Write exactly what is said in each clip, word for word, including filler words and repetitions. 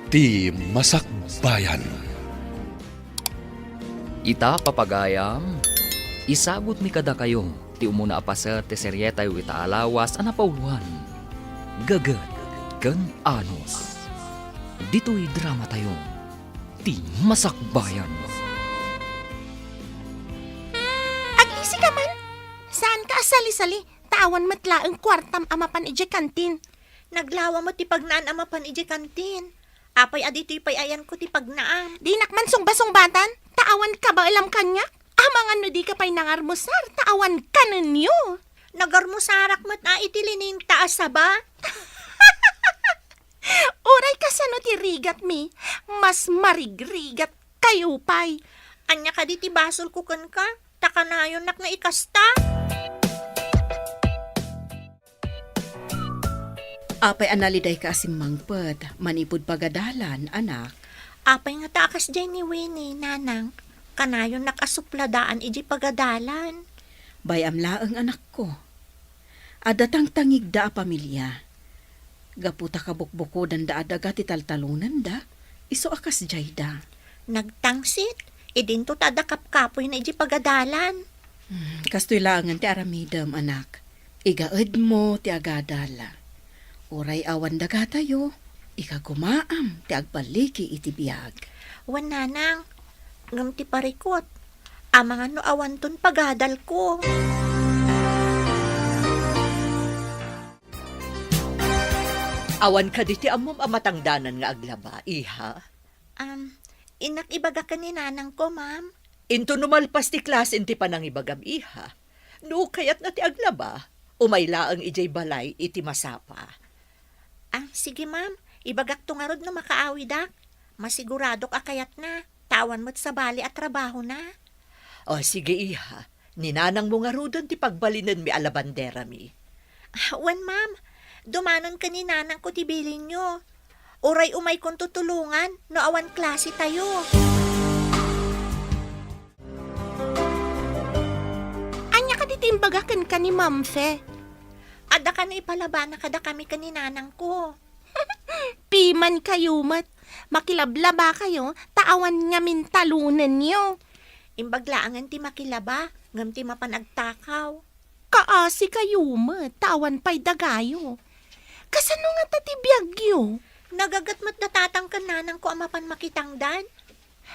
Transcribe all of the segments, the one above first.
Ti Masakbayan. Ita, papagayam, isagutmi kadakayo ti umuna a paset ti serietayo ita a lawas a napauloan, Gaget ken Anos. Ditoy dramatayo, Ti Masakbayan. Agisi ka man. Saan ka a sali-sali, ta awan met laeng kuartam a mapan idiay kantin. Naglawa met ti pagnaan a mapan idiay kantin. Apay a ditoy pay ayanko ti pagnaam? Dinak man sungba-sungbatan, ta awan kabaelam kaniak. Amangan no dika pay nangarmusar, ta awan kanenyo. Nagarmusarak met a iti lining ta a saba. Uray kasano ti rigatmi, mas marigrigat kayo pay. Ania kadi ti basolko kenka? Ta kanayonnak nga ikasta. Apay a nalidayka a simmangpet manipud pagadalan, anak? Apay ngata a kasdiay ni Winnie, nanang? Kanayonnak a supladaan idiay pagadalan. Bay-am laeng, anakko. Adda tangtangigda a pamilia. Gapu ta kabukbukodanda a daga ti taltalonanda, isu a kasdiayda. Nagtangsit, idinto ta adda kapkapoyna idiay pagadalan. Hmm, kastoy laengen ti aramidem, anak. Igaedmo ti agadal. Uray awan dagatayo, ikagumaam ti agballigi iti biag. Wen, nanang, ngem ti parikut, amangan no awanton pagadalko. Awan kadi ti ammom a matangdanan nga aglaba, iha? Am, innak ibaga ken ni nanangko, ma'am. Into no malpas ti klase ti panangibagam, iha. No kayatna ti aglaba, umay laeng idiay balay iti masapa. Ah, sige, ma'am. Ibagakto ngarud no makaawidak. Masiguradok a kayatna, ta awan met sabali a trabahona. O, sige, iha. Ni nanangmo ngaruden ti pagbalinenmi a labanderami. Ah, wen, ma'am. Dumanon ken ni nanangko ti bilinyo. Uray umaykonto tulongan no awan klasetayo. Ania kadi ti imbaga kenka ni Ma'am Fe? Adda kano ipalabana kadakami ken ni nanangko. Piman kayo met, makilablaba kayo, ta awan ngamin talonenyo. Imbag laengen ti makilaba, ngem ti mapan agtakaw. Kaasi kayo met, ta awan pay dagayo. Kasano ngata ti biagyo? Nagaget met da tatang ken nanangko a mapan makitangdan.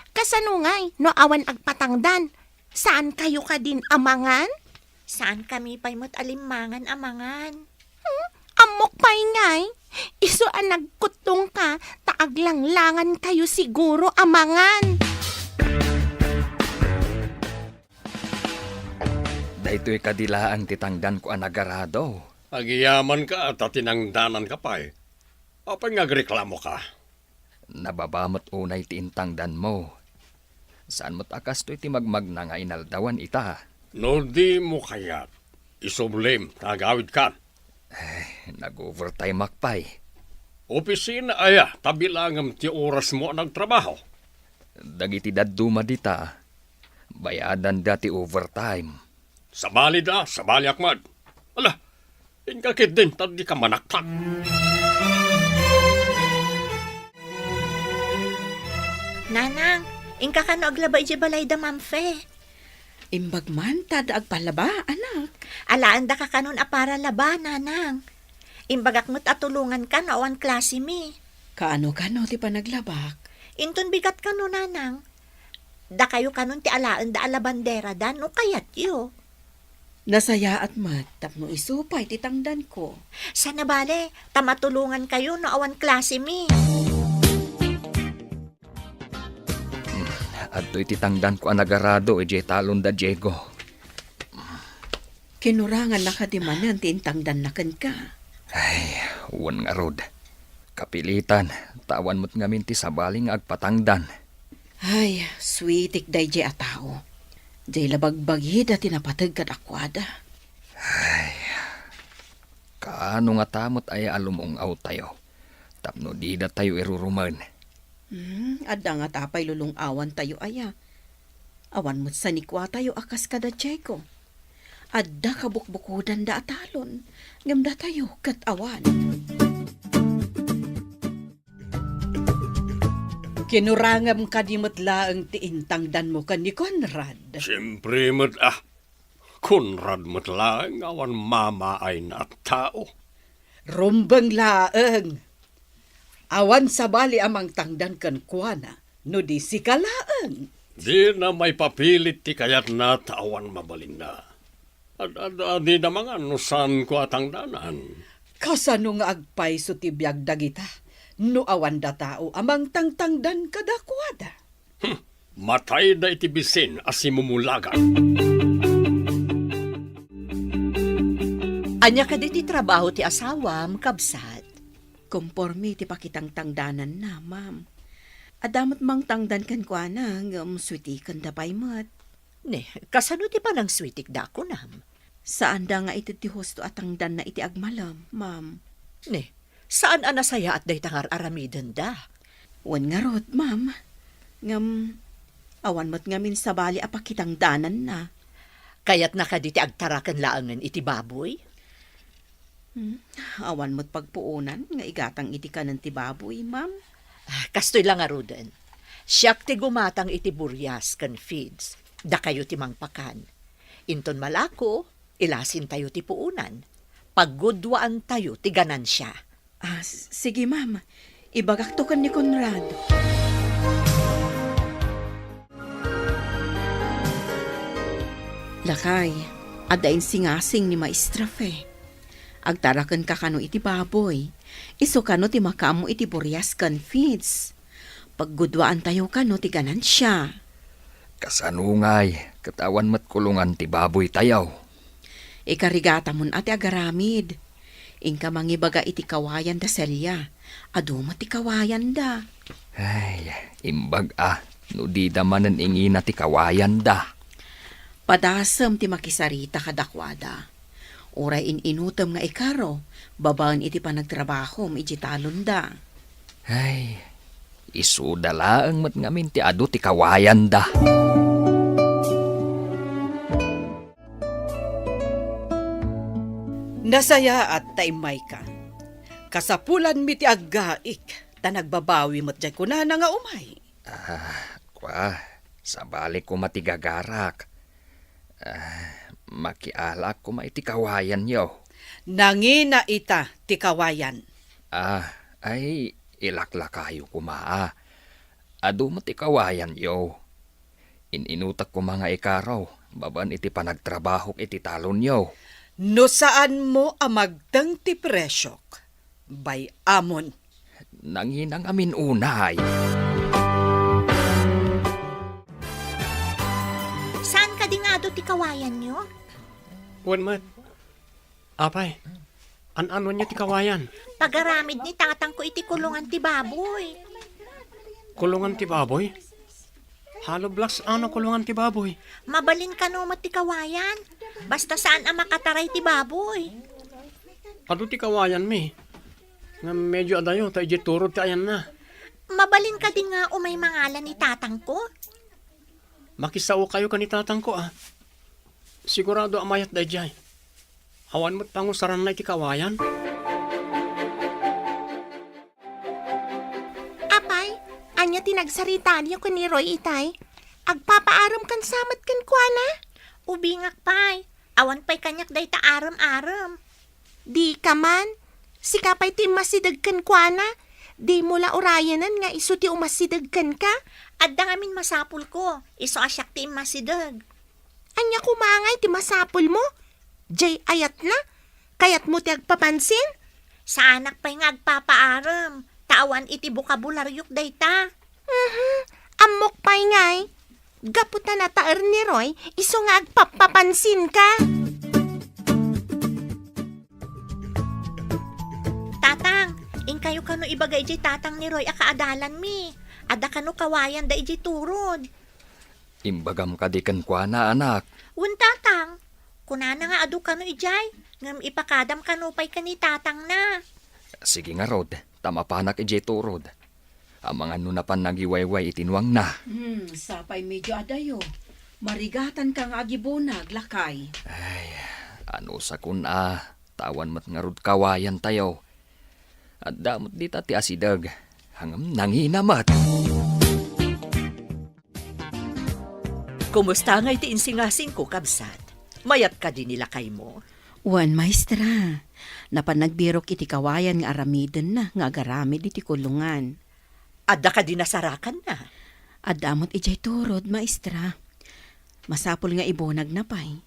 Kasano ngay no awan agpatangdan? Saan kayo kadin a mangan? Saan kami pay met a limmangan a mangan? Hmm? Ammok pay ngay, isu a nagkuttongka ta aglanglangan kayo siguro a mangan. Daytoy kadi laeng ti tangdanko a nagarado. Agyamanak ta tinangdananka pay. Apay nga agreklamoka? Nababa met unay ti intangdanmo. Saan met a kastoy ti magmagna nga inaldawan ita. No dimo kayat, isublim ta agawidkan. Eh, nag-overtime-ak pay. Opisina aya, ta bilangem ti orasmo a nagtrabaho. Dagiti dadduma dita, bayadanda ti overtime. Sabalida, sabaliak met. Ala, inka ketdin ta dika manaktak. Nanang, inka kano aglaba idiay balayda, Ma'am Fe? Imbag man ta adda agpalaba, anak. Alaendaka kanon a para laba, nanang. Imbagak met a tulonganka no awan klasemi. Kaano kano ti panaglabak? Inton bigat kano, nanang. Dakayo kanon ti alaenda a labanderada no kayatyo. Nasayaat met tapno isu pay ti tangdanko. Saan a bale, ta matulongankayo no awan klasemi. Hmm, adtoy ti tangdanko a nagarado idiay talon da Diego. Kinurangannaka ti manen ti intangdanna kenka. Ay, wen ngarud. Kapilitan, ta awan met ngamin ti sabali nga agpatangdan. Ay, suitik daydiay a tao. Diay la bagbagida ti napateg kadakuada. Ay, kaano ngata met aya a lumung-awtayo tapno didatayo irurumen? Hmm, adda ngata pay lulung-awantayo aya? Awan met sanikuatayo a kas kada Diego. Adda kabukbukodanda a talon, ngem datayo ket awan. Kinurangem kadi met laeng ti intangdanmo ken ni Conrad? Siempre met, ah. Conrad met laeng awan mamaayna a tao. Rumbeng laeng. Awan sabali a mangtangdan kenkuana, no di sika laeng. Dina maipapilit ti kayatna ta awan mabalinna. Ad-, ad-, adida mangan no saanko a tangdanan. Kasano nga agpayso ti biag dagita no awan da tao a mangtangtangdan kadakuada? Hmm, matayda iti bisin a simumulagan. Ania kadi ti trabaho ti asawam, kabsat? Konforme ti pakitangtangdananna, ma'am. Adda met mangtangdan kenkuana, ngem suitikenda pay met. Ne, kasano ti panangsuitikda, kunam? Saanda nga ited ti husto a tangdanna iti agmalem, ma'am. Ne, saan a nasayaat dayta nga ar-aramidenda? Wen ngarud, ma'am. Ngem, awan met ngamin sabali a pakitangdananna. Kayatna kadi ti agtaraken laengen iti baboy? Hmm, awan met pagpuonan nga igatang iti kanen ti baboy, ma'am. Ah, kastoy la ngaruden. Siak ti gumatang iti burias ken feeds. Dakayo ti mangpakan. Inton malako, ilasintayo ti puonan. Paggudwaantayo ti ganansia. Ah, s-, sige, ma'am. Ibagakto ken ni Conrad. Lakay, adda insingasing ni Maestra Fe. Agtarakenka kano iti baboy. Isu kano ti makaammo iti burias ken feeds. Paggudwaantayo kano ti ganansia. Kasano ngay, ket awan met kulongan ti baboytayo? Ikarigatamon a ti agaramid. Inka mangibaga iti kawayan da Celia. Adu met ti kawayanda. Ay, imbag a, no dida manen ingina ti kawayanda. Padasem ti makisarita kadakuada. Uray in-inutem nga ikaro, babaen iti panagtrabahom iti talonda. Ay, isuda laeng met ngamin ti adu ti kawayanda. Nasayaat ta immayka. Kasapulanmi ti aggaik, ta nagbabawi met jay kunana nga umay. Ah, kua, sabali koma ti gagarak. Ah, makialaak koma iti kawayanyo. Nangina ita ti kawayan. Ah, ay, ilaklakayo koma, ah. Adu met ti kawayanyo. In-inutek koma nga ikaro, babaen iti panagtrabahok iti talonyo. No saanmo a magteng ti presiok, bay-amon. Nanginangamin unay. Saan kadi nga adu ti kawayanyo? Wen met. Apay, an-anonyo ti kawayan? Pagaramid ni tatangko iti kulongan ti baboy. Kulongan ti baboy? Hollow blocks a no kulongan ti baboy? Mabalin kano met ti kawayan. Basta saan a makataray ti baboy. Adu ti kawayanmi. Ngem medyo adayo ta idiay turod ti ayanna. Mabalin kadi nga umay mangala ni tatangko? Makisaokayo ken ni tatangko, a. Sigurado a mayat daydiay. Awan met pangusaranna iti kawayan. Apay, ania ti nagsaritaanyo ken ni Roy itay? Agpapaarem kan sa met kenkuana? Ubingak pay. Awan pay kaniak dayta arem-arem. Dika man. Sika pay ti immasideg kenkuana. Dimo la urayanen nga isu ti umasideg kenka. Adda ngamin masapulko. Isu a siak ti immasideg. Ania koma ngay ti masapulmo? Jay ayatna? Kayatmo ti agpapansin? Saanak pay nga agpapaarem, ta awan iti bokabularyok dayta. Mhm. Ammok pay ngay. Gapu ta nataer ni Roy, isu nga agpapapansinka. Tatang, inkayo kano ibaga idiay tatang ni Roy a kaadalanmi. Adda kano kawayanda idiay turod. Imbagam kadi kenkuana, anak? Wen, tatang. Kunana nga adu kano idiay, ngem ipakadam kano pay ken ni tatangna. Sige ngarud, ta mapanak idiay turod. Amangan no napan nagiwayway iti nuangna. Hmm, sapay medyo adayo. Marigatanka nga agibunag, lakay. Ay, anusakon a, ta awan met ngarud kawayantayo. Adda met dita ti asideg, ngem nangina met. Kumusta ngay ti insingasingko, kabsat? Mayat kadi ni lakaymo? Wen, maestra. Napan nagbirok iti kawayan nga aramidenna nga agaramid iti kulongan. Adda kadi nasarakanna? Adda met idiay turod, maestra. Masapul nga ibunagna pay.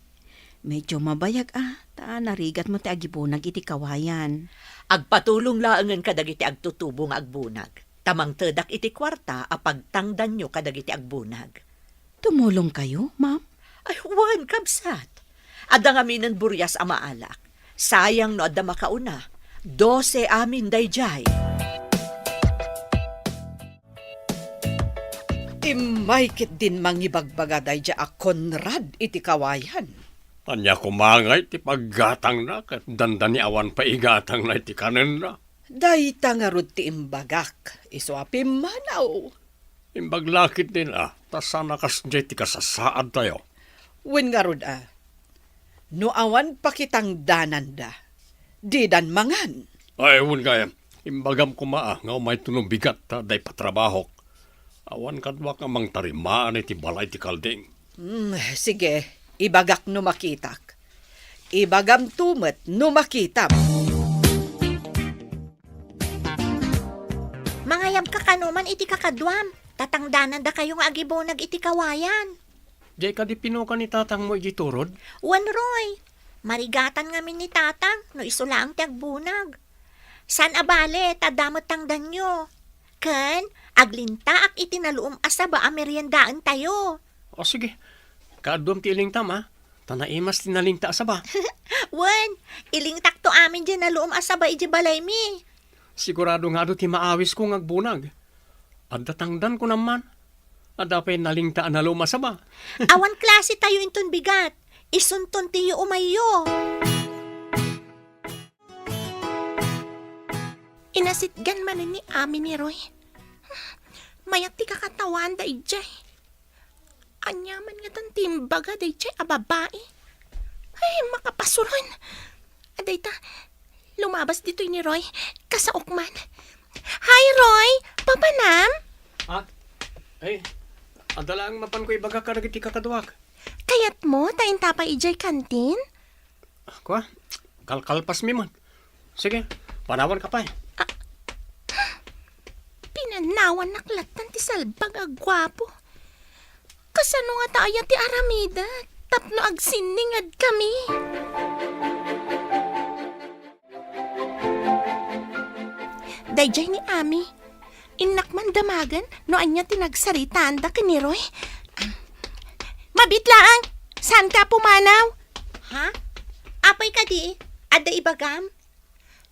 Medyo mabayag a, ta narigat met ti agibunag iti kawayan. Agpatulong laengen kadagiti agtutubo nga agbunag, ta mangtedak iti kuarta a pagtangdanyo kadagiti agbunag. Tumulongkayo, ma'am? Ay, wen, kabsat. Adda ngaminen burias a maalak. Sayang no adda makauna. Dose amin daydiay. Immay ketdin mangibagbaga daydiay a Conrad iti kawayan. Ania koma ngay ti paggatangna ket dandani awan pay igatangna iti kanenna? Dayta ngarud ti imbagak, isu a pimmanaw. Imbag la ketdin a, ta saan a kasdiay ti kasasaadtayo. Wen ngarud a, no awan pakitangdananda, didan mangan. Ay, wen gayam, imbagam koma a, nga umayto no bigat ta adda ipatrabahok. Awan kaduak nga mangtarimaan iti balay ti kalding. Hmm, sige, ibagak no makitak. Ibagamto met no makitam. Mangayabka kano man iti kakaduam, ta tangdanandakayo nga agibunag iti kawayan. Diay kadi pinukan ni tatangmo idiay turod? Wen, Roy. Marigatan ngamin ni tatang no isu laeng ti agbunag. Saan a bale, ta adda met tangdanyo. Ken, aglintaak iti naluom a saba a meriendaentayo. O, sige. Kaaduam ti ilintam, a? Ta naimas ti nalinta a saba. Wen, ilingtakto amin diay naluom a saba idiay balaymi. Sigurado nga adu ti maawisko nga agbunag. Adda tangdan, kunam man. Adda pay nalinta a naluom a saba. Awan klasetayo inton bigat. Isunton ti yuumayyo. Inasitgan manen ni Ami ni Roy. Mayat ti kakatawaanda idiay. Ania man ngatan ti imbaga daydiay a babai? Ay, makapasuron! Adayta, lumabas ditoy ni Roy. Kasaok man. Hi, Roy! Papanam? Ha? Ay, adda laeng mapanko ibaga kadagiti kakaduak. Kayatmo ta inta pay idiay kantin? Kua, kalkalpasmi met. Sige, panawanka pay. Ah, pinanawannak lattan ti salbag a guapo. Kasano ngata aya ti aramidek tapno agsinningedkami? Daydiay ni Ami. Innak man damagen no ania ti nagsaritaanda ken ni Roy. Mabiit laeng! Saanka a pumanaw? Ha? Apay kadi? Adda ibagam?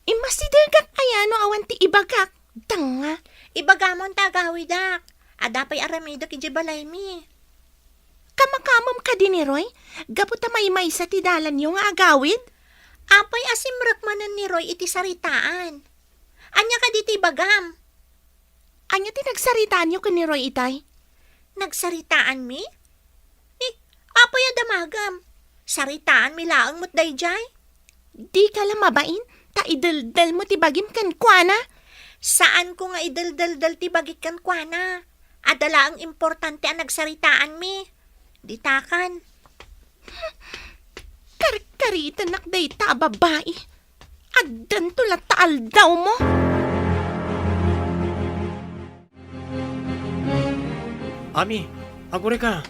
Immasidegak aya no awan ti ibagak? Danga. Ibagamon ta agawidak. Adda pay aramidek idiay balaymi. Kamakamem kadi ni Roy? Gapu ta maymaysa ti dalanyo nga agawid? Apay a simrek manen ni Roy iti saritaan? Ania kadi ti ibagam? Ania ti nagsaritaanyo ken ni Roy itay? Nagsaritaanmi? Eh, apay a damagem? Saritaanmi laeng met daydiay? Dika la mabain, ta ideldelmo ti bagim kenkuana. Saanko nga ideldeldel ti bagik kenkuana. Adda laeng importante a nagsaritaanmi. Ditakan. Karkaritennak dayta a babai. Addanto latta aldawmo. Ami, agurayka.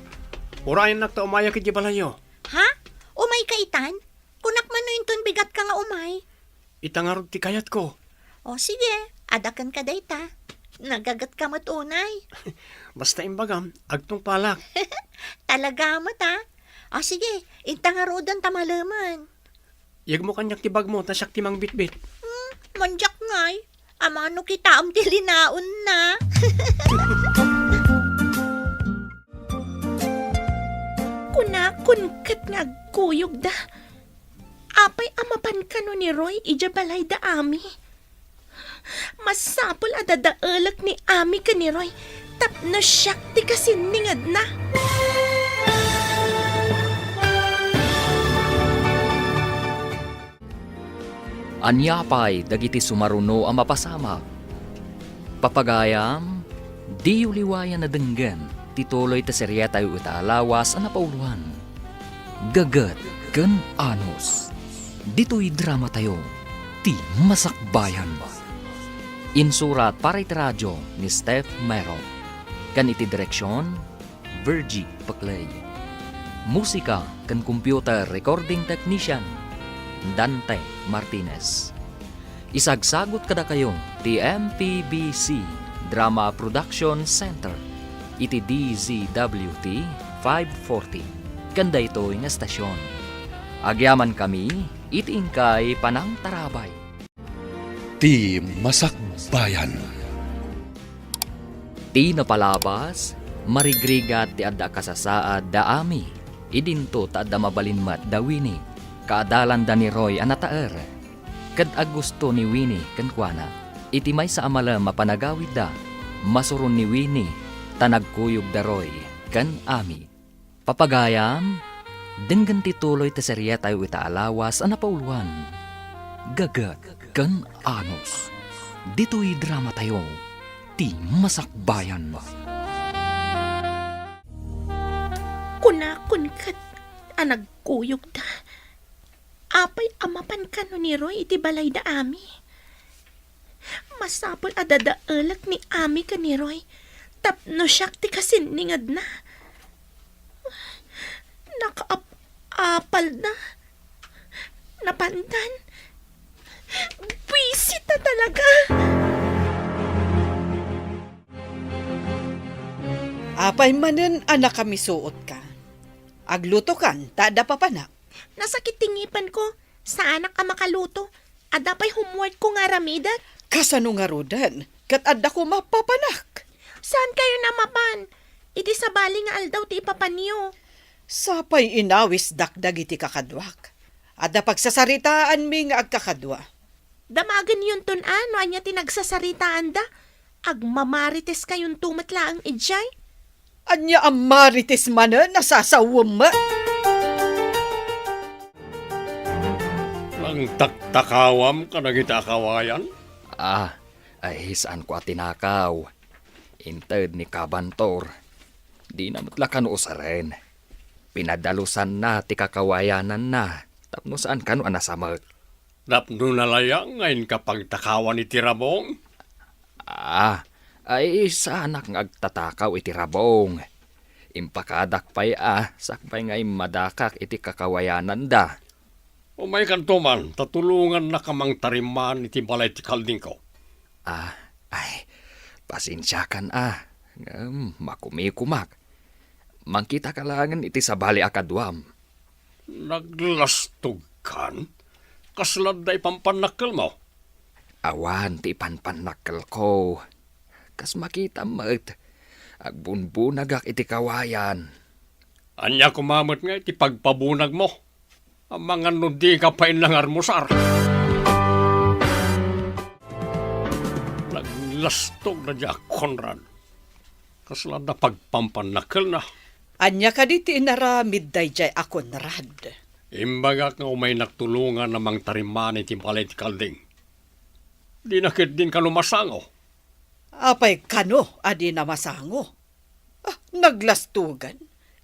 Urayennak ta umayak idiay balayyo. Ha? Umayka itan? Kunak man no inton bigatka nga umay. Ita ngarud ti kayatko. O, sige, adda kenka dayta. Nagagetka met unay. Basta imbagam, agtungpalak. Talaga met, a? O, sige, inta ngaruden ta malemen. Yegmo kaniak ti bagmo, ta siak ti mangbitbit. Hmm, mandiak ngay. Amanok itaem ti linaonna. Kunakon ket nga agkuyogda. Apay a mapan kano ni Roy idiay balayda, Ami? Masapul a dadaelek ni Ami ken ni Roy tapno siak ti kasinningedna. Ania pay dagiti sumaruno a mapasamak? Papagayam, diyo liwayan a denggen. Ti tuloy ti serietayo ita a lawas a napauloan, Gaget ken Anus. Ditoy dramatayo, ti Masakbayan. Insurat para iti radio ni Steph Mero. Ken iti direksion, Virgie Peclay. Musika ken computer recording technician, Dante Martinez. Isagsagut kadakayo ti M P B C Drama Production Center iti D Z W T five forty ken daytoy nga estasion. Agyamankami iti inkay panangtarabay. Ti Masakbayan. Ti napalabas, marigrigat ti adda a kasasaad da Ami. Idinto ta adda mabalin met da Winnie, kaadalanda ni Roy a nataer. Ket agusto ni Winnie kenkuana. Iti maysa a malem a panagawidda, masuron ni Winnie ta nagkuyog da Roy ken Ami. Papagayam, denggen ti tuloy ti serietayo ita a lawas a napauloan, Gaget ken Anus. Ditoy dramatayo, ti Masakbayan. Kunakon ket a nagkuyogda. Apay a mapan kano ni Roy iti balayda Ami? Masapul a dadaelek ni Ami ken ni Roy tapno siak ti kasinningedna. Nakaap-apalda. Napandan. Buisit a talaga. Apay manen a nakamisuotka? Aglutokan ta adda papanak. Nasakit ti ngipenko. Saanak a makaluto. Adda pay homeworkko nga aramidek. Kasano ngaruden? Ket adda koma papanak. Saan kayo a mapan? Iti sabali nga aldaw ti ipapanyo. Sapay inawisdak dagiti kakaduak. Adda pagsasaritaanmi nga agkakadua. Damagenyonton a no ania ti nagsasaritaanda. Agmamarites kayonto met laeng idiay. Ania a marites manen a sasawem? Nangtaktakawam kadagiti a kawayan? Ah, ay, saanko a tinakaw. Inted ni Kabantor. Dina met la kano usaren. Pinadalusanna ti kakawayananna tapno saan kano a nasamek. Tapno nalayang nga inka pagtakawan iti rabong? Ah, ay, saanak nga agtatakaw iti rabong. Impakadak pay a sakbay nga immadakak iti kakawayananda. Umaykanto man, ta tulongannaka mangtarimaan iti balay ti kaldingko. Ah, ay, pasensiakan a. Ngem makumikumak. Mangkitaka laengen iti sabali a kaduam. Naglastogkan? Kasla adda ipampannakkelmo? Awan ti ipanpannakkelko. Kas makitam met, agbunbunagak iti kawayan. Ania koma met nga iti pagpabunagmo? Amangan no dika pay nangarmusar. Naglastog daydiay a Conrad. Kasla adda pagpampannakkelna. Ania kadi ti inaramid daydiay a Conrad? Imbagak nga umaynak tulongan a mangtarimaan iti balay ti kalding. Dina ketdin kano masango. Apay kano a dina masango? Ah, naglastogan.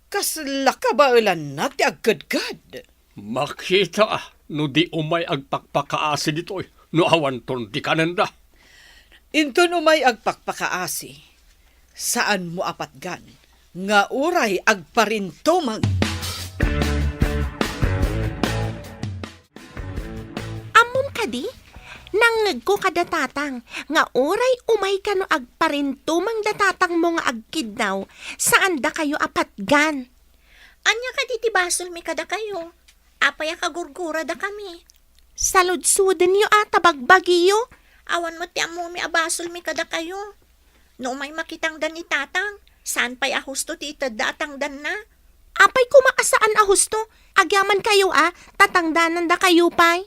Kasla kabaelanna ti agkedked. Makita no di umay agpakpakaasi ditoy no awanton ti kanenda. Inton umay agpakpakaasi, saanmo a patgan nga uray agparintumeng. Ammom kadi? Nangngegko kada tatang nga uray umay kano agparintumeng da tatangmo nga agkiddaw, saandakayo a patgan. Ania kadi ti basolmi kadakayo? Apay a kagurguradakami? Saludsodenyo a ta bagbagiyo. Awan met ti ammomi a basolmi kadakayo. No umay makitangdan ni tatang, saan pay a husto ti itedda a tangdanna. Apay koma a saan a husto? Agyamankayo a, ta tangdanandakayo pay.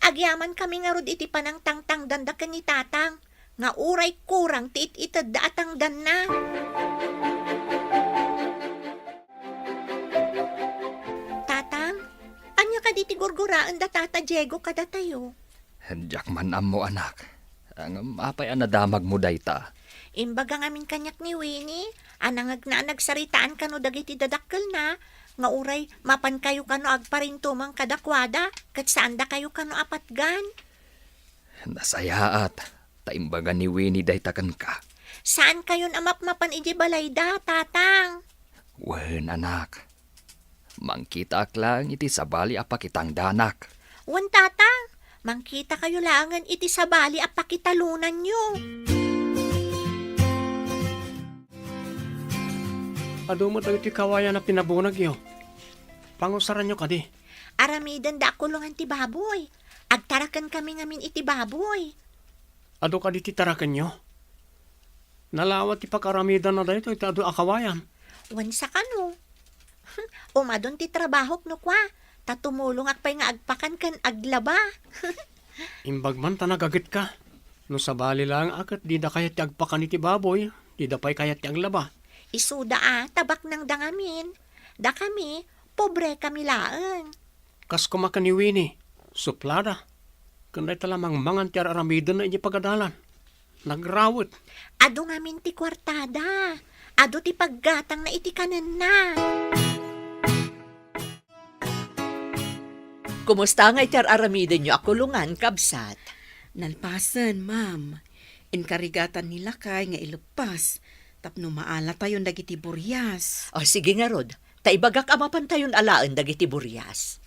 Agyamankami ngarud iti panangtangtangdanda ken ni tatang, nga uray kurang ti it-itedda a tangdanna. Tatang, ania kadi ti gurguraen da Tata Diego kadatayo? Diak man ammo, anak. Ngem apay a nadamagmo dayta? Imbaga ngamin kaniak ni Winnie a nangngegna a nagsaritaan kano dagiti dadakkelna nga uray mapankayo kano agparintumeng kadakuada ket saandakayo kano a patgan. Nasayaat, ta imbaga ni Winnie dayta kenka. Saankayon a mapmapan idiay balayda, Tatang? Wen, anak. Mangkitaak laeng iti sabali a pakitangdanak. Wen, Tatang, mangkitakayo laengen iti sabali a pakitalonanyo. Adu met dagiti kawayan a pinabunagyo. Pangusaranyo kadi? Aramidenda a kulongan ti baboy. Agtarakenkami ngamin iti baboy. Adu kadi ti tarakenyo? Nalawa ti pakaaramidanna daytoy ti adu a kawayan. Wen, sakano? Umadun ti trabahok no kua, ta tumulongak pay nga agpakan ken aglaba. Imbag man ta nagagetka. No sabali laeng a ket dida kayat ti agpakan iti baboy, dida pay kayat ti aglaba. Isuda a, ta baknangda ngamin. Dakami, pobrekami laeng. Kas koma ken ni Winnie, suplada. Ken dayta la mangmangan ti ar-aramidenna idiay pagadalan. Nagrawet. Adu ngamin ti kuartada. Adu ti paggatangna iti kanenna. Kumusta ngay ti ar-aramidenyo a kulongan, kabsat? Nalpasen, ma'am. Inkarigatan ni lakay nga ileppas tapno maalatayon dagiti burias. O, sige ngarud. Ta ibagak a mapantayon alaen dagiti burias.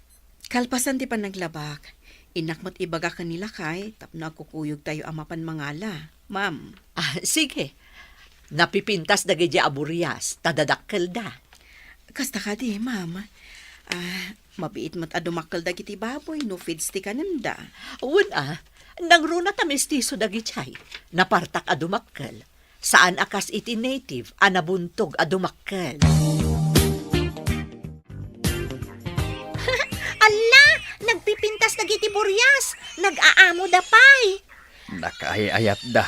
Kalpasan ti panaglabak, innak met ibaga ken ni lakay tapno agkukuyogtayo a mapan mangala, ma'am. Ah, sige. Napipintas dagiti a burias, ta dadakkelda. Kasta kadi, ma'am. Ah, mabiit met a dumakkel dagiti baboy no feeds ti kanenda. Wen a, nangruna ta mestizo dagiti ay. Napartak a dumakkel. Saan a kas iti native a nabuntog a dumakkel. Alla! Nagpipintas dagiti burias! Nag-aamoda pay! Nakaay-ayatda.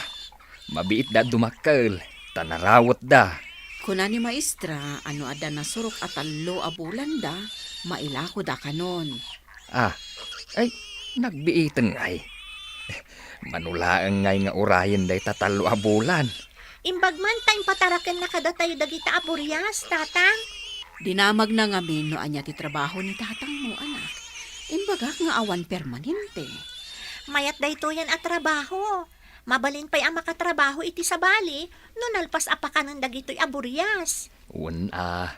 Mabiitda a dumakkel, ta narawetda. Kuna ni Maestra a no adda nasurok a tallo a bulanda, mailakodakanon. Ah, ay, nagbiiten ngay. Mano laeng ngay nga urayen dayta tallo a bulan. Imbag man ta impatarakenna kadatayo dagita a burias, Tatang. Dinamagna ngamin no ania ti trabaho ni tatangmo, anak. Imbagak nga awan permanente. Mayat daytoyen a trabaho. Mabalin pay a makatrabaho iti sabali no nalpas a pakanen dagitoy a burias. Wen a,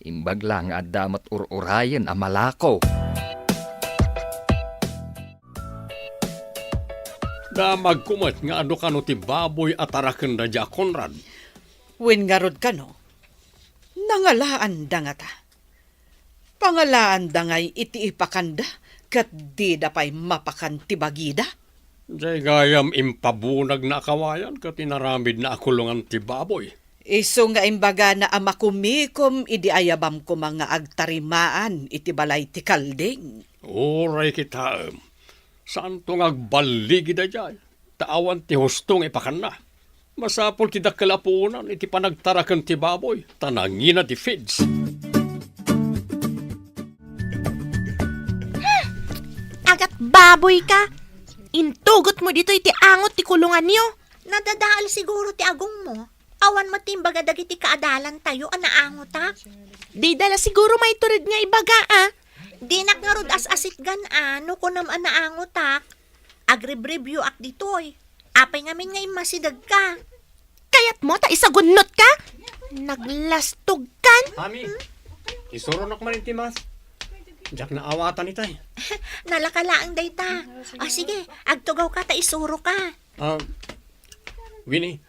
imbag la nga adda met ur-urayen a malako. Damagko met nga adu kano ti baboy a tarakenda dia Conrad. Wen ngarud kano, nangalaanda ngata. Pangalaanda ngay iti ipakanda, ket dida pay mapakan ti bagida. Jay gayam impabunagna a kawayan ket inaramidna a kulongan ti baboy. Isu nga imbagana a makumikom idi ayabam koma nga agtarimaan iti balay ti kalding. Uray kitaem, saanto nga agballigida jay, ta awan ti husto nga ipakanna. Masapul ti dakkel a puonan iti panagtaraken ti baboy, ta nangina ti feeds. Agat baboy ka! Intugot mo ditoy ti angot ti kulonganyo. Nadadael siguro ti agongmo. Awan met ti imbaga dagiti kaadalantayo a naangotak. Dida la siguro maitured nga ibaga, a. Dinak ngarud as-asitgan, a, no kunam a naangotak. Agribribioak ditoy. Apay ngamin nga immasidegka? Kayatmo ta isagunnotka? Naglastogkan? Mami, isuronok man iti mas. Diak naawatan itay. Nalaka laeng dayta. Ah, sige, agtugawka ta isuroka. Ah, Winnie,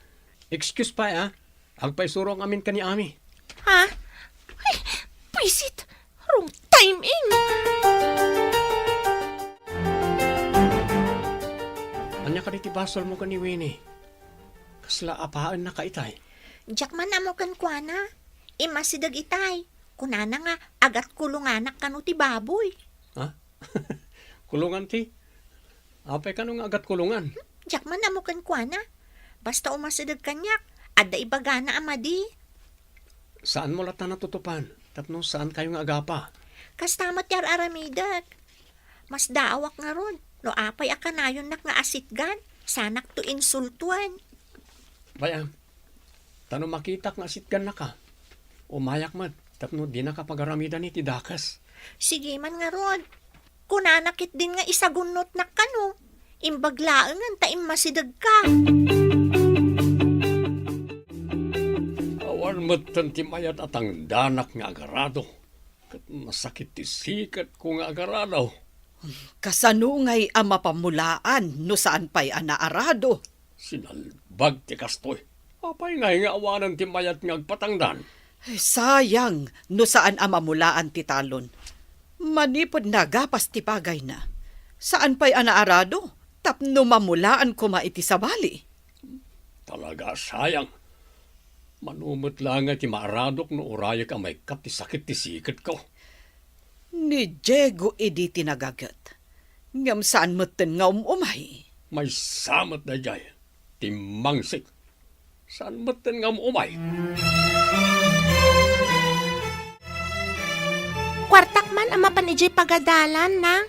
excuse pay, a. Agpaisuro ngamin ken ni Ami. Ha? Ay, pwisit! Wrong timing! Ania kadi ti basolmo ken ni Winnie? Kasla apaennaka itay? Diak man ammo kenkuana. Immasideg itay. Kunana nga agat kulonganak kano ti baboy. Ha? Kulongan ti? Apay kano nga agat kulongan? Diak man ammo kenkuana. Basta umasideg kaniak, adda ibagana a madi. Saanmo latta natutupan, tapno saankayo nga agapa. Kasta met ti ar-aramidek. Masdaawak ngarud, no apay a kanayonnak nga asitgan, saanakto insultoen. Bay-am, Ta no makitak nga sitgannaka, umayak met tapno dinaka pagaramidan iti dakes. Sige man ngarud. Kunana ketdin nga isagunnotnak kano. Imbag laengen ta immasidegka. Awan metten ti mayat a tangdanak nga agarado, ket masakit ti siketko nga agarado. Kasano ngay a mapamulaan no saan pay a naarado? Sinalbag ti kastoy. Apay ngay nga awanen ti mayat nga agpatangdan? Ay, sayang no saan a mamulaan ti talon. Manipud nagapas ti pagayna, saan pay a naarado tapno mamulaan koma iti sabali. Talaga a sayang. Mano met laeng ti maaradok no urayek a maikkat ti sakit ti siketko. Ni Diego idi ti nagaget, ngem saan metten nga um-umay. Maysa met daydiay, timmangsik. Saan metten nga um-umay. Kuartak man a mapan idiay pagadalan, Nang.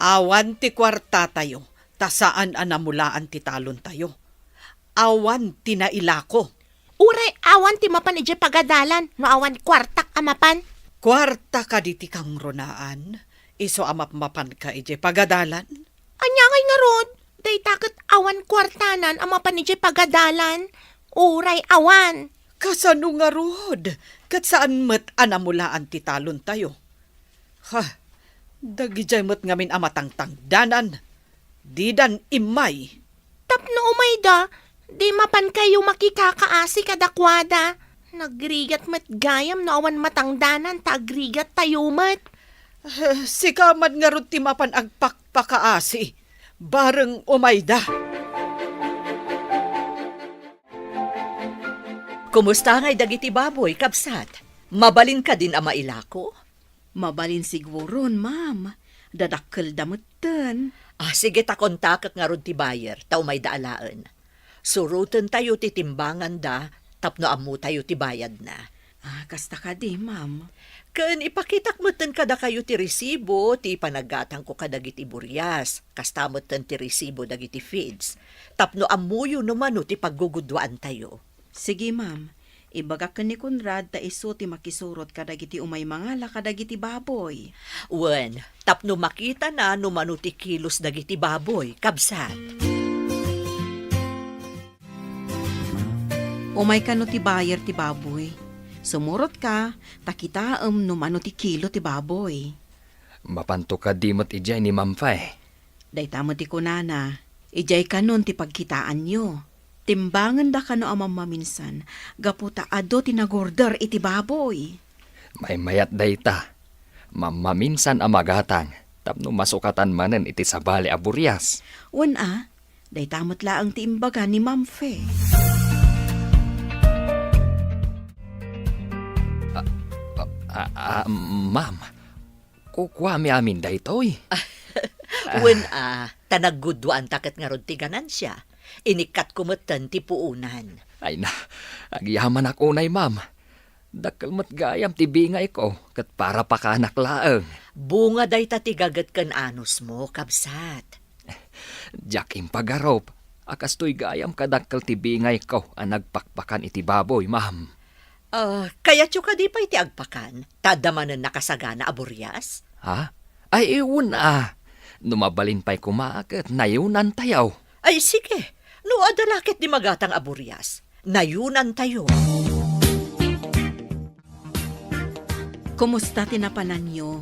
Awan ti kuartatayo, ta saan a namulaan ti talontayo. Awan ti nailako. Uray awan ti mapan idiay pagadalan no awan kuartak a mapan. Kuarta kadi ti kangrunaan, isu a mapmapanka idiay pagadalan? Ania ngay ngarud? Dayta ket awan kuartanan a mapan idiay pagadalan. Uray awan. Kasano ngarud? Ket saan met a namulaan ti talontayo. Ha, dagidiay met ngamin a matangtangdanan, didan immay. Tapno umayda, di mapankayo makikakaasi kadakuada. Nagrigat met gayam no awan matangdanan ta agrigattayo met. Eh, sika man ngarud ti mapan agpakpakaasi, bareng umayda. Kumusta ngay dagiti baboy, kabsat? Mabalin kadin a mailako? Mabalin siguron, ma'am. Dadakkelda metten. Ah, sige ta kontakek ngarud ti buyer, ta umayda alaen. Surotentayo ti timbanganda tapno ammotayo ti bayadna. Ah, kasta kadi, ma'am. Ken ipakitak metten kadakayo ti resibo ti panaggatangko kadagiti burias, kasta metten ti resibo dagiti feeds, tapno ammoyo no mano ti pagguguduaantayo. Sige, ma'am. Ibagak ken ni Conrad ta isu ti makisurot kadagiti umay mangala kadagiti baboy. Wen, tapno makitana no mano ti kilos dagiti baboy, kabsat. Umay kano ti buyer ti baboy. Sumurotka, ta kitaem no mano ti kilo ti baboy. Mapanto kadi met idiay ni Ma'am Fe? Dayta met ti kunana, idiay kanon ti pagkitaanyo. Timbangenda kano a mammaminsan, gapu ta adu ti nagorder iti baboy. Maymayat dayta. Mammaminsan a magatang, tapno masukatan manen iti sabali a burias. Wen a, dayta met laeng ti imbaga ni Ma'am Fe. Ah, ah, ah, ah, ma'am, kukuami amin daytoy. Wen a, ta nagguduanta ket ngarud ti ganansia. Inikkatko metten ti puonan. Ay na, agyamanak unay, ma'am. Dakkel met gayam ti bingayko, ket para pakanak laeng. Bunga dayta ti gaget ken anusmo, kabsat. Diak impagarup a kastoy gayam kadakkel ti bingayko a nagpakpakan iti baboy, ma'am. Ah, kayatyo kadi pay ti agpakan, ta adda manen nakasagana a burias? Ha? Ay, wen a. No mabalin pay koma, ket nayunantayo. Ay, sige. No adda la ketdi magatang a burias, nayunantayo. Kumusta ti napananyo?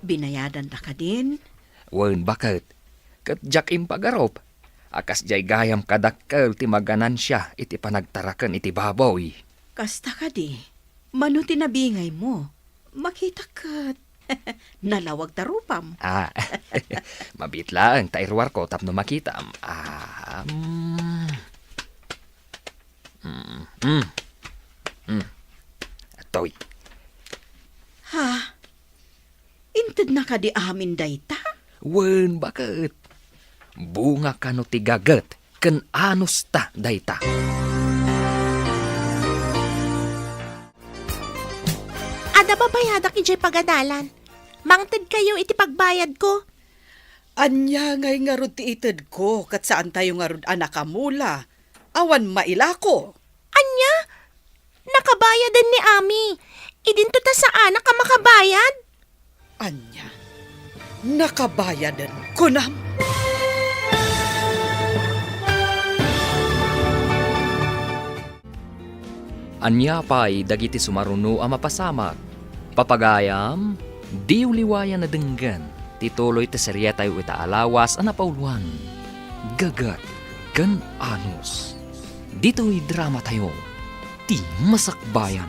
Binayadanda kadin? Wen, baket. Ket diak impagarup a kasdiay gayam kadakkel ti maganansia iti panagtaraken iti baboy. Kasta kadi, mano ti nabingaymo? Makitak ket nalawag ta rupam. Ah, mabiit laeng ta iruarko tapno makitam. Ah, mm. Mm, mm. Mm. Atoy. Ha? Intedna kadi amin dayta? Wen, baket. Bunga kano ti gaget ken anusta dayta. Adda babayadak idiay pagadalan. Mangtedkayo iti pagbayadko. Ania ngay ngarud ti itedko, ket saantayo ngarud a nakamula? Awan mailako. Ania? Nakabayaden ni Ami. Idinto ta saanak a makabayad. Ania? Nakabayaden, kunam? Ania pay dagiti sumaruno a mapasamak? Papagayam, diyo liwayan a denggen ti tuloy ti serietayo ita a lawas a napauloan, Gagat ken Anus. Ditoy dramatayo, ti Masakbayan.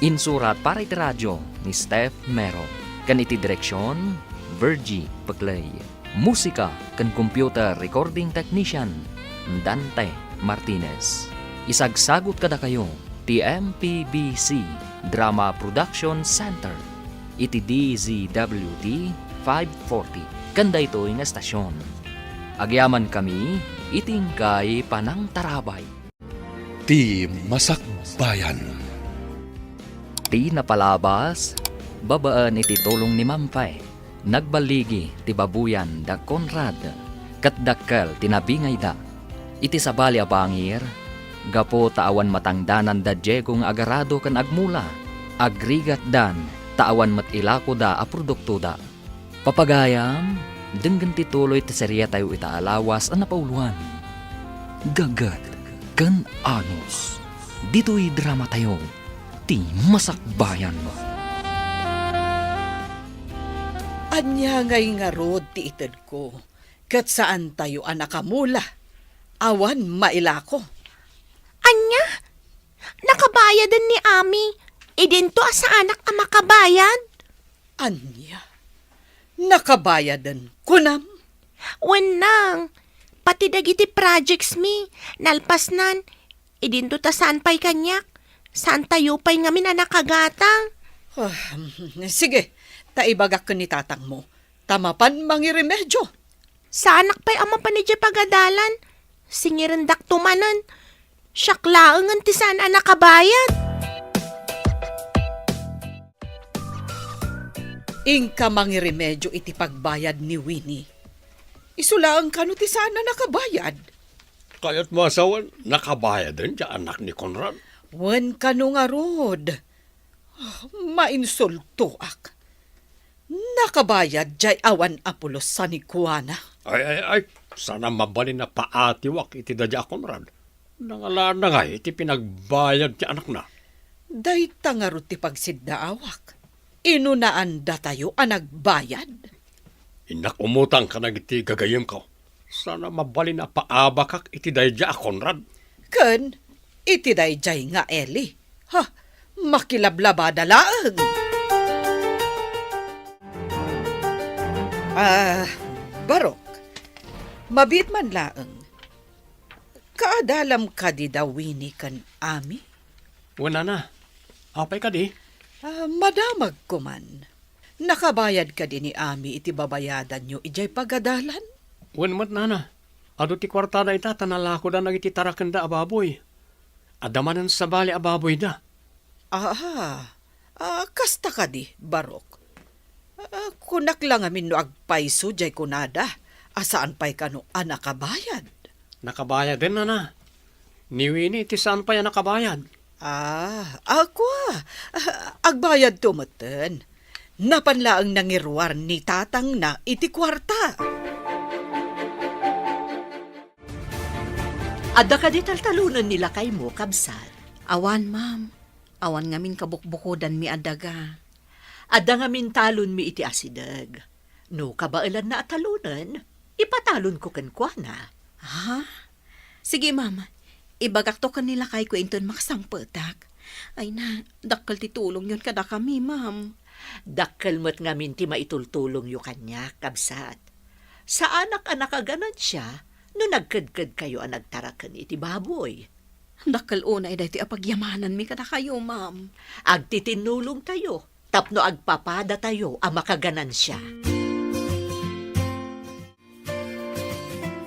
Insurat para iti radio ni Steph Mero, ken iti direksion, Virgie Peclay. Musika ken computer recording technician, Dante Martinez. Isagsagut kadakayo ti M P B C Drama Production Center iti D Z W T five forty ken daytoy nga estasion. Agyamankami iti inkay panangtarabay. Ti Masakbayan. Ti napalabas, babaen iti tulong ni Ma'am Fe, nagballigi ti baboyan da Conrad, ket dakkel ti nabingayda. Iti sabali a bangir, gapu ta awan matangdanan da Diego nga agarado ken agmula, agrigatdan ta awan met ilakoda a produktoda. Papagayam, denggen ti tuloy ti serietayo ita a lawas a napauloan, Gagat ken Anus. Ditoy dramatayo, ti Masakbayan. Ania ngay ngarud ti itedko, ket saantayo a nakamula? Awan mailako. Ania? Nakabayaden ni Ami. Idinto a saanak a makabayad. Ania? Nakabayaden, kunam? Wen nang, pati dagiti projects mi, nalpasnan, idinto ta saan pay kaniak, saantayo pay ngamin a nakagatang. Ah, sige, ta ibagak ken ni tatangmo, ta mapan mangiremedio. Saanak pay a mapan idiay pagadalan, singirendak to manen. Siak laengen ti saan a nakabayad. Inka mangiremedio iti pagbayad ni Winnie. Isu laeng kano ti saan a nakabayad. Kayatmo a sawen, nakabayaden ti anak ni Conrad? Wen kano ngarud. Ah, mainsultoak. Nakabayad jay awan a pulos sanikuana. Ay, ay, ay, saan a mabalin a paatiwak iti daydiay a Conrad. Nangalana ngay iti pinagbayad ti anakna? Dayta ngarud ti pagsiddaawak. Inunaandatayo a nagbayad. Innak umutang kadagiti gagayyemko. Saan a mabalin a paabakak iti daydiay a Conrad. Ken iti daydiay nga Eli. Ha, makilablabada laeng. Ah, Barok, mabiit man laeng. Kaadalam kadi da Winnie ken Ami? Wen, nana. Apay kadi? Ah, madamagko man. Nakabayad kadi ni Ami iti babayadanyo idiay pagadalan? Wen met, nana. Adu ti kuartada ita ta nalakoda dagiti tarakenda a baboy. Adda manen sabali a baboyda. Aha. Ah, kasta kadi, Barok? Ah, kunak la ngamin no agpayso diay kunada a saan pay kano a nakabayad. Nakabayaden, nana. Ni Winnie ti saan pay a nakabayad. Ah, ako, ah, agbayadto metten. Napan laeng nangiruar ni tatangna iti kuarta. Adda kadi taltalonen ni lakaymo, kabsat? Awan, ma'am. Awan ngamin kabukbukodanmi a daga. Adda ngamin talonmi iti asideg. No kabaelanna a talonen, ipatalonko kenkuana. Ha? Sige, ma'am. Ibagakto ken ni lakayko inton makasangpetak. Ay na, dakkel ti tulongyon kadakami, ma'am. Dakkel met ngamin ti maitultulongyo kaniak, kabsat. Saanak a nakaganansia no nagkedkedkayo a nagtaraken iti baboy. Dakkel unay daytoy a pagyamananmi kadakayo, ma'am. Agtitinnulongtayo tapno agpapadatayo a makaganansia.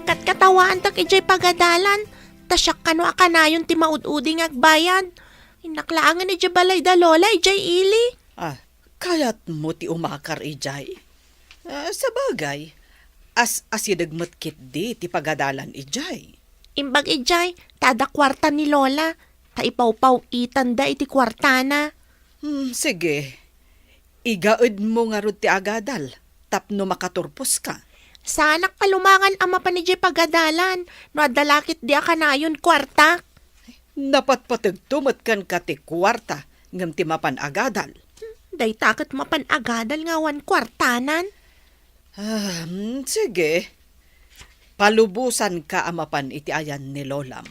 Katkatawaantak idiay pagadalan, ta siak kano a kanayon ti maud-udi nga agbayad. Innak laengen idiay balay da Lola idiay ili. Ah, kayatmo ti umakar idiay? Ah, sabagay, as-asideg met ketdi ti pagadalan idiay. Imbag idiay, ta adda kuarta ni Lola. ta ipawpaw-itanda iti kuartana. Hmm, sige. Igaedmo ngarud ti agadal tapno makaturposka. Saanak palumangan a mapan idiay pagadalan no adda la ketdi a kanayon kuartak. Napatpategto met kenka ti kuarta ngem ti mapan agadal. Dayta ket mapan agadal nga awan kuartanan. Ah, hmm, sige. Palubosanka a mapan iti ayan ni Lolam.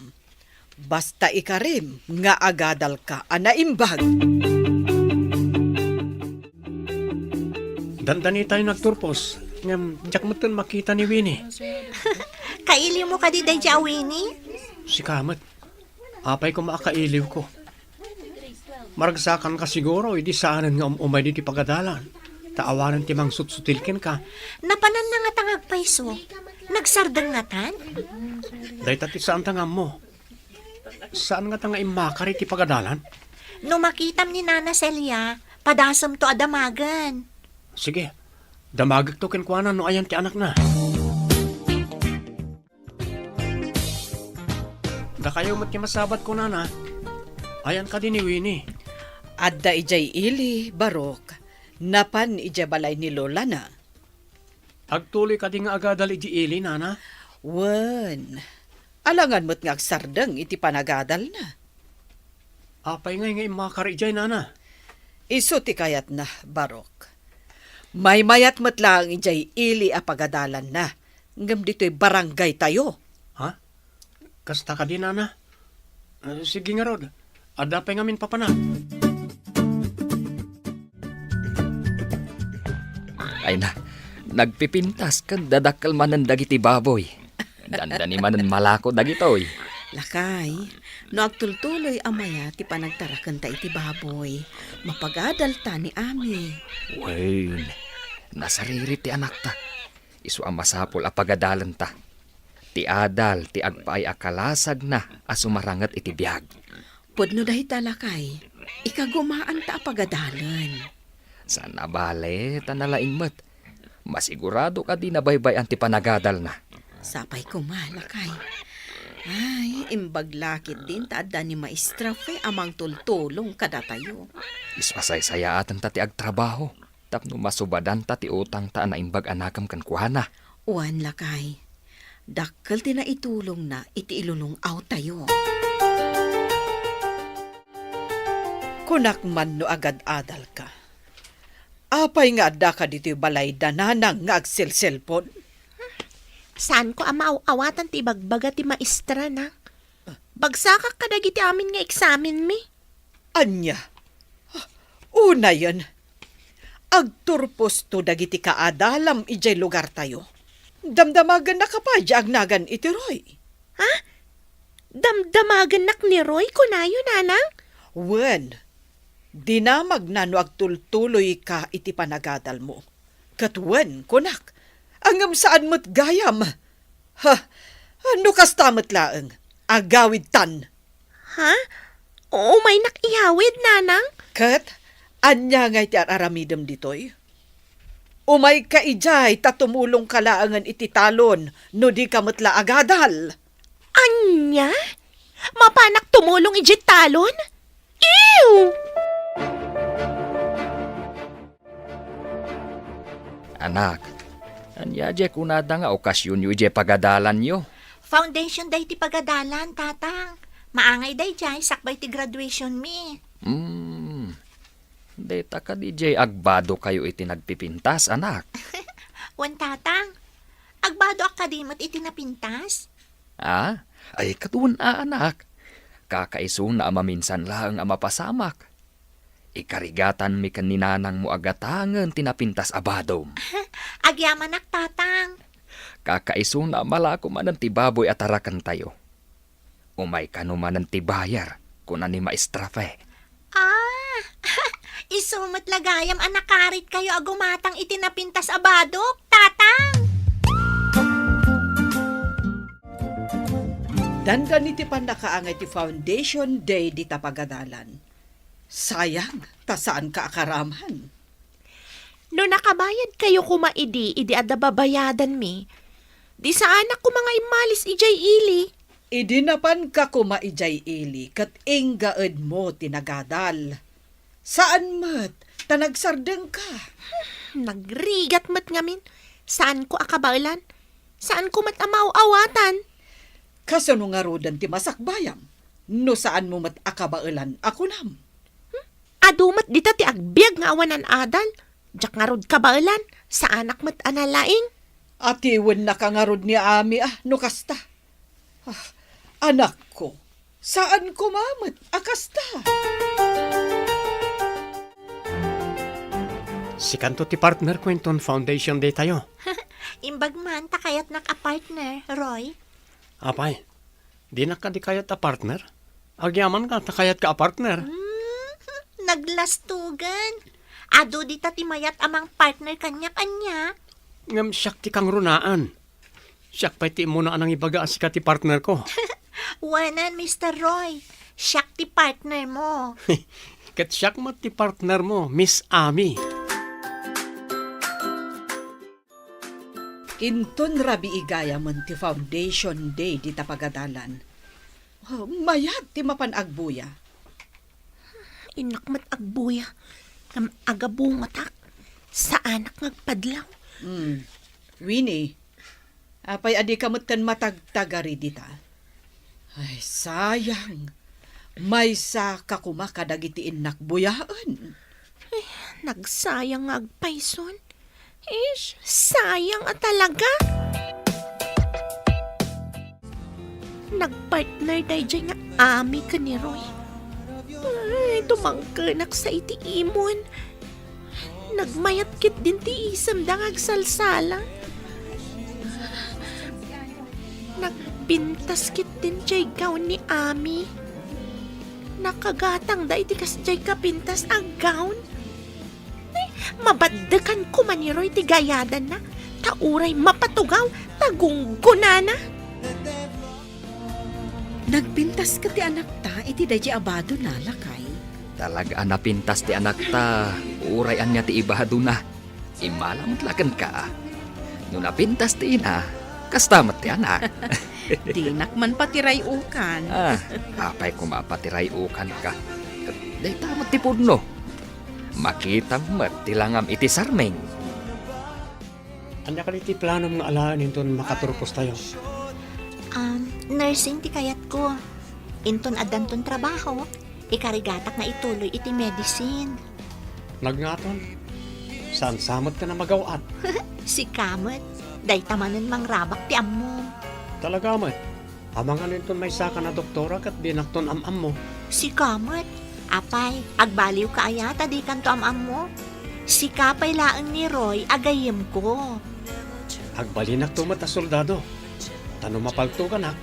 Basta ikarim nga agadalka a naimbag. Dandanitayo nagturpos, ngem diak metten makita ni Winnie. Kailiwmo kadi daydiay a Winnie? Sika met. Apay koma a kailiwko? Maragsakanka siguro idi saanen nga um-, umay ditoy pagadalan, ta awanen ti mangsutsutil kenka. Napananna ngata nga agpayso? Nagsardeng ngatan? Dayta ti saanta nga ammo. Saan ngata nga immakar iti pagadalan? No makitam ni Nana Celia, padasemto a damagen. Sige, damagekto kenkuana no ayan ti anakna. Dakayo met ti masabat kunana. Ayan kadi ni Winnie? Adda idiay ili, Barok. Napan idiay balay ni lolana. Agtuloy kadi nga agadal idiay ili, nana? Wen. Alangan met nga agsardeng iti panagadalna. Apay ngay nga immakar idiay, nana? Isu ti kayatna, Barok. Maymayat met laeng idiay ili a pagadalanna, ngem ditoy barangaytayo. Ha? Kasta kadi, nana? Ah, sige ngarud. Adda pay ngamin papanak. Ay na, nagpipintas ken dadakkel manen dagiti baboy. Dandani manen malako dagitoy. Lakay, no agtultuloy a maya ti panagtarakenta iti baboy, mapagadalta ni Ami. Wen, nasariri ti anakta. Isu a masapul a pagadalenta. Ti adal ti agpaay a kalasagna a sumaranget iti biag. Pudno dayta, lakay. Ikagumaanta a pagadalen. Saan a bale, ta nalaing met. Masigurado kadi nabaybay-an ti panagadalna. Sapay koma, lakay. Ay, imbag la ketdin ta adda ni Maestra Fe a mangtultulong kadatayo. Isu a saysayaatenta ti agtrabaho tapno masubadanta ti utangta a naimbag a nakem kenkuana. Wen, lakay. Dakkel ti naitulongna iti ilulung-awtayo. Kunak man no agad-adalka. Apay nga addaka ditoy balay da nanang nga agselselpon? Saanko a maaw-awatan ti ibagbaga ti maestra, nak. Bagsakak kadagiti amin nga eksamenmi. Ania? Unayen, agturposto dagiti kaadalam idiay lugartayo. Damdamagennaka pay diay agnagan iti Roy. Ha? Damdamagennak ni Roy, kunayo, nanang? Wen, dinamagna no agtultuloyka iti panagadalmo. Ket wen, kunak, ngem saan met gayam. Ha, no kasta met laeng, agawidtan. Ha? Umaynak iyawid, nanang? Ket ania ngay ti ar-aramidem ditoy? Umayka idiay ta tumulongka laengen iti talon no dika met la agadal. Ania? Mapanak tumulong idiay talon? Ew! Anak, ania diay kunada nga okasionyo idiay pagadalanyo? Foundation day ti pagadalan, Tatang. Maangay daydiay sakbay ti graduationmi. Hmm. Dayta kadi diay agbadokayo iti nagpipintas, anak? Wen, Tatang. Agbadoak kadi met iti napintas? Ah? Ay, ket wen a, anak. Kakaisuna a maminsan laeng a mapasamak. Ikarigatanmi ken ni nanangmo a gatangen ti napintas a badom. Agyamanak, Tatang. Kakaisuna a malako manen ti baboy a tarakentayo. Umay kano manen ti buyer, kuna ni Maestra Fe. Ah, isu met la gayam a nakaritkayo a gumatang iti napintas a badok, Tatang! Dandani ti pannakaangay ti Foundation Day dita pagadalan. Sayang, ta saanka a karaman. No nakabayadkayo koma idi, idi adda babayadanmi, di saanak koma nga immalis idiay ili. Idi napanka koma idiay ili ket inggaedmo ti nagadal. Saan met ta nagsardengka. Nagrigat met ngamin. Saanko a kabaelan. Saanko met a maaw-awatan. Kasano ngaruden ti masakbayam no saanmo met a kabaelan a kunam? Hmm? Adu met dita ti agbiag nga awanan adal. Diak ngarud kabaelan, saanak met a nalaing. Atiwennaka ngarud ni Ami a no kasta. Ah, anakko, saan koma met a kasta. Sikanto ti partnerko inton foundation day tayo. Imbag man ta kayatnak a partner, Roy. Apay, dinak kadi kayat a partner? Agyamanka ta kayatka a partner. Hmm, naglastugan. Adu dita ti mayat a mangpartner kaniak, ania? Ngem siak ti kangrunaan. Siak pay ti immuna a nangibaga a sika ti partnerko. Wanan, Mister Roy. Siak ti partner mo. Ket siak met ti partner mo, Miss Ami. Inton rabii gayamen ti foundation day dita pagadalan. Oh, mayat ti mapan agbuya. Innak met agbuya. Ngem agabungotak. Saanak nga agpadlaw. Hmm. Winnie, apay a dika metten matagtagari dita? Ay, sayang. Maysaka koma kadagiti innak buyaen. Ay, nagsayang nga agpayson. Ish, sayang a talaga. Nagpartner daydiay nga Ami ken ni Roy. Ay, tumangkenak sa iti imon. Nagmayat ketdin ti isemda nga agsalsala. Nagpintas ketdin diay gown ni Ami. Nakagatangda iti kasdiay kapintas a gown. Ay, mabaddekan koma ni Roy ti gayadanna, ta uray mapatugaw ta gunggonana. Nagpintas ket ti anakta iti daydiay a badona, lakay. Talaga a napintas ti anakta, uray ania ti ibadona. Immala met la kenka. No napintas ti ina, kasta met ti anak. Dinak man patiray-ukan. Ah, apay koma a patiray-ukanka? Dayta met ti pudno. Makitam met ti langam iti sarming. Ania kadi ti planom nga alaen inton makaturpos tayo? Um, nursing ti kayatko. Inton addanton trabaho, ikarigatak nga ituloy iti medicine. Nagngaton, saan sa met ken a magaw-at? Sika met, dayta manen mangrabak ti ammom. Talaga met, amangan inton maysaka a doktora ket dinakton am-ammo. Sika met, apay, agbaliwka aya ta dikanto am-ammo? Sika pay laeng ni Roy a gayyemko. Agbalinakto met a soldado, ta no mapaltoganak,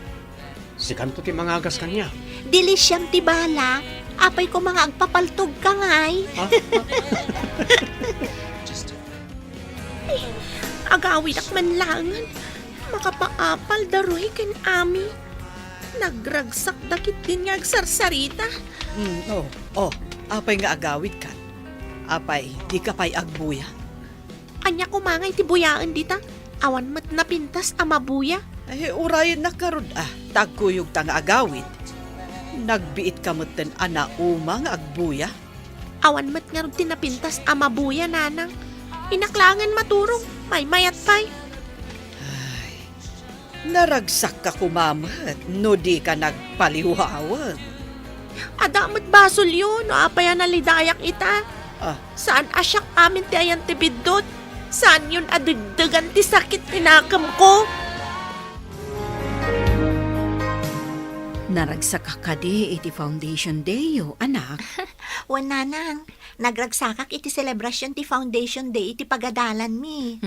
sikanto ti mangagas kaniak. Dilisiam ti bala, apay koma nga agpapaltogka ngay. Ah? Ay, agawidak man laengen. Makapaapal da Roy ken Ami. Nagragsakda ketdin nga agsarsarita. Mm, oh, oh, apay nga agawidkan? Apay, dika pay agbuya? Ania koma ngay ti buyaen dita? Awan met napintas a mabuya. Ay, urayennak ngarud a, ta agkuyogta nga agawid. Nagbiitka metten a nauma nga agbuya. Awan met ngarud ti napintas a mabuya, nanang. Innak laengen maturog, maymayat pay. Ay, naragsakka koma met no dika nagpaliwawen. Adda met basolyo no apay a nalidayak ita. Ah. Saan a siak amin ti ayan ti biddut? Saanyon a degdegan ti sakit ti nakemko? Naragsakka kadi iti foundation dayyo, anak? Wen, nanang, nagragsakak iti selebrasion ti foundation day iti pagadalanmi.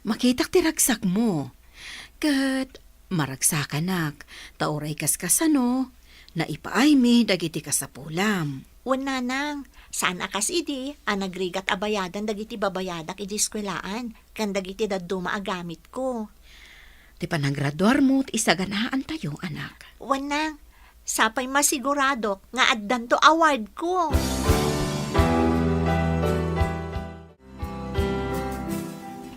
Makitak ti ragsakmo. Ket maragsakanak, ta uray kaskasano, naipaaymi dagiti kasapulam. Wen, nanang, saan a kas idi a nagrigat a bayadan dagiti babayadak idi eskuelaan ken dagiti dadduma a gamitko. Ti panagraduarmo ti isaganaantayo, anak. Wen, nang, sapay masiguradok nga addanto awardko.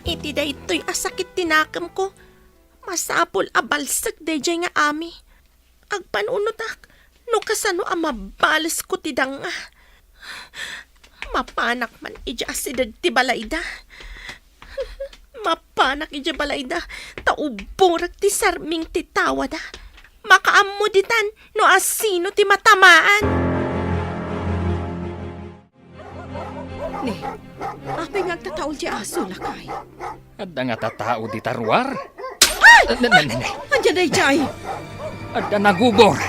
Iti daytoy a sakit ti nakemko, masapul a balsek daydiay nga Ami. Agpanunotak no kasano a mabalesko ti danga. Mapanak man idiay asideg ti balayda. Mapanak idiay balayda, ta uborek ti sarming ti tawada. Makaammo ditan no asino ti matamaan. Ne, apay nga agtataol ti aso, lakay? Adda nga tatao dita ruar? Ay! Ne, ne, ne, ne. Ania daydiay? Adda nagubor.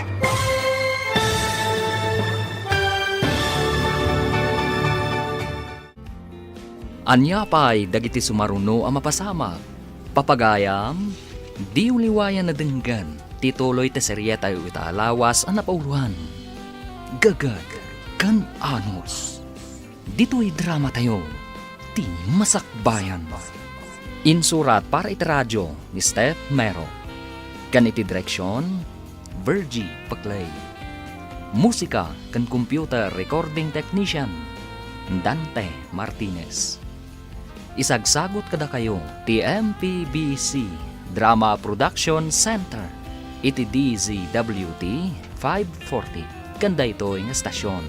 Ania pay dagiti sumaruno a mapasamak? Papagayam, diyo liwayan a denggen ti tuloy ti serietayo ita a lawas a napauloan, Gagad ken Anos. Ditoy dramatayo, ti Masakbayan. Insurat para iti radio ni Steph Mero. Ken iti direksion, Virgie Paclay. Musika ken computer recording technician, Dante Martinez. Isagsagut kadakayo ti M P B C Drama Production Center iti D Z W T five forty ken daytoy nga estasion.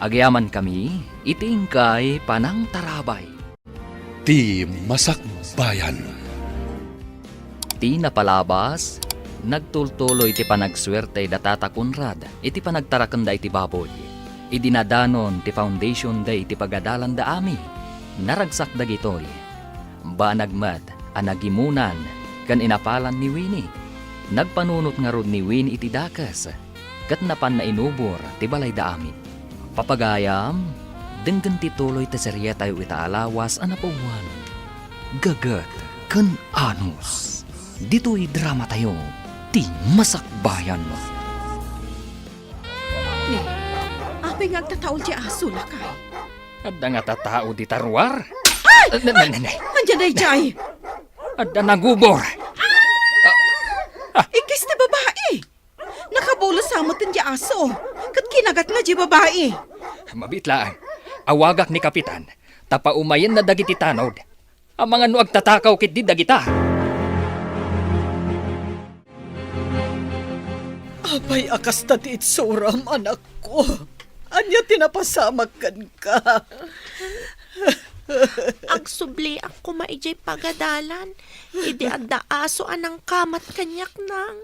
Agyamankami iti inkay panangtarabay. Ti Masakbayan. Ti napalabas, nagtultuloy ti panagsuerte da Tata Conrad iti panagtarakenda iti baboy. Idi nadanon ti foundation day iti pagadalanda amin, naragsak dagitoy. Banag met a nagimunan ken inapalan ni Winnie. Nagpanunot ngarud ni Winnie iti dakes ket napanna inubor ti balayda amin. Papagayam, denggen ti tuloy ti serietayo ita a lawas a napauluan, Gagad ken Anos. Ditoy dramatayo, ti Masakbayan. Ne, apay nga agtataol ti aso, lakay? Adda nga tatao dita ruar? Ay! Ne, ne, ne, ne. Ania daydiay? Adda nagubor. Ah, ah. Ikkis ti babai. Nakabulos sa met ti aso, ket kinagatna ti babai. Mabiit laeng. Awagak ni Kapitan, ta paumayenna dagiti tanod. Amangan no agtatakaw ketdi dagita. Apay a kasta ti itsuram, anakko? Ania ti napasamak kenka? Agsubliak koma idiay pagadalan idi adda aso a nangkamat kaniak, nang.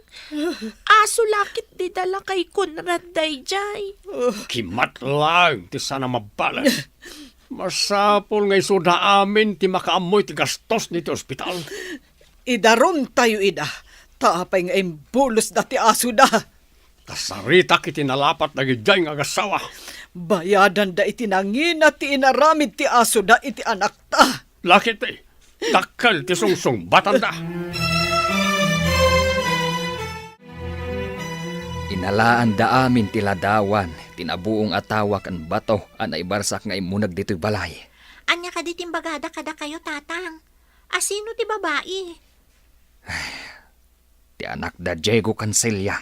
Aso la ketdi da lakay Conrad daydiay. Kimat laeng ti saan a mabbales. Masapul nga isuda amin ti makaammo iti gastos iti ospital. Idarumtayo ida, ta apay nga imbulosda ti asoda? Ta saritak iti nalapat dagidiay nga agassawa. Bayadanda iti nangina ti inaramid ti asoda iti anakta. Lakay ti dakkel ti sungsungbatanda. Inalaanda amin ti ladawan ti nabuong a tawa ken bato a naibarsak nga immuneg ditoy balay. Ania kadi ti imbagada kadakayo, Tatang? Asino ti babai? Ti anak da Diego ken Celia.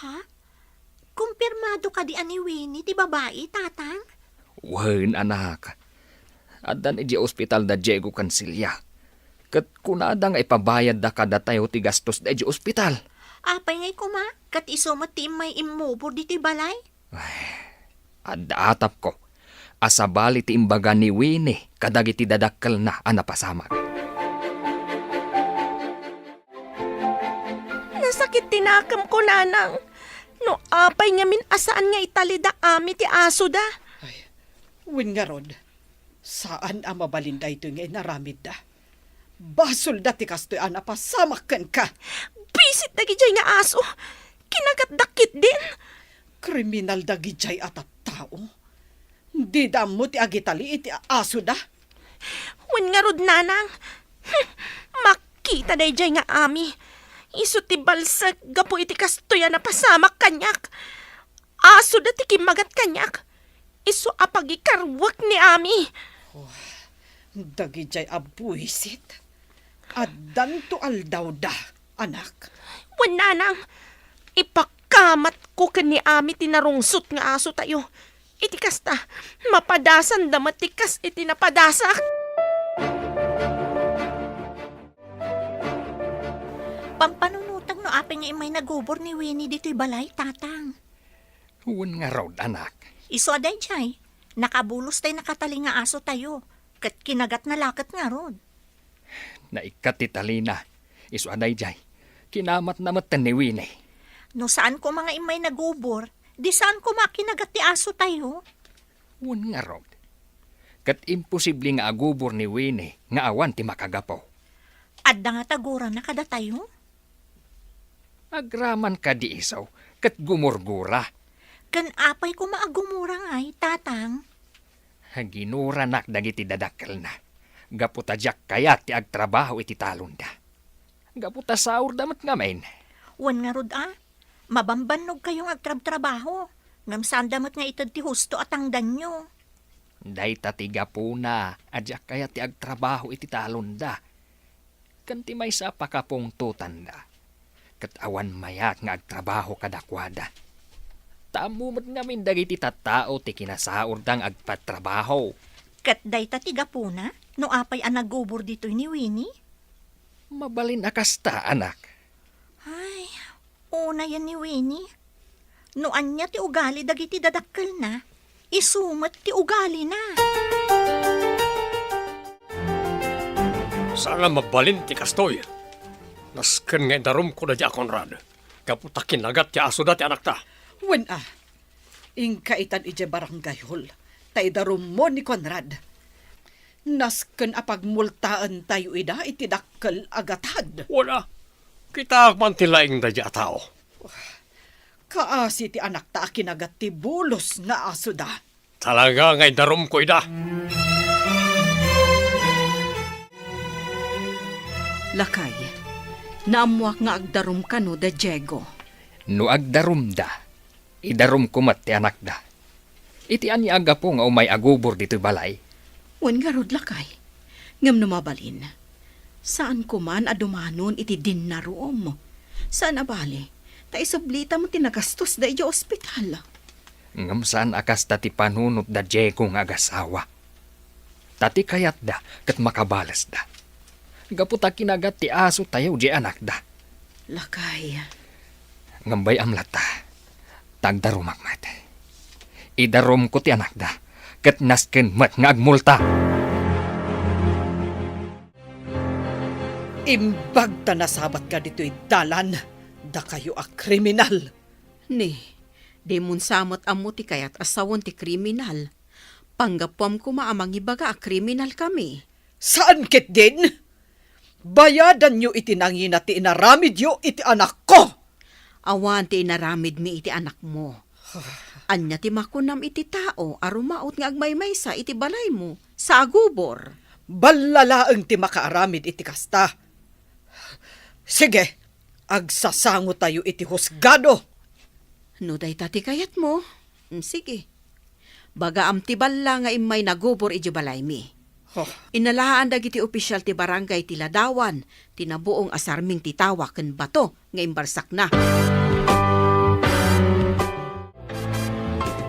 Ha? Kumpirmado kadi a ni Winnie ti babai, Tatang? Wen, anak. Addan idiay ospital da Diego ken Celia. Ket kunada nga ipabayadda kadatayo ti gastos da idiay ospital. Apay ngay koma, ket isu met ti immay immubor ditoy balay? Ay, adda atapko a sabali ti imbaga ni Winnie kadagiti dadakkelna a napasamak. Nasakit ti nakemko, nanang. No apay ngamin a saan nga italida amin ti asoda? Ay, wen ngarud, saan a mabalin daytoy nga inaramidda. Basolda ti kastoy a napasamak kenka. Bisit dagidiay nga aso. Kinagatda ketdin. Kriminal dagidiay a tattao. Dida ammo ti agitali iti asoda. Wen ngarud, nanang. Hmm, makita daydiay nga ami. Isu ti balsek gapu iti kastoy a napasamak kaniak. Asoda ti kimmagat kaniak. Isu a pagikarwek ni ami. Oh, dagidiay a buisit. Addanto aldawda, anak. Wen, nanang, ipakamatko ken ni ami ti narungsot nga asotayo. Iti kasta, mapadasanda met ti kas iti napadasak. Pampanunotek no apay pay nga immay nagubor ni Winnie ditoy balay, Tatang. Wen ngarud, anak. Isu a daydiay, nakabulos tay nakatali nga asotayo, ket kinagatna la ket ngarud. Naikkat ti talina. Isu a daydiay, kinamatna metten ni Winnie. No saan koma nga immay nagubor, di saan koma a kinagat ti asotayo. Wen ngarud. Ket imposible nga agubor ni Winnie nga awan ti makagapu. Adda nga tagurana kadatayo? Agraman kadi isu, ket gumurgura. Ken apay koma a gumura ngay, Tatang? Ginuranak dagiti dadakkelna. Gapu ta diak kayat ti agtrabaho iti talonda. Gapu ta saorda met ngamin. Wen ngarud a, mabambannogkayo nga agtrabtrabaho, ngem saanda met nga ited ti husto a tangdanyo. Dayta ti gapuna a diak kayat ti agtrabaho iti talonda. Ken ti maysa a pakapungtotanda, ket awan mayat nga agtrabaho kadakuada. Ta ammo met ngamin dagiti tattao ti kinasaorda nga agpatrabaho. Ket dayta ti gapuna no apay a nagubor ditoy ni Winnie? Mabalin a kasta, anak. Ay, unayen ni Winnie. No ania ti ugali dagiti dadakkelna, isu met ti ugalina. Saan a mabalin ti kastoy. Nasken nga idarumko daydiay a Conrad. Gapu ta kinagat ti asoda ti anakta. Wen a, inka itan idiay barangay hall, ta idarummo ni Conrad. Nasken a pagmultaentayo ida iti dakkel a gatad. Wen a, kitaak man ti laing daydiay a tao. Kaasi ti anakta a kinagat ti bulos nga asoda. Talaga nga idarumko ida. Lakay, naammoak nga agdarum kano da Diego. No agdarumda, idarumko met ti anakda. Iti ania a gapu nga umay agubor ditoy balay? Wen ngarud, lakay. Ngem no mabalin, saanko man a dumanon iti dinnarom. Saan a bali, ta isublita met ti nagastosda idiay ospital. Ngem saan a kasta ti panunot da Diego nga agasawa. Ta ti kayatda ket makabalesda. Gapu ta kinagat ti asotayo diay anakda. Lakay. Ngem bay-am latta, ta agdarumak met. Idarumko ti anakda, ket nasken met nga agmulta. Imbag ta nasabatka ditoy dalan, dakayo a kriminal! Ni, dimon sa met ammo ti kayat a sawen ti kriminal. Panggapuam koma a mangibaga a kriminalkami. Saan ketdin? Bayadanyo iti nangina ti inaramidyo iti anakko. Awan ti inaramidmi iti anakmo. Ania ti makunam iti tao a rumaut nga agmaymaysa iti balaymo sa agubor? Balla laeng ti makaaramid iti kasta. Sige, agsasangotayo iti husgado. No dayta ti kayatmo, mm, sige. Bagaam ti balla nga immay nagubor idiay balaymi. Huh. Inalaan dagiti opisyal ti barangay ti ladawan ti nabuong a sarming ti tawa ken bato nga imbarsakna.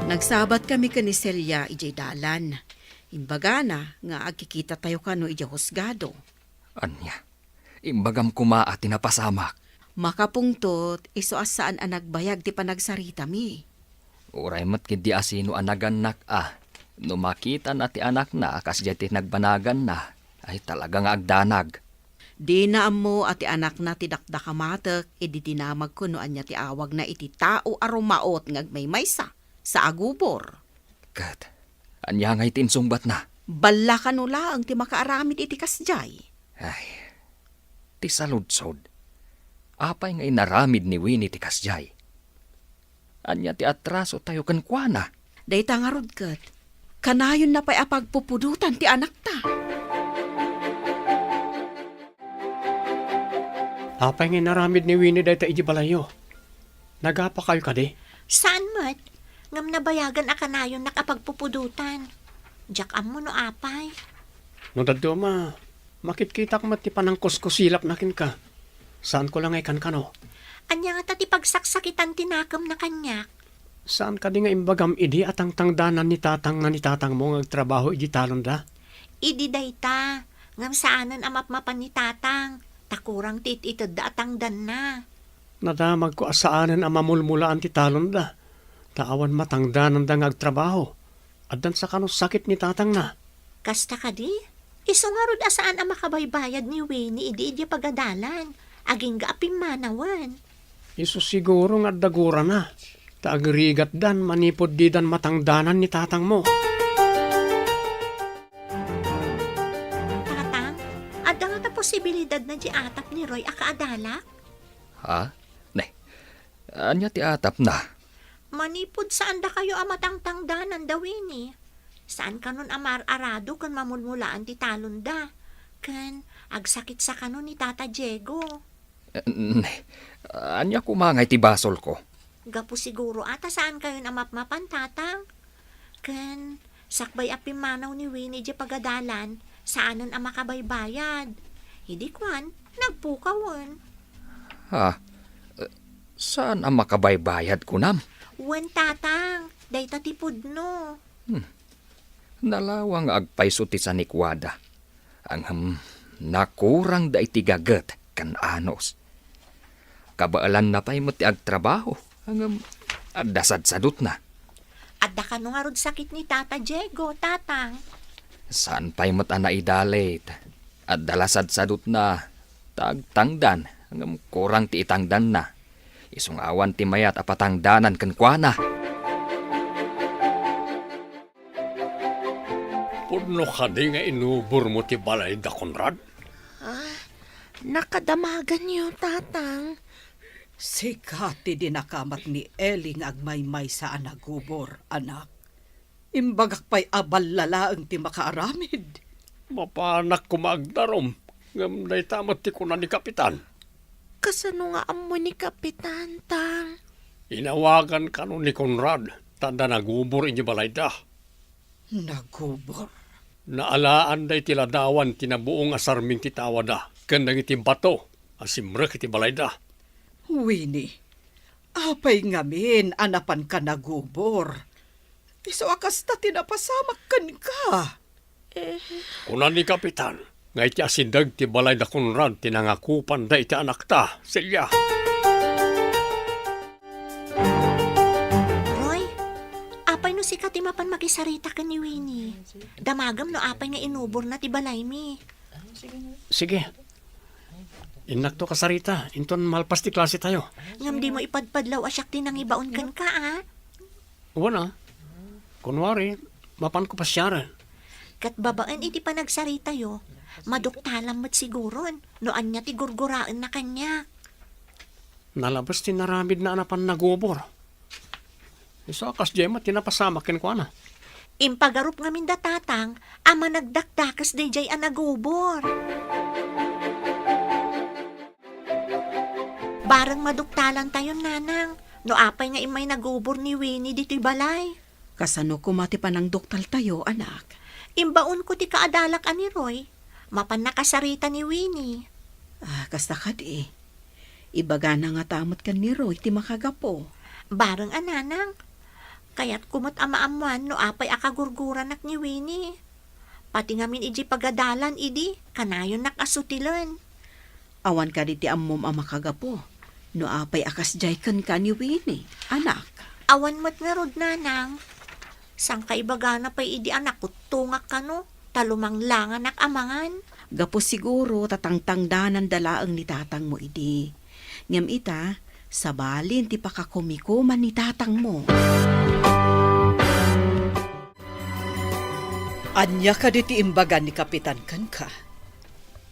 Nagsabatkami ken ni Celia idiay dalan. Imbagana nga agkikitatayo kano idiay husgado. Ania? Imbagam koma a ti napasamak. Makapungtot, isu a saan a nagbayag ti panagsaritami. Uray met ketdi a sino a nagannak a, no makitana ti anakna a kasdiay ti nagbanaganna, ay talaga nga agdanag. Dina ammo a ti anakna ti dakdakamatek idi dinamagko no ania ti awagna iti tao a rumaut nga agmaymaysa sa agubor. Ket ania ngay ti insungbatna? Balla kano laeng ti makaaramid iti kasdiay. Ay, ti saludsod, apay nga inaramid ni Winnie ti kasdiay? Ania ti atrasotayo kenkuana? Dayta ngarud ket, kanayonna pay a pagpupudotan ti anakta. Apay nga inaramid ni Winnie dayta idiay balayyo? Nagapakayo kadi? Saan met, ngem nabayagan a kanayonnak a pagpupudotan. Diak ammo no apay. No dadduma, makitkitak met ti panangkuskusilapna kenka. Saanko la nga ikankano. Ania ngata ti pagsaksakitan ti nakemna kaniak? Saan kadi nga imbagam idi a tangtangdanan ni tatang nga ni tatangmo nga agtrabaho idi talonda? Idi dayta, ngem saanen a mapmapan ni tatang, ta kurang ti it-itedda a tangdanna. Nadamagko a saanen a mamulmulaan ti talonda, ta awan matangdananda nga agtrabaho. Addan sa kano sakit ni tatangna. Kasta kadi? Isu ngarud a saan a makabaybayad ni Winnie idi idiay pagadalan, agingga a pimmanawen. Isu siguro nga adda gurana, ta agrigatdan manipud didan matangdanan ni tatangmo. Tatang, adda ngata posibilidad na di atap ni Roy a kaadalak? Ha? Ne, ania ti atapna? Manipud saan dakayo a matangtangdanan da Winnie. Saan kanon a mar-arado ken mamulmulaan ti talonda. Ken agsakit sa kanon ni Tata Diego. Eh, ne, ania koma nga iti basolko? Gapu siguro a ta saan kayon a mapmapan, Tatang. Ken sakbay a pimmanaw ni Winnie idiay pagadalan, saanen a makabaybayad. Idi kuan, nagpukawen. Ha? Eh, saan a makabaybayad, kunam? Wen, Tatang, dayta ti pudno. Hmm. Nalawang nga agpayso ti sanikuada. Ngem, nakurangda iti gaget ken anus. Kabaelanna pay met ti agtrabaho, ngem adda sadsadutna. Adda kano ngarud sakit ni Tata Diego, Tatang? Saan pay met a naidalit. Adda la sadsadutna, ta agtangdan, ngem kurang ti itangdanna. Isu nga awan ti mayat a patangdanan kenkuana. Pudno kadi nga inubormo ti balay da Conrad? Ah, nakadamaganyo, Tatang. Sika ti dinakamat ni Eli nga agmaymaysa a nagubor, anak. Imbagak pay a balla laeng ti makaaramid. Mapanak koma agdarum, ngem dayta met ti kuna ni Kapitan. Kasano nga ammo ni Kapitan, Tang? Inawagan kano ni Conrad, ta adda nagubor idiay balayda. Nagubor? Naalaanda iti ladawan ti nabuong a sarming ti tawada ken dagiti bato a simrek iti balayda. Winnie, apay ngamin a napanka nagubor? Isu a kasta ti napasamak kenka. Eh. Kuna ni Kapitan nga iti asideg ti balay da Conrad ti nangakupanda iti anakta, Celia. Roy, apay no sika ti mapan makisarita ken ni Winnie? Damagem no apay nga inuborna ti balaymi. Sige. Innakto kasarita, inton malpas ti klase tayo. Ngem dimo ipadpadlaw a siak ti nangibaon kenka, a? Wen a. Kunwari, mapanko pasiaren. Ket babaen iti panagsaritayo, maduktalam met siguron no ania ti gurguraenna kaniak. Nalabes ti naramidna a napan nagubor. Isu a kasdiay met ti napasamak kenkuana. Impagarup ngamin da Tatang a managdakdakes daydiay a nagubor. Bareng maduktalantayon, Nanang, no apay nga immay nagubor ni Winnie ditoy balay. Kasano koma ti panangduktaltayo, anak? Imbaonko ti kaadalak a ni Roy. Mapan nakasarita ni Winnie. Ah, kasta kadi. Ibagana ngata met ken ni Roy ti makagapu. Bareng a, Nanang. Kayatko met a maammoan no apay a kagurguranak ni Winnie. Pati ngamin idiay pagadalan idi, kanayonnak a sutilen. Awan kadi ti ammom a makagapu no apay a kasdiay kenka ni Winnie, anak? Awan met ngarud, Nanang. Sangkaibagana pay idi a nakuttongak kano, ta lumanglanganak a mangan. Gapu siguro ta tangtangdananda laeng ni tatangmo idi. Ngem ita, sabalin ti pakakumikuman ni tatangmo. Ania kadi ti imbaga ni Kapitan kenka?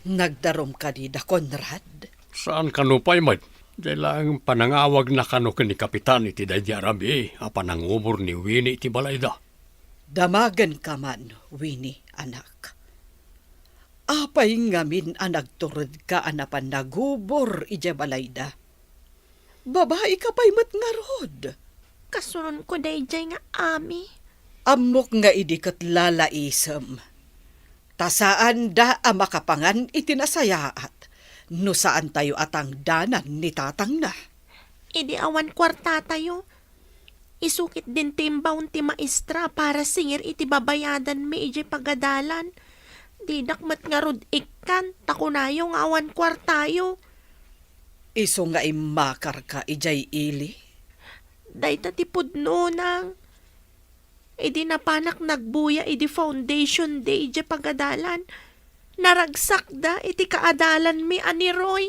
Nagdarum kadi da Conrad? Saan kano pay met? Diay laeng panangawagna kano ken ni Kapitan iti daydi a rabii a panangubor ni Winnie iti balayda. Damagenka man, Winnie, anak. Apay ngamin a nagturedka a napan nagubor idiay balayda? Babaika pay met ngarud. Kasunonko daydiay nga ami. Ammok nga idi ket lalaisem. Ta saanda a makapangan iti nasayaat no saantayo a tangdanan ni tatangna. Idi awan kuartatayo, isu ketdin ti imbaon ti maestra para singir iti babayadanmi idiay pagadalan. Didak met ngarud ikkan, ta kunayo nga awan kuartayo. Isu nga immakarka idiay ili? Dayta ti pudno, Nang. Idi napanak nagbuya idi Foundation Day idiay pagadalan, naragsakda iti kaadalanmi a ni Roy.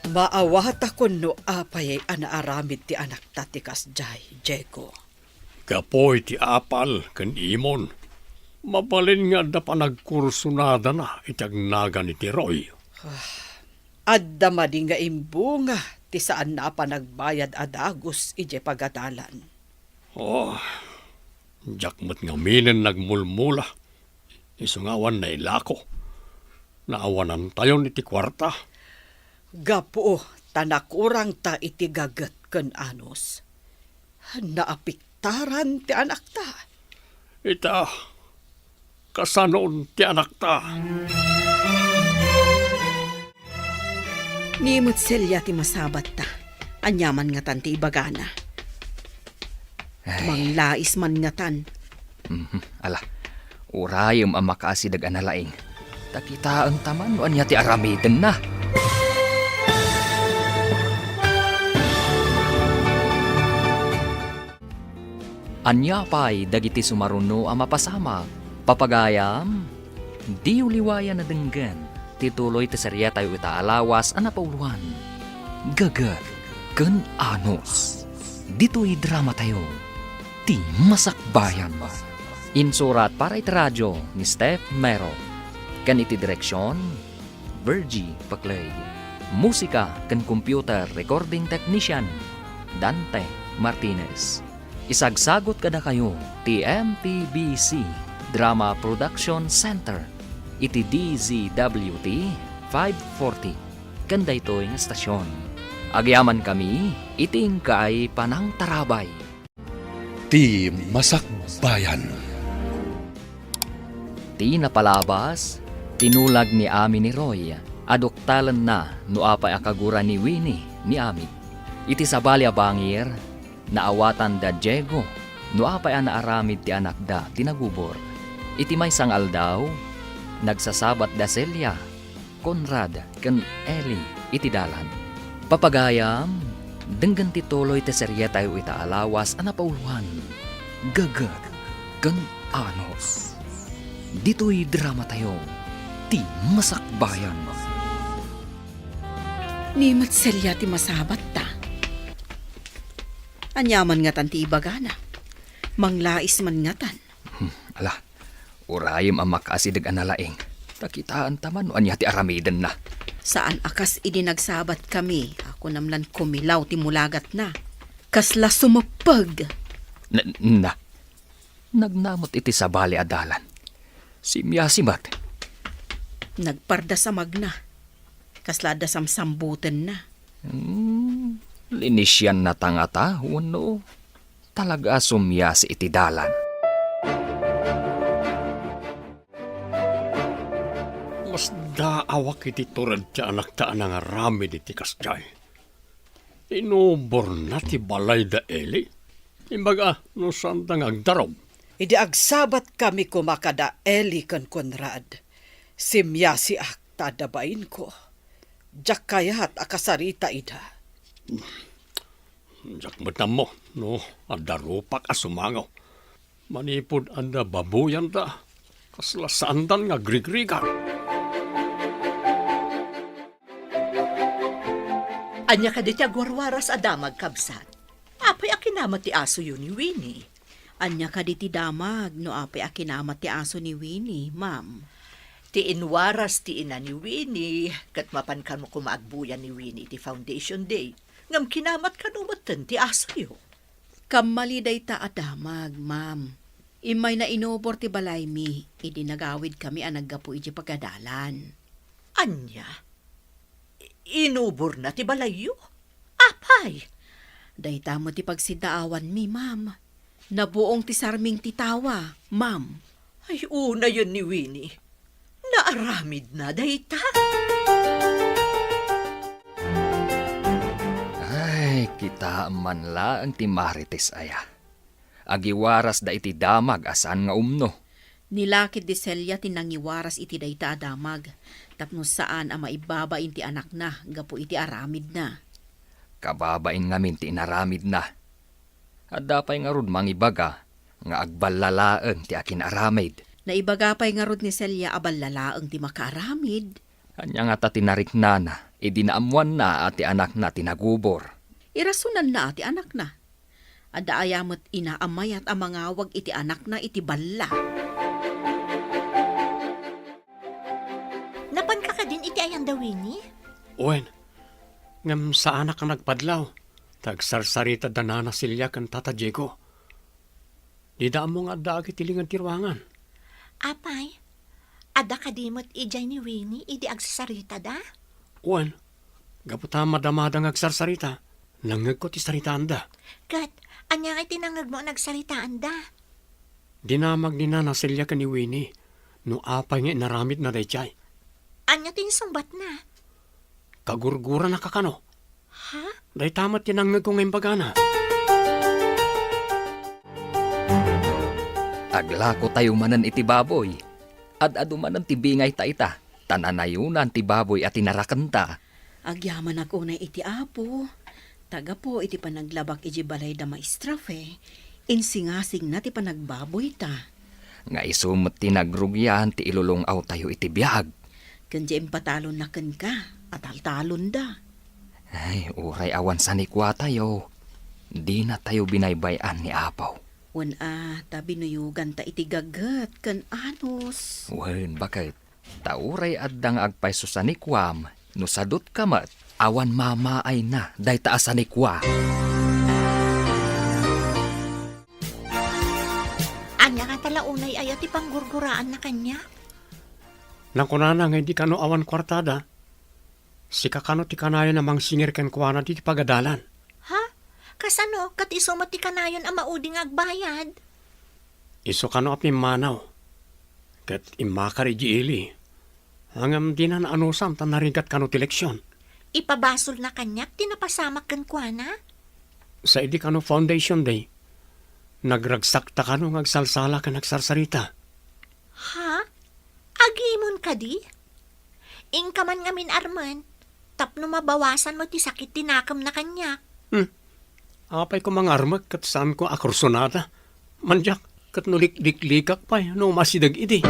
Maawatak no apay a naaramid ti anakta ti kasdiay, Diego. Gapu iti apal ken imon, mabalin nga adda panagkursunadana iti agnagan iti Roy. Adda madi nga imbunga ti saanna a panagbayad a dagus idiay pagadalan. Oh, diak met ngaminen nagmulmula. Isu nga awan nailako. Naawanantayon iti kuarta. Gapu ta nakurangta iti gaget ken anus, naapiktaran ti anakta. Ita, kasanon ti anakta? Ni met Celia ti masabatta. Ania man ngatan ti ibagana? Ay. Manglais man ngatan. Mhm. Ala, urayem a makaasideg a nalaing. Ta kitaenta man no ania ti aramidenna. Ania pay dagiti sumaruno a mapasamak? Papagayam, diyo liwayan a denggen ti tuloy ti seriatayo ita a lawas a napauloan, Gaget ken Anus. Ditoy dramatayo, Ti Masakbayan. Insurat para iti radio ni Steph Mero, ken iti direksion, Virgie Paclay. Musika ken computer recording technician, Dante Martinez. Isagsagot kadakayo ti M P B C Drama Production Center iti D Z W T five forty ken daytoy nga stasyon. Agyamankami iti inkay panangtarabay. Ti Masakbayan. Ti napalabas, tinulag ni Ami ni Roy a duktalenna no apay a kagura ni Winnie ni Ami. Iti sabali a bangir, naawatan da Diego no apay a naaramid ti anakda ti nagubor. Iti maysa nga aldaw, nagsasabat da Celia, Conrad, ken Ellie iti dalan. Papagayam, denggen ti tuloy ti serietayo ita a lawas a napauloan, Gaget ken Anus. Ditoy dramatayo, Ti Masakbayan. Ni met Celia ti masabatta. Ania man ngatan ti ibagana? Manglais man ngatan. Hmm, ala, urayem a makaasideg a nalaing. Ta kitaenta man no ania ti aramidenna. Saan a kas idi nagsabat kami, a kunam lan kumilaw ti mulagatna. Kasla sumeppeg. Na, na, nagnamot iti sabali a dalan. Simmiasi met. Nagpardas a magna. Kasla adda samsambutenna. Hmm, linisiannata ngata wenno talaga a summiasi iti dalan? Masdaawak iti tured ti anakta a nangaramid iti kasdiay. Inuborna ti balay da Eli. Imbaga no saanda nga agdarum. Idi agsabat kami koma kada Eli ken Conrad, simmiasiak ta adda bainko. Diak kayat a kasarita ida. Diak met ammo no adda rupak a sumango. Manipud adda babuyanda, kasla saandan nga agrigrigat. Ania kadi ti agwarwaras a damag, kabsat? Apay a kinamat ti asoyo ni Winnie? Ania kadi ti damag no apay a kinamat ti aso ni Winnie, ma'am? Ti inwaras ti ina ni Winnie, ket mapan kano koma agbuya ni Winnie iti Foundation Day. Ngem kinamat kano metten ti asoyo. Kammali dayta a damag, ma'am. Immayna inubor ti balaymi idi nagawidkami a naggapu idiay pagadalan. Ania? I-, inuborna ti balayyo? Apay? Dayta met ti pagsiddaawanmi, ma'am. Nabuong ti sarming ti tawa, ma'am. Ay, unayen ni Winnie. Naaramidna dayta? Ay, kitaem man laeng ti Marites aya. Agiwarasda iti damag a saan nga umno. Ni lakid di Celia ti nangiwaras iti dayta a damag. tapno saan a maibabain ti anakna gapu iti aramidna. Kababain ngamin ti inaramidna. Adda pay ngarud mangibaga nga agballalaeng ti akin-aramid. Naibaga pay ngarud ni Celia a ballalaeng ti makaaramid. Ania ngata ti nariknana idi naammoanna a ti anakna ti nagubor? Irasonanna a ti anakna. Adda aya met ina a mayat a mangawag iti anakna iti balla? Napanka kadin iti ayan da Winnie? Wen, ngem saanak a nagpadlaw, ta agsarsarita da Nana Celia ken Tata Diego. Dida ammo nga addaak iti linged ti ruangan. Apay, adda kadi met idiay ni Winnie idi agsasaritada? Wen, gapu ta madamada nga agsarsarita, nangngegko ti saritaanda. Ket, ania nga iti nangngegmo a nagsaritaanda? Dinamag ni Nana Celia ken ni Winnie no apay nga inaramidna daydiay. Ania ti insungbatna? Kagurguranaka kano. Ha? Dayta met ti nangngegko nga imbagana. Aglakotayo manen iti baboy. Ad-adu manen ti bingayta ita, ta nanayonan ti baboy a tinarakenta. Agyamanak unay iti Apo, ta gapu iti panaglabak idiay balay da Maestra Fe, insingasingna ti panagbaboyta. Nga isu met ti nagrugian ti ilulong-awtayo iti biag. Ken diay impatalonna kenka, ataltalonda. Ay, uray awan sanikuatayo, dinatayo binaybay-an ni Apo. Wen a, ta binuyoganta iti gaget ken anus. Wen, baket. Ta uray adda nga agpayso sanikuam, no sadutka met, awan mamaayna dayta a sanikua. Ania ngata la unay aya ti panggurguraanna kaniak? Nakunana nga idi kano awan kuartada, sika kano ti kanayon a mangsingir kenkuana ditoy pagadalan. Ha? Kasano? Ket isu met ti kanayon a maudi nga agbayad? Isu kano a pimmanaw, ket immakar idiay ili. Ngem dina naanusan ta narigat kano ti leksion. Ipabasolna kaniak ti napasamak kenkuana? Sa idi kano Foundation Day, nagragsakta kano nga agsalsala ken agsarsarita. Ha? Agimon kadi? Inka man ngamin armen, tapno mabawasan mo ti sakit ti nakemna kaniak. Hmm. Apay ko mangarmek ket saanko a kursunada? Mandiak, ket no likliklikak pay no umasideg idi.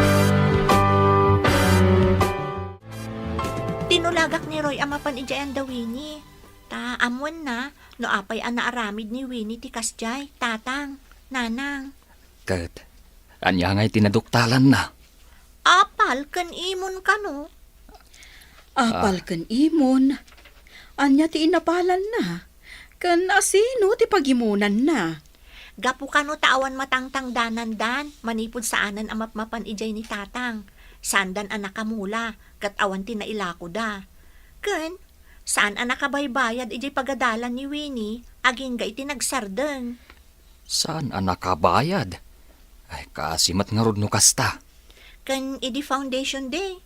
Tinulagak ni Roy a mapan idiay anda Winnie. Ta ammoenna no apay a naaramid ni Winnie ti kasdiay, tatang, nanang. Ket ania ngay ti naduktalanna? Apal ken imon kano? Apal Ah. ken imon? Ania ti inapalanna? Ken asino ti pagimonanna? Gapu kano ta awan matangtangdanandan manipud saanen a mapmapan idiay ni tatang. Saandan a nakamula, ket awan ti nailakoda. Ken, saan a nakabaybayad idiay pagadalan ni Winnie, agingga iti nagsardeng. Saan a nakabayad? Ay, kaasi met ngarud no kasta. Ken idi Foundation Day,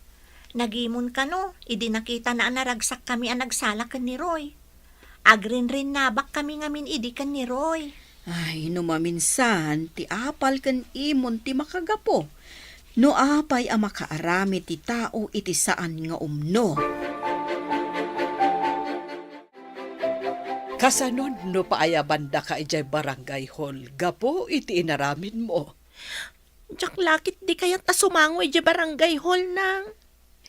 nagimon kano, idi nakitana a naragsakkami a nagsala ken ni Roy. Agrinrinnabakkami ngamin idi ken ni Roy. Ay, no maminsan, ti apal ken imon ti makagapu. No apay a makaaramid ti tao iti saan nga umno. Kasanon no paayabandaka idiay barangay hall gapu iti inaramidmo? Diak la ketdi kayat a sumango idiay barangay hall, nang.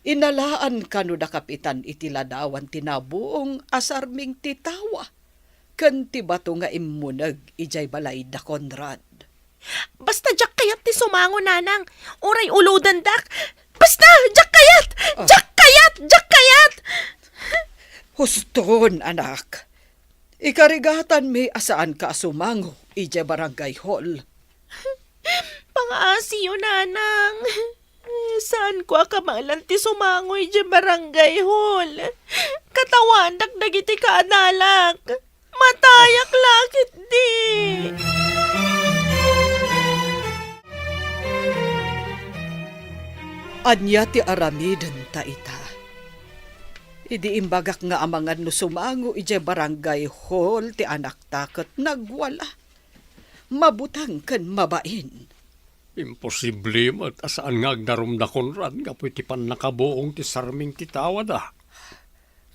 Inalaan kano da Kapitan iti ladawan ti nabuong a sarming ti tawa ken ti bato nga immuneg idiay balay da Conrad. Basta diak kayat ti sumango, nanang. Uray ulodendak. Basta, diak kayat! Ah. Diak kayat! Diak kayat! Huston, anak. Ikarigatanmi a saanka a sumango idiay barangay hall. Pangaasiyo, nanang. Saanko a kabaelan ti sumango idiay barangay hall. Katawanak dagiti kaadalak. Matayak la ketdi. Ania ti aramidenta ita? Idi imbagak nga amangan no sumango idiay barangay hall ti anakta ket nagwala. Mabuteng ken mabain. Imposible met a saan nga agdarum da Conrad gapu iti pannakabuong ti sarming ti tawada.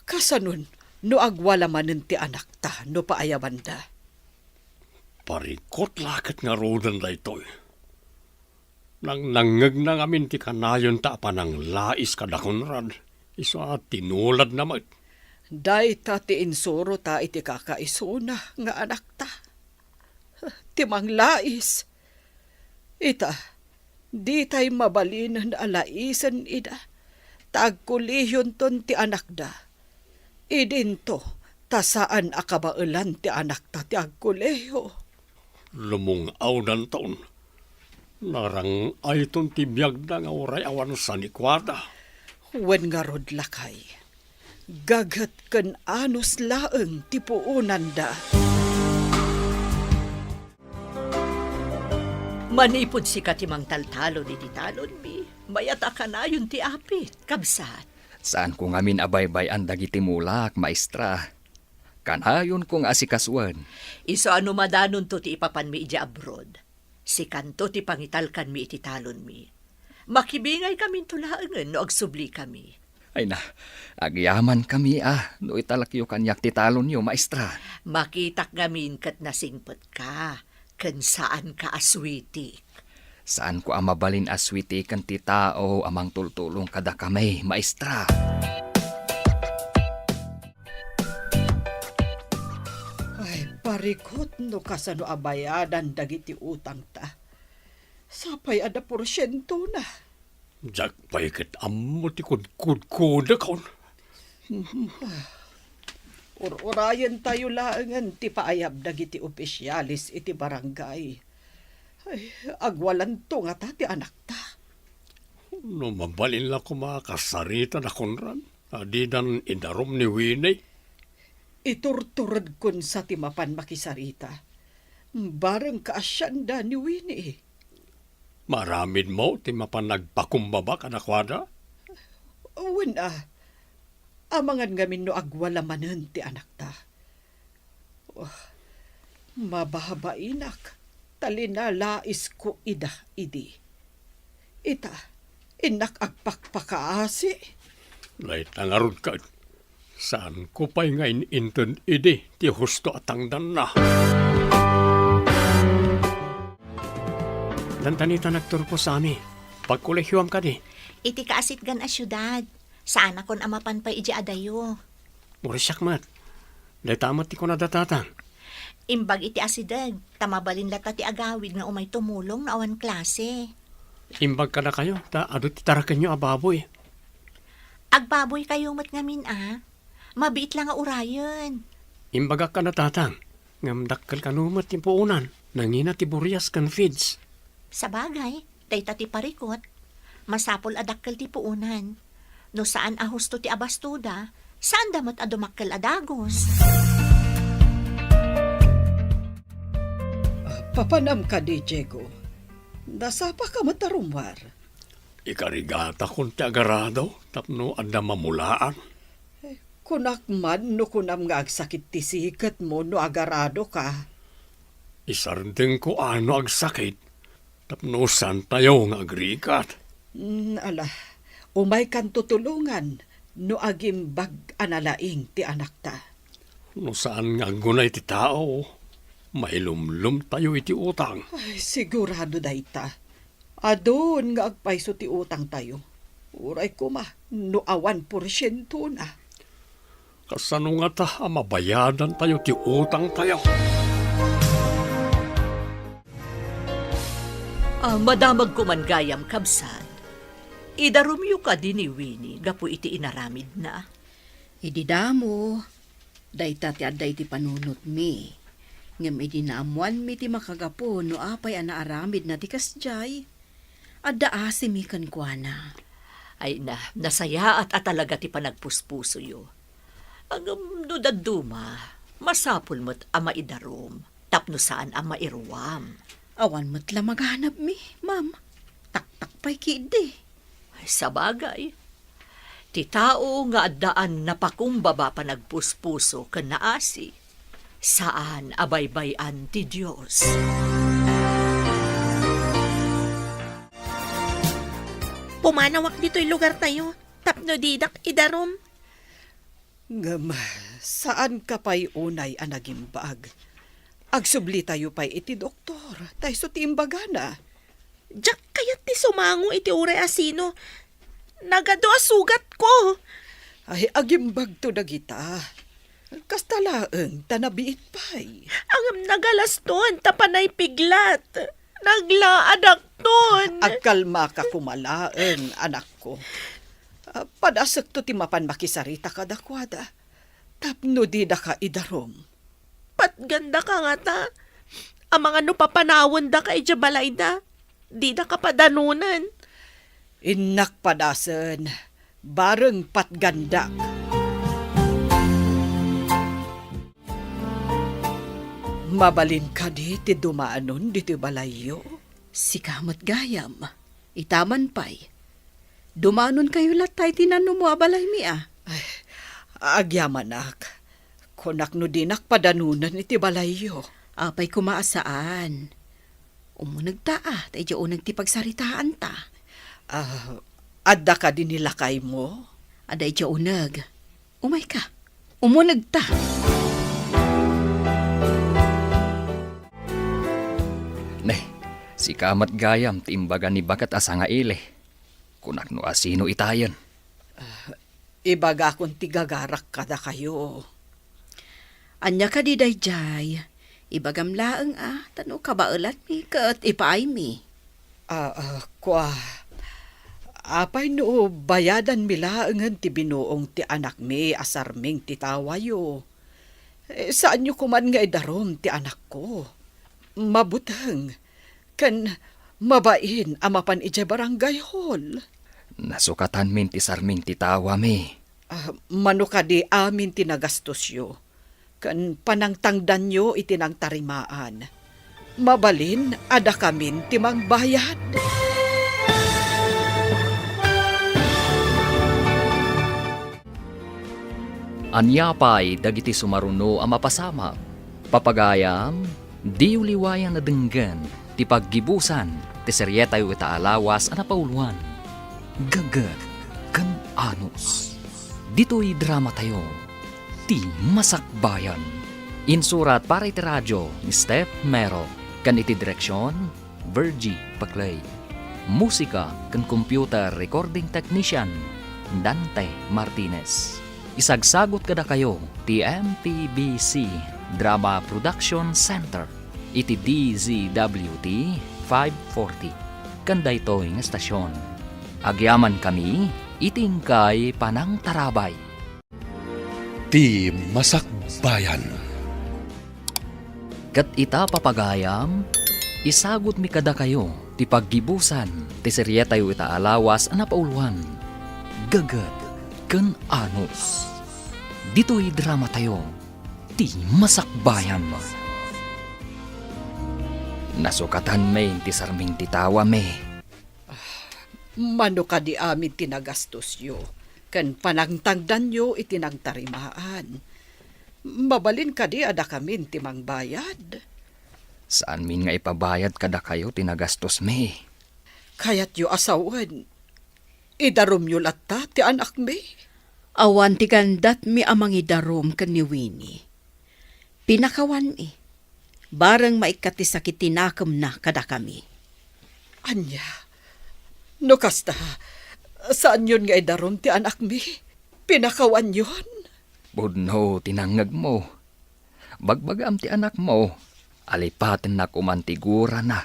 Kasanon no agwala manen ti anakta no paayabanda? Parikot la ket ngaruden daytoy. Nangnangngegna ngamin ti kanayonta a pananglais kada Conrad, isu a tinuladna met. Dayta ti insurota iti kakaisuna nga anakta. Ti manglais. Ita, ditay mabalinen a laisen ida, ta agkolehionton ti anakda. Idinto, ta saan a kabaelan ti anakta ti agkolehiyo. Lumung-awdanton. Narang-ayton ti biagda nga uray awan sanikuada. Wen ngarud, lakay, gaget ken anus laeng ti puonanda. Manipud sika ti mangtaltalon iti talonmi, mayat a kanayon ti apit, kabsat. Saanko ngamin a baybay-an dagiti mulak, maestra. Kanayonko nga asikasuen. Isu a no madanonto ti ipapanmi idiay abroad, sikanto ti pangitalkanmi iti talonmi. Makibingaykaminto laengen no agsublikami. Ay na, agyamankami a no italekyo kaniak ti talonyo, maestra. Makitak ngamin ket nasingpetka, ken saanka a suitik. Saanko a mabalin a suitiken ti tao a mangtultulong kadakami, maestra. Ay, parikot no kasano a bayadan dagiti utangta. Sapay adda porsientona. Diak pay ket ammo ti kudkudkodekon. Ur-urayentayo laengen ti paayab dagiti opisiales iti barangay. Ay, agwalanto ngata ti anakta. No mabalin la koma a kasarita da Conrad, a didan idarum ni Winnie. Iturturedkon sa ti mapan makisarita. Bareng kaasianda ni Winnie. Maaramidmo ti mapan nagpakumbaba kadakuada? Wen a, amangan ngamin no agwala manen ti anakta. Oh, mababainak, ta linalaisko ida idi. Ita, innak agpakpakaasi. Dayta ngarud ket, saanko pay nga in-inted idi ti husto a tangdanna. Dandanita nagturpo, Sami. Pagkolehioam kadi? Iti kaasitgan a siudad. Saanakon a mapan pay idiay adayo. Uray siak met. Dayta met ti kunada tatang. Imbag iti asideg, ta mabalin latta ti agawid nga umay tumulong no awan klase. Imbag kadakayo, ta adu ti tarakenyo a baboy. Agbaboykayo met ngamin a. Mabiit la nga urayen. Imbagak kada tatang, ngem dakkel kano met ti puonan, nangina ti burias ken feeds. Sabagay, dayta ti parikot. Masapul a dakkel ti puonan. No saan a husto ti abastoda, saanda met a dumakkel a dagus. Ah, papanam kadi, Diego? Nasapaka met a rummuar. Ikarigatakon ti agarado tapno adda mamulaan. Eh, kunak man no kunam nga agsakit ti siketmo no agaradoka. Isardengko a no agsakit tapno saantayo nga agrigat. Mm, ala, umaykanto tulongan no agimbag a nalaing ti anakta. No saan nga aggunay ti tao, mailumlomtayo iti utang. Ay, sigurado dayta. Adun nga agpayso ti utangtayo. Uray koma no awan porsientona. Kasano ngata a mabayadantayo ti utangtayo? Ah, madamagko man gayam, kabsat. Idarumyo kadi ni Winnie gapu iti inaramidna? Idi damo, dayta ti adda iti panunotmi. Ngem idi naammoanmi ti makagapu no apay a naaramidna ti kasdiay, adda asimi kenkuana. Ay na, nasayaat a talaga ti panagpuspusoyo. Ngem no dadduma, masapul met a maidarum tapno saan a mairuam. Awan met la maganabmi, ma'am. Taktak pay ketdi. Ay, sabagay. Ti tao nga addaan napakumbaba panagpuspuso ken naasi, saan a baybay-an ti Dios. Umanawak ditoy lugartayo tapno didak idarum. Ngem, saanka pay unay a nagimbag. Agsublitayo pay iti doktor, ta isu ti imbagana. Diak kayat ti sumango iti uray a sino. Nagadu a sugatko. Ay, agimbagto dagita. Kasta laeng ta nabiit pay. Ngem nagalaston ta panay piglat. Naglaadakton. Agkalmaka koma laeng, anakko. Ah, padasekto ti mapan makisarita kadakuada tapno didaka idarum. Patgandaka ngata. Amangan no papanawendaka idiay balayda. Didaka padanunen. Innak padasen, bareng patgandak. Mabalin kadi ti dumanon ditoy balayyo? Sika met gayam. Ita man pay. Dumanonkayo latta iti nanumo a balaymi a. Ay, agyamanak. Kunak no dinak padanunen iti balayyo. Apay koma a saan? Umunegta a, ta idiay uneg ti pagsaritaanta. Ah, adda kadi ni lakaymo? Adda idiay uneg. Umayka. Umunegta. Ne, sika met gayam ti imbaga ni baket a sangaili. Kunak no asino itayen. Ah, ibagakon ti gagarak kadakayo. Ania kadi daydiay? Ibagam laeng a, ta no kabaelanmi ket ipaaymi. Ah, ah, kua, apay no bayadanmi laengen ti binuong ti anakmi a sarming ti tawayo? Eh, saanyo koman nga idarum ti anakko. Mabuteng, ken mabain a mapan idiay barangay hall. Nasukatanmin ti sarming ti tawami. Ah, mano kadi amin ti nagastosyo, ken panangtangdanyo iti nangtarimaan. Mabalin a dakamin ti mangbayad. Ania pay dagiti sumaruno a mapasamak? Papagayam, diyo liwayan a denggen ti paggibusan ti serietayo ita a lawas a napauloan, Gagget ken Anus. Ditoy dramatayo, Ti Masakbayan. Insurat para iti radio ni Steph Mero ken iti direksion, Virgie Paclay. Musika ken computer recording technician, Dante Martinez. Isagsagut kadakayo ti M P B C Drama Production Center iti D Z W T five forty ken daytoy nga estasion. Agyamankami iti inkay panangtarabay. Ti Masakbayan. Ket ita, papagayam, isagutmi kadakayo ti paggibusan ti serietayo ita a lawas a napauloan, Gagget ken Anus. Ditoy dramatayo, Ti Masakbayan. Nasukatanmi ti sarming ti tawami. Mano kadi amin ti nagastosyo ken panangtangdanyo iti nangtarimaan? Mabalin kadi a dakamin ti mangbayad? Saanmin nga ipabayad kadakayo ti nagastosmi. Kayatyo a sawen, idarumyo latta ti anakmi? Awan ti gandatmi a mangidarum ken ni Winnie. Pinakawanmi. Bareng maikkat ti sakit ti nakemna kadakami. Ania? No kasta, saanyon nga idarum ti anakmi? Pinakawanyon? Pudno ti nangngegmo. Bagbagam ti anakmo. Alipatennak koman ti gurana.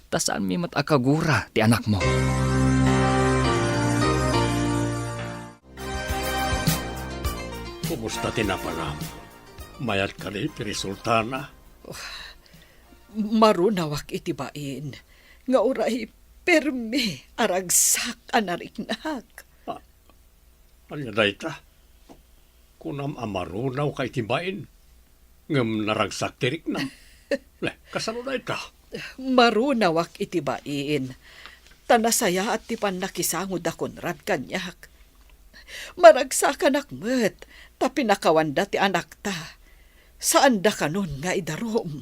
Ta saanmi met a kagura ti anakmo. Kumusta ti naparam? Mayat kadi ti resultana? Marunawak iti bain nga uray permi a ragsak a nariknak. Ah, ania dayta? Kunam a marunawka iti bain, ngem naragsak ti riknam. Ne, kasano dayta? Marunawak iti bain, ta nasayaat ti pannakisango da Conrad kaniak. Maragsakanak met, ta pinakawanda ti anakta. Saanda kanon nga idarum.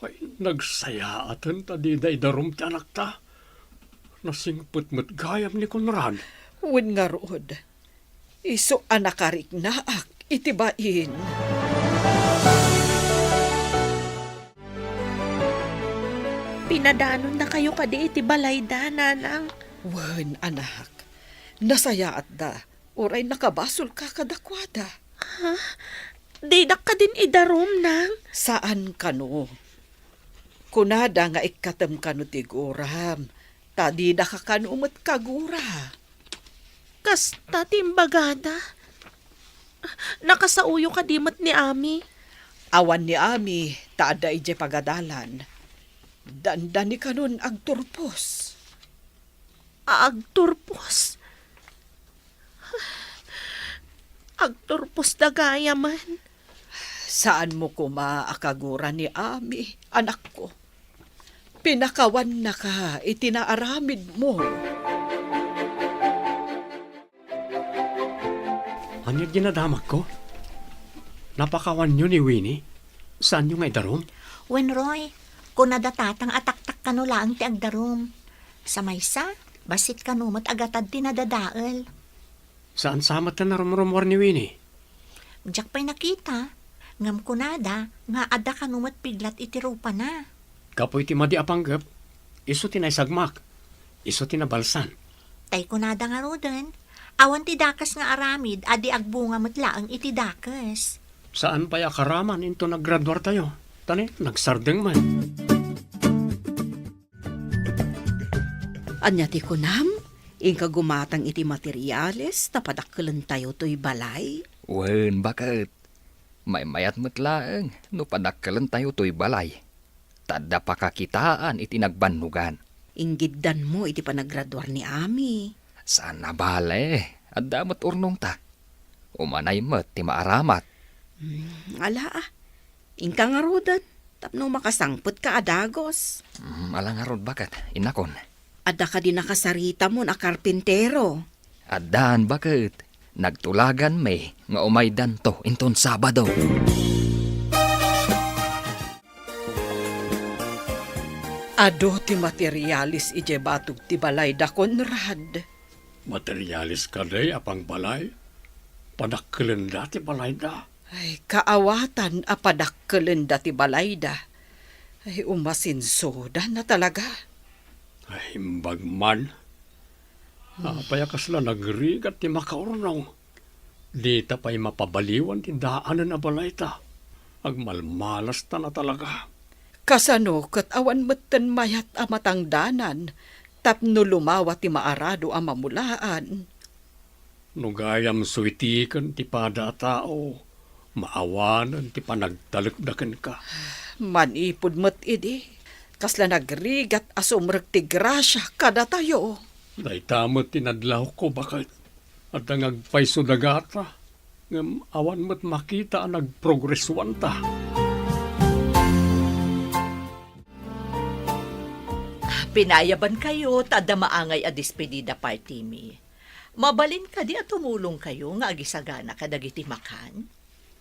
Ay, nagsayaaten ta dida idarum ti anakta. Nasingpet met gayam ni Conrad. Wen ngarud, isu a nakariknaak iti bain. Pinadanonnakayo kadi iti balayda, Nanang? Wen, anak. Nasayaatda. Uray nakabasolka kadakuada. Ha? Didak kadin idarum, Nang? Saan kano. Kunada nga ikkatem kano ti guram, ta didaka kano met kagura. Kasta ti imbagada. Nakasaoyo kadi met ni Ami? Awan ni Ami, ta adda idiay pagadalan. Dandani kanon agturpos. Agturpos? Agturpos da gayamen. Saanmo koma a kagura ni Ami, anakko. Pinakawannaka iti naaramidmo. Ania ti nadamagko? Napakawanyo ni Winnie? Saanyo nga idarum? Wen, Roy, kunada tatang a taktak kano laeng ti agdarum. Sa maysa, bassit kano met a gatad ti nadadael. Saan sa met ta narumrumuar ni Winnie? Diak pay nakita, ngem kunada nga adda kano met piglat iti rupana. Gapu iti madi a panggep, isu ti naisagmak. Isu ti nabalsan. Tay kunada ngaruden, awan ti dakes nga aramid a di agbunga met laeng iti dakes. Saan pay a karaman inton aggraduartayo? Tani, nagsardeng man. Ania ti kunam? Inka gumatang iti materiales ta padakkelentayo toy balay? Wen, baket. Maymayat met laeng no padakkelentayo toy balay. Ta adda pakakitaan iti nagbannogan. Inggiddanmo iti panagraduar ni Ami. Saan a bale, adda met urnongta. Umanay met ti maaramat. Hmm, ala, ah. Inka ngaruden, tapno makasangpetka a dagus. Hmm, ala ngarud, baket, innakon. Adda kadi nakasaritamon a karpintero? Addan, baket. Nagtulaganmi nga umaydanto inton Sabado. Adu ti materialis idiay batog ti balayda, Conrad. Materialis kadi a pangbalay? Padakkelenda ti balayda? Ay, kaawatan a padakkelenda ti balayda. Ay, umasinsuda na talaga. Ay, imbag man. Apay a kasla nagrigat ti makaurnong? Dita pay mapabaliwan ti daanen a balayta. Agmalmalasta na talaga. Kasano ket awan metten mayat a matangdanan tapno lumawa ti maarado a mamulaan? No gayam suitiken ti pada a tao, maawanen ti panagtalekda kenka. Manipud met idi, kasla nagrigat a sumrek ti grasia kadatayo. Dayta met ti nadlawko, baket. Adda nga agpayso dagata, ngem awan met makita a nagprogresuanta. Pinayabankayo ta adda maangay a despedida partymi. Mabalin kadi a tumulongkayo nga agisagana kadagiti makan?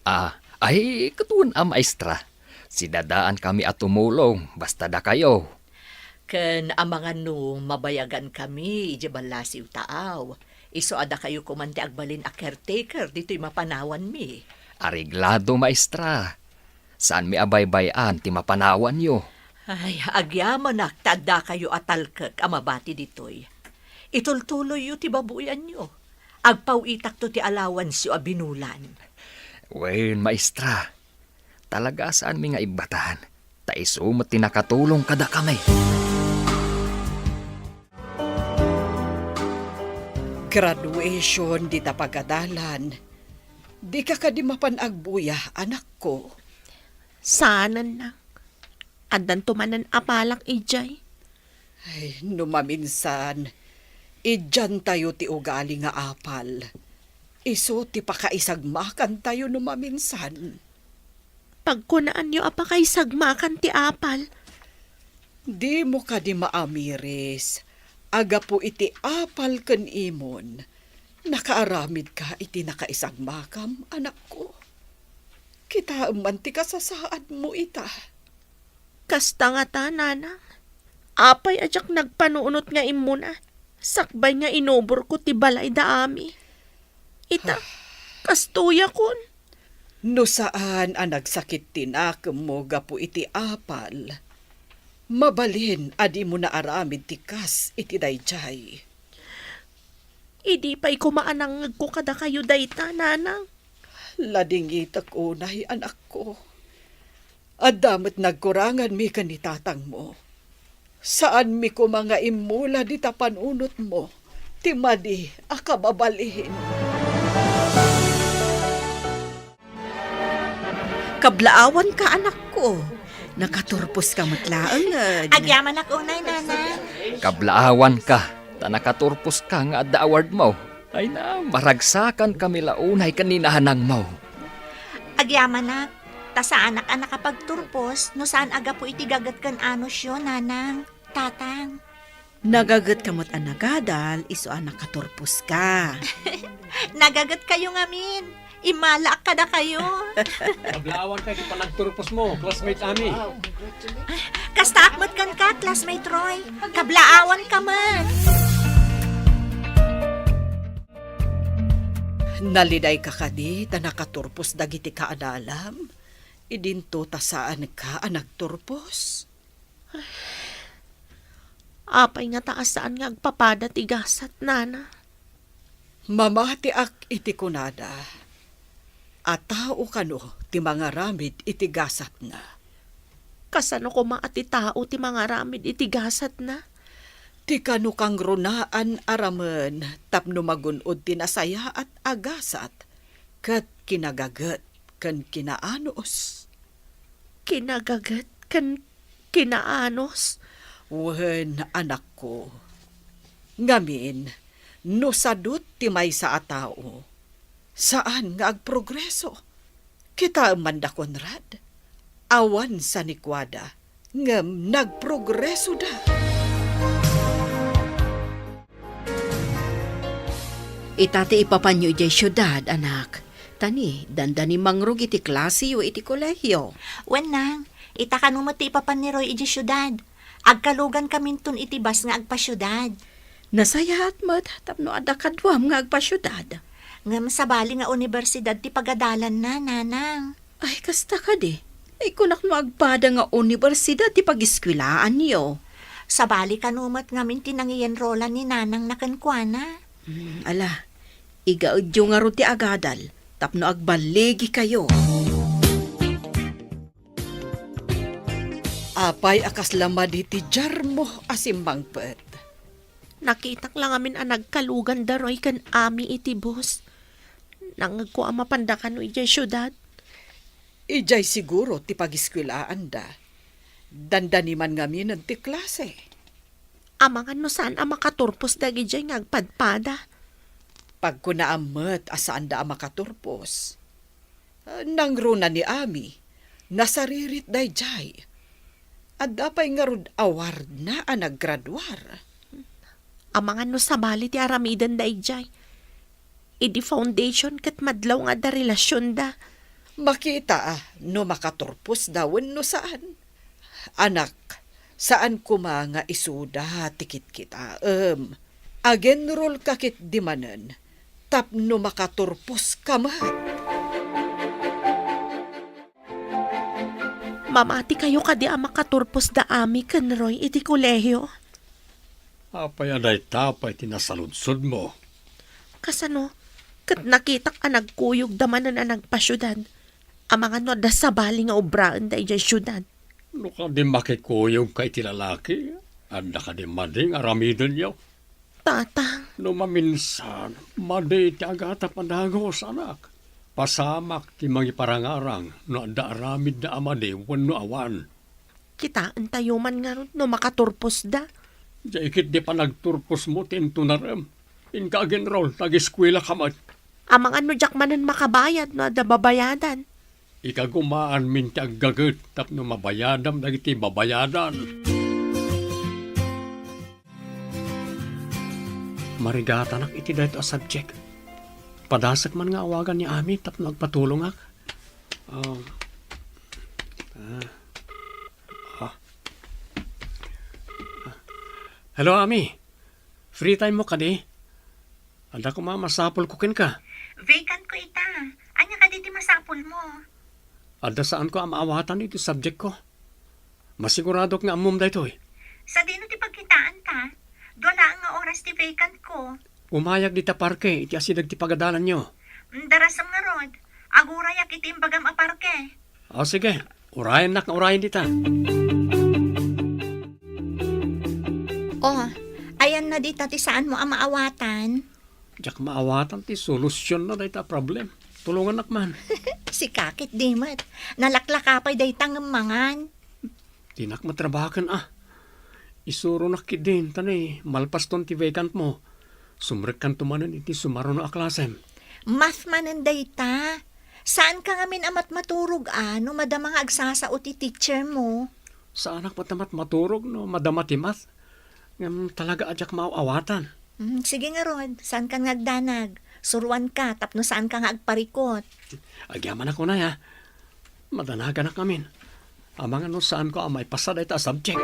Ah, ay, ket wen a, maestra. Sidadaankami a tumulong, basta dakayo. Ken amangan no mabayagankami idiay ballasiw taaw, isu a dakayo koman ti agbalin a caretaker ditoy mapanawanmi. Areglado, maestra. Saanmi a baybay-an ti mapanawanyo. Ay, agyamanak ta addakayo a talkek a mabati ditoy. Itultuloyyo ti babuyanyo. Agpaw-itakto ti allowanceyo a binulan. Wen, maestra. Talaga a saanmi nga ibbatan, ta isu met ti nakatulong kadakami. Graduation dita pagadalan. Dika kadi mapan agbuya, anakko? Saanen, nak. Addanto manen a palak idiay. Ay, no maminsan, idiantayo ti ugali nga apal. Isu ti pakaisagmakantayo no maminsan. Pagkunaanyo a pakaisagmakan ti apal. Dimo kadi maamiris a gapu iti apal ken imon, nakaaramidka iti nakaisagmakam, anakko? Kitaem man ti kasasaadmo ita. Kasta ngata, nanang. Apay a diak nagpanunot nga immuna, sakbay nga inuborko ti balay da Ami? Ita, kastoyakon. No saan a nagsakit ti nakemmo gapu iti apal, mabalin a dimo naaramid ti kas iti daydiay. Idi pay koma a nangngegko kadakayo dayta, Nanang. Ladingitek unay, anakko. Adda met nagkuranganmi ken ni tatangmo. Saanmi koma nga immula dita panunotmo ti madi a kababalin. Kablaawanka, anakko. Nakaturposka met laeng, eh. Agyamanak unay, Nanang. Kablaawanka, ta nakaturposka nga adda awardmo. Ay na, maragsakankami la unay ken ni nanangmo. Agyamanak, ta saanak a nakapagturpos no saan a gapu iti gaget ken anosyo, Nanang, Tatang. Nagagetka met a nagadal, isu a nakaturposka. Nagagetkayo ngamin. Immalaak kadakayo. Kablaawanka iti panagturposmo, classmate Ami. Kastaak met kenka, classmate Roy. Kablaawanka met. Nalidayka kadi ta nakaturpos dagiti kaadalam? Idinto ta saanka a nagturpos? Apay ngata a saan nga agpapada ti gasat, Nana? Mamatiak iti kunada a tao kano ti mangaramid iti gasatna. Kasano koma a ti tao ti mangaramid iti gasatna? Ti kano kangrunaan a ramen tapno magun-od ti nasayaat a gasat ket kinagaget ken kinaanus. Kinagaget ken kinaanus? Wen, anakko. Ngamin, no sadut ti maysa a tao, saan nga agprogreso. Kitaem man da Conrad, awan sanikuada, ngem nagprogresoda. Ita ti ipapanyo idiay siudad, anak. Ta ni, dandani mangrug iti klaseyo iti kolehio. Wen, Nang, ita kano met ti ipapan ni Roy idiay siudad. Agkalugankaminton iti bus nga agpasiudad. Nasayaat met tapno adda kaduam nga agpasiudad. Ngem sabali nga unibersidad ti pagadalanna, Nanang. Ay, kasta kadi. Ay, kunak no agpada nga unibersidad ti pagiskuelaanyo. Sabali kano met ngamin ti nangiyenrolan ni nanangna kenkuana. Hmm, ala, igaedyo ngarud ti agadal tapno agballigikayo. Apay a kasla madi ti diarmo a simmangpet? Nakitak la ngamin a nagkalugan da Roy ken Ami iti bus. Nangngegko a mapanda kano idiay siudad. Idiay siguro ti pagiskuelaanda. Dandani man ngaminen ti klase. Amangan no saan a makaturpos dagidiay nga agpadpada. Pagkunaam met a saanda a makaturpos. Nangruna ni Ami, nasaririt daydiay. Adda pay ngarud awardna a naggraduar. Amangan no sabali ti aramiden daydiay. Idi foundation ket madlaw nga adda relasionda. Makita a no makaturposda wenno saan. Anak, saan koma nga isuda ti kitkitaem. Agenrolka ketdi manen tapno makaturposka met. Mamatikayo kadi a makaturpos da Ami ken Roy iti kolehio? Apay a dayta pay ti nasaludsodmo? Kasano? Ket nakitak a nagkuyogda manen a nagpasiudad. Amangan no adda sabali nga obraenda idiay siudad. No kadi makikuyogka iti lalaki, adda kadi madi nga aramidenyo? Tatang. No maminsan, madi ti agatap a dagus, anak. Pasamak ti mangiparangarang no adda aramidda a madi wenno awan. Kitaentayo man ngarud no makaturposda. Diay ketdi panagturposmo ti intunarem. Inka agenrol, nag-eskuelaka met. Amangan no diak manen makabayad no adda babayadan. Ikagumaanmin ti aggaget tapno mabayadam dagiti babayadan. Marigatanak iti daytoy a subject. Padasek man nga awagan ni Ami tapno agpatulongak. Ah. Ah. Ah. Ah. Hello, Ami. Free time mo kadi? Adda koma masapulko kenka. Vacant ko ita. Ania kadi ti masapulmo? Adda saanko a maawatan iti subjectko. Masiguradok nga ammom daytoy. Sadino ti pagkitaanta? Dua laeng nga oras ti vacant ko. Umayag dita parke iti asideg ti pagadalanyo. Mm, darasem ngarud. Agurayak iti imbagam a parke. O, sige. Urayennak nga urayen dita. O, ayanna dita ti saanmo a maawatan? Diak maawatan ti solusionna dayta a problem. Tulongannak man. Sika ket di met. Nalaklaka pay dayta ngem mangan. Dinak matrabahaken a. Isuronak ketdin, ta ni malpaston ti vacantmo, sumrekkanto manen iti sumaruno a klasem. Math manen dayta. Saanka ngamin a matmaturog a no madama nga agsasao ti teachermo? Saanak met a matmaturog no madama ti math. Ngem talaga a diak maaw-awatan. Mm, sige ngarud, saankan nga agdanag. Suruanka tapno saanka nga agparikot. Agyamanak unay a. Madanaganak ngamin. Amangan no saanko a maipasa dayta a subject.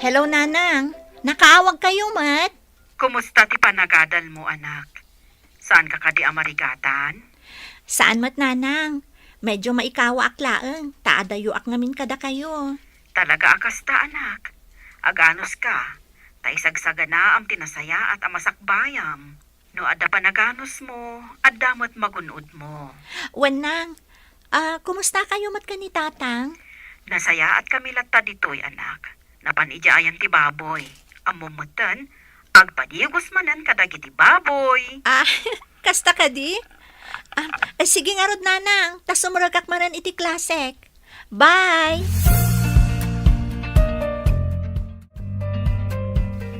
Hello, Nanang. Nakaawagkayo met? Kumusta ti panagadalmo, anak? Saanka kadi a marigatan? Saan met, Nanang. Medyo maikawaak laeng, ta adayoak ngamin kadakayo. Talaga a kasta, anak. Aganuska, ta isagsaganaam ti nasayaat a masakbayam. No adda panaganusmo, adda met magun-odmo. Wen, Nang. Ah, kumustakayo met ken ni Tatang? Nasayaatkami latta ditoy, anak. Napan idiay ayan ti baboy. Ammom metten, agpadigos manen kadagiti baboy. Ah, kasta kadi? Ah, eh, sige ngarud, Nanang, ta sumrekak manen iti klasek. Bye!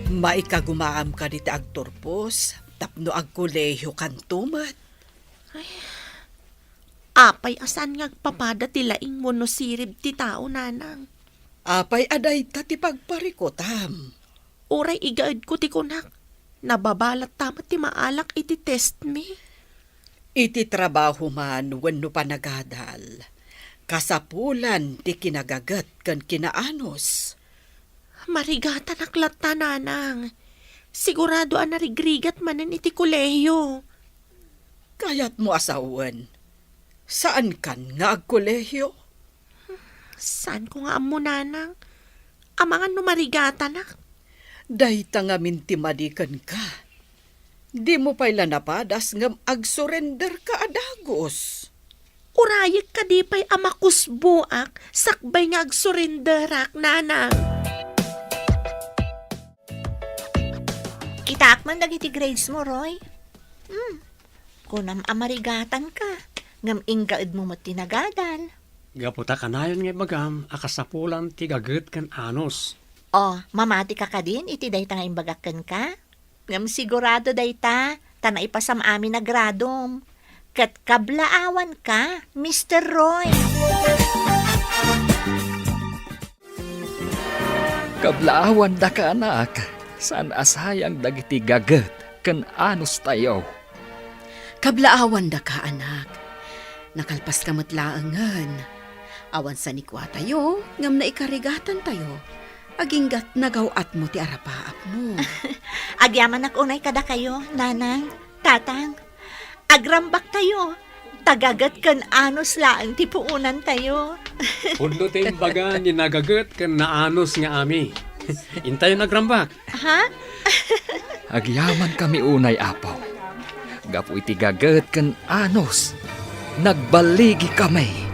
Maikagumaam kadi ti agturpos tapno agkolehiyokanto met? Ay, apay a saan nga agpapada ti laing wenno sirib ti tao, Nanang? Apay a dayta ti pagparikutam? Uray igaedko ti kunak, nababa latta met ti maalak iti testmi. Iti trabaho man wenno panagadal, kasapulan ti kinagaget ken kinaanus. Marigatanak latta, Nanang. Sigurado a narigrigat manen iti kolehiyo. Kayatmo a sawen, saankan nga agkolehiyo? Saanko nga ammo, Nanang. Amangan no marigatanak. Dayta ngamin ti madi kenka. Dimo pay la napadas ngem agsurenderka a dagus. Urayek kadi pay a makusboak sakbay nga agsurenderak, Nanang? Kitaak man dagiti grades mo, Roy. Hmm. Kunam a marigatanka, ngem ingaedmo met ti nagadal. Gapu ta kanayon nga ibagam a kasapulan ti gaget ken anus. O, mamatika kadin iti dayta nga imbagak kenka? Ngem sigurado dayta, ta naipasam amin a gradom. Ket kablaawanka, Mister Roy. Kablaawandaka, anak, saan a sayang dagiti gaget ken anustayo. Kablaawandaka, anak. Nakalpaska met laengen. Awan sanikuatayo, ngem naikarigatantayo. Aginggat nagaw-atmo ti arapaapmo. Agyamanak unay kadakayo, Nanang, Tatang. Agrambaktayo. Ta gaget ken anus laeng ti puonantayo. Pudno ti imbaga ni nagaget ken naanus nga ami. Intayon agrambak. Ha? Agyamankami unay, Apo. Gapu iti gaget ken anus, nagballigikami.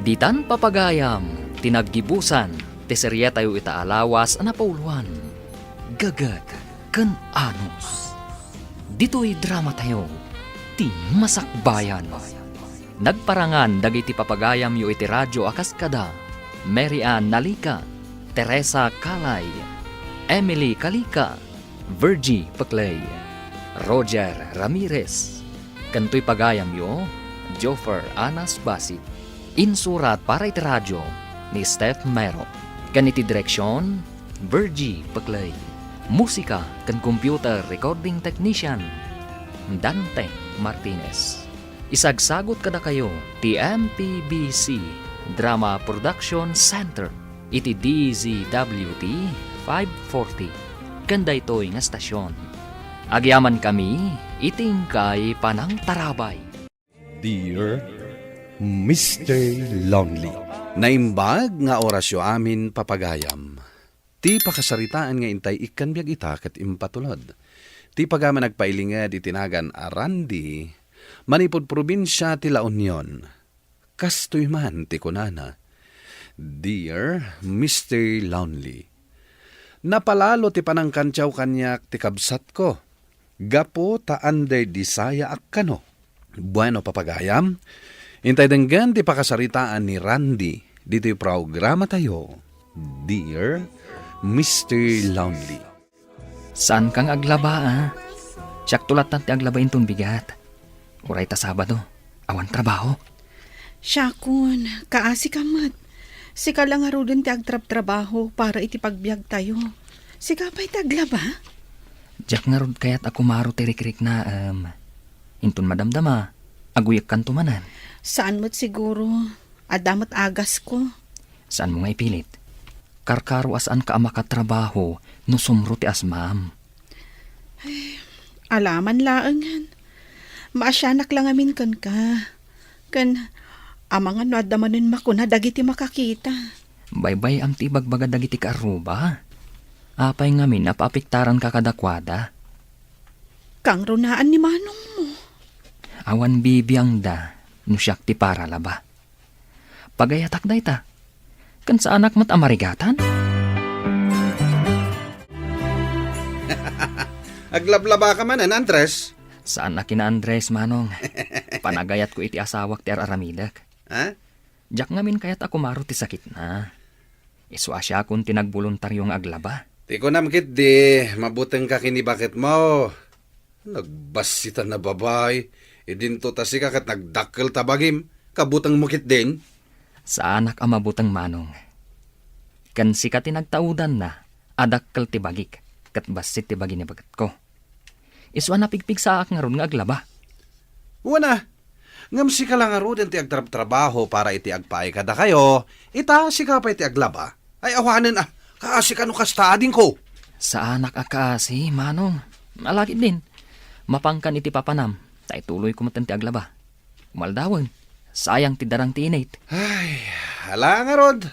Ditan papagayam ti naggibusan ti serietayo ita a lawas a napauluan, Gaget ken Anus. Ditoy dramatayo, ti Masakbayan. Nagparangan dagiti papagayamyo iti radio a kas kada Mary Ann Nalica, Teresa Calay, Emily Calica, Virgie Peclay, Roger Ramirez, ken toy pagayamyo, Joffer Anas Basi. Insurat para iti radio ni Steph Mero, ken iti direksion, Virgie Peclay. Musika ken computer recording technician, Dante Martinez. Isagsagut kadakayo ti M P B C Drama Production Center iti D Z W T five forty, ken daytoy nga stasyon. Agyamankami iti inkay panangtarabay. Dear Mister Lonely. Naimbag nga orasyo amin, papagayam. Ti pakasaritaan nga intay ikkan biag ita ket impatulod. Ti pagama nagpailinged iti nagan a Randy, manipud probinsia ti La Union. Kastoy man ti kunana, "Dear Mister Lonely, napalalo ti panangkantiaw kaniak ti kabsatko, gapu ta under desaya ak kano." Bueno, papagayam, intay denggen ti pakasaritaan ni Randy ditoy programatayo, Dear Mister Lonely. Saanka nga aglaba, a? Siakto lattan ti aglaba inton bigat. Uray ta Sabado, awan trabaho. Siakon, kaasi ka met. Sika la ngaruden ti agtrabtrabaho para iti pagbiagtayo. Sika pay ti aglaba? Diak ngarud kayat a kumaro ti rikriknaem. Inton madamdama, aguyekkanto manen. Saan met siguro. Adda met agasko. Saanmo nga ipilit. Karkaro a saanka a makatrabaho no sumro ti asmam. Alaman laengen. Maasianak la ngamin kenka. Ken, amangan no adda manen makuna dagiti makakita. Baybay-am ti ibagbaga dagiti kaarruba. Apay ngamin a paapektaranka kadakuada? Kangrunaan ni manongmo. Awan bibiangda no siak ti paralaba. Pagayatak dayta. Ken saanak met a marigatan? Aglablabaka manen, Andres? Saan a kina Andres, Manong. Panagayatko iti asawak ti ar-aramidek. Ha? Diak ngamin kayat a kumaro ti sakitna. Isu a siakon ti nagboluntario nga aglaba. Ti kunam ketdi, mabutengka ken ni baketmo. Nagbassitan a babai, idinto ta sika ket nagdakkel ta bagim, kabutengmo ketdin? Saanak a mabuteng, Manong. Ken sika ti nagtaudanna a dakkel ti bagik, ket bassit ti bagi ni baketko. Isu a napigpigsaak ngarud nga aglaba. Wen a, ngem sika la ngaruden ti agtrabtrabaho para iti agpaay kadakayo, ita sika pay ti aglaba. Ay, awanen a, kaasi ka no kasta, adingko. Saanak a kaasi, Manong. Alagidin, mapankan iti papanam, ta ituloyko metten ti aglaba. Umaldawen, sayang ti darang ti init. Ay, ala ngarud.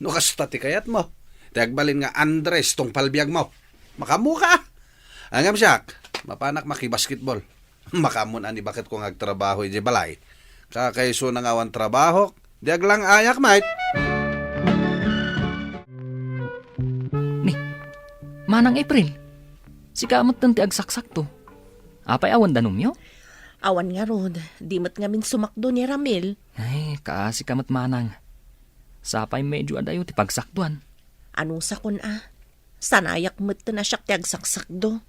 No kasta ti kayatmo, ti agbalin nga Andres tungpal biagmo. Makaammoka. Ngem siak, mapanak makibasketball. Makaammo ni baketko nga agtrabaho idiay balay. Kakaisuna nga awan trabahok, di aglang-ayak met. Ni, Manang April, sika metten ti agsaksakto. Apay awan danumyo? Awan ngarud, di met ngamin sumakdo ni Ramil. Ay, kaasika met, Manang. Sapay medyo adayo ti pagsakduan. Anusakon a? Sanayak metten a siak ti agsaksakdo.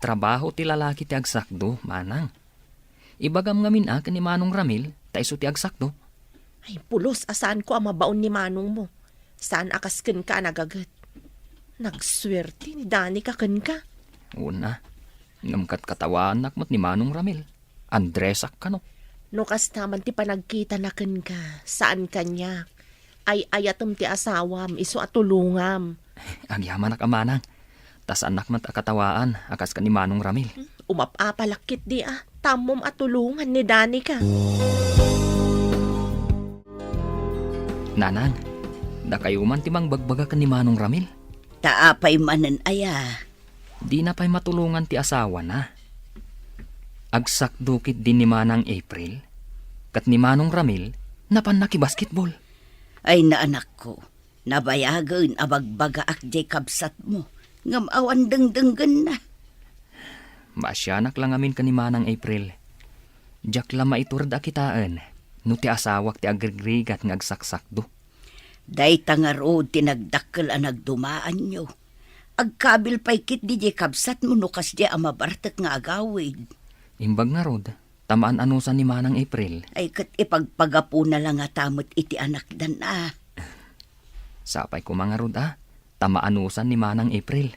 Trabaho ti lalaki ti agsakdo, Manang. Ibagam ngamin a ken ni Manong Ramil, ta isu ti agsakdo. Ay, pulos a saanko a mabaon ni manongmo. Saan a kas kenka a nagaget. Nagsuerte ni Danica kenka. Una, ngem katkatawaannak met ni Manong Ramil. Andresak kano. No kasta man ti panagkitana kenka, saan kaniak. Ay-ayatem ti asawam, isu a tulongam. Agyamanak a, Manang. Ta saannak met a katawaan a kas ken ni Manong Ramil. Umap-apalak ketdi a, ta ammom a tulongan ni Danica. Nanang, dakayo man ti mangbagbaga ken ni Manong Ramil. Ta apay manen aya? Dina pay matulongan ti asawana. Agsakdo ketdi ni Manang April, ket ni Manong Ramil, napan nakibasketball. Ay, naanakko, nabayagen a bagbagaak diay kabsatmo, ngem awan dengdenggenna. Maasianak la ngamin ken ni Manang April. Diak la maiturod a kitaen no ti asawak ti agrigrigat nga agsaksakdo. Dayta ngarud ti nagdakkel a nagdumaanyo. Agkabil pay ketdi diay kabsatmo no kasdiay a mabartek nga agawid. Imbag ngarud, ta maan-anusan ni Manang April. Ay, ket ipagpagapuna la ngata met iti anakdan a. Sapay koma ngarud a, ta maanusan ni Manang April.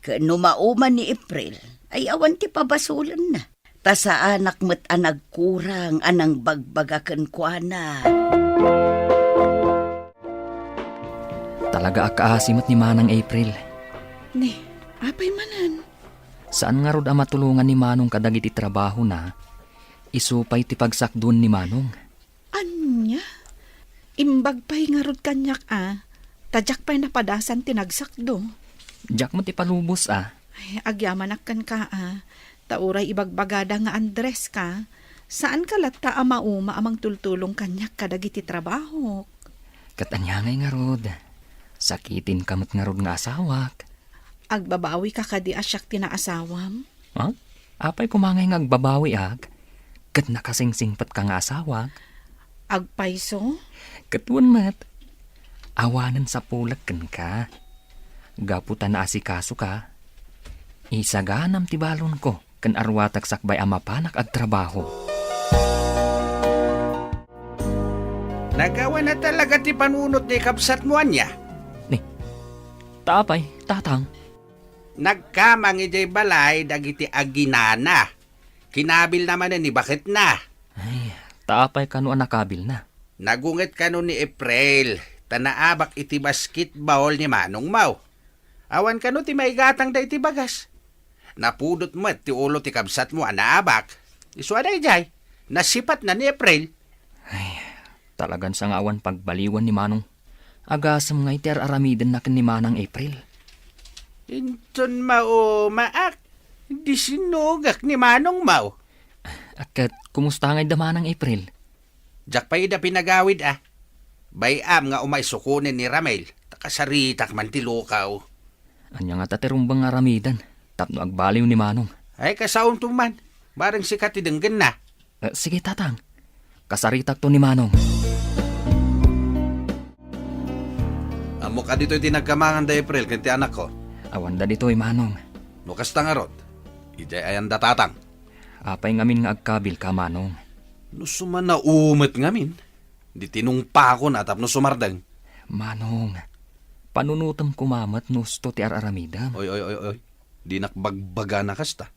Ket no mauman ni April, ay awan ti pabasolenna. ta saanak met a nagkurang a nangbagbaga kenkuana. Talaga a kaasi met ni Manang April. Ni, apay manen? Saan ngarud a matulongan ni Manong kadagiti trabahona, isu pay ti pagsakduen ni Manong. Ania? Imbag pay ngarud kaniak a, ta diak pay napadasan ti nagsakdo. Diak met ipalubos a. Ay, agyamanak kenka a, ta uray ibagbagada nga Andres ka, saanka latta a mauma a mangtultulong kaniak kadagiti trabahok. Ket ania ngay ngarud? Sakitinka met ngarud nga asawak. Agbabawika kadi a siak ti naasawam? Ha? Apay koma ngay nga agbabawiak? Ket nakasingsingpetka nga asawak? Agpayso? Ket wen met. Awanen sapulek kenka. Gapu ta naasikasoka, isaganam ti balonko ken aruatek sakbay a mapanak agtrabaho. Nagawana talaga ti panunot ni kabsatmo, ania? Ni, ta apay, tatang? Nagkamang idiay balay dagiti aginana. Kinabilna manen ni baketna. Ay, ta apay kano a nakabilna? Nagunget kano ni April, ta naabak iti basketball ni manongmo. Awan kano ti maigatangda iti bagas. Napudot met ti ulo ti kabsatmo a naabak. Isu a daydiay, nasipatna ni April. Ay, talagan sa nga awan pagbaliwan ni Manong. Agasem nga iti ar-aramidenna ken ni Manang April. Inton maumaak, di sinugak ni manongmo. A, ket kumusta ngay da Manang April? Diak pay ida pinagawid a. Bay-am nga umay sukonen ni Ramel, ta kasaritak man ti lukaw. Ania ngata ti rumbeng nga aramiden tapno agbaliw ni Manong? Ay, kasaonto man. Bareng sika ti denggenna. Eh, sige, tatang. Kasaritakto ni Manong. Ammok a ditoy ti nagkamangan da April ken ti anakko. Awan da ditoy, Manong. No kasta ngarud, idiay ayan da tatang. Apay ngamin nga agkabilka, Manong? No sumanao met ngamin, di tinungpakon a tapno sumardeng. Manong, panunotem koma met no usto ti ar-aramidem. Oy, oy, oy, oy. Dinak bagbagana kasta.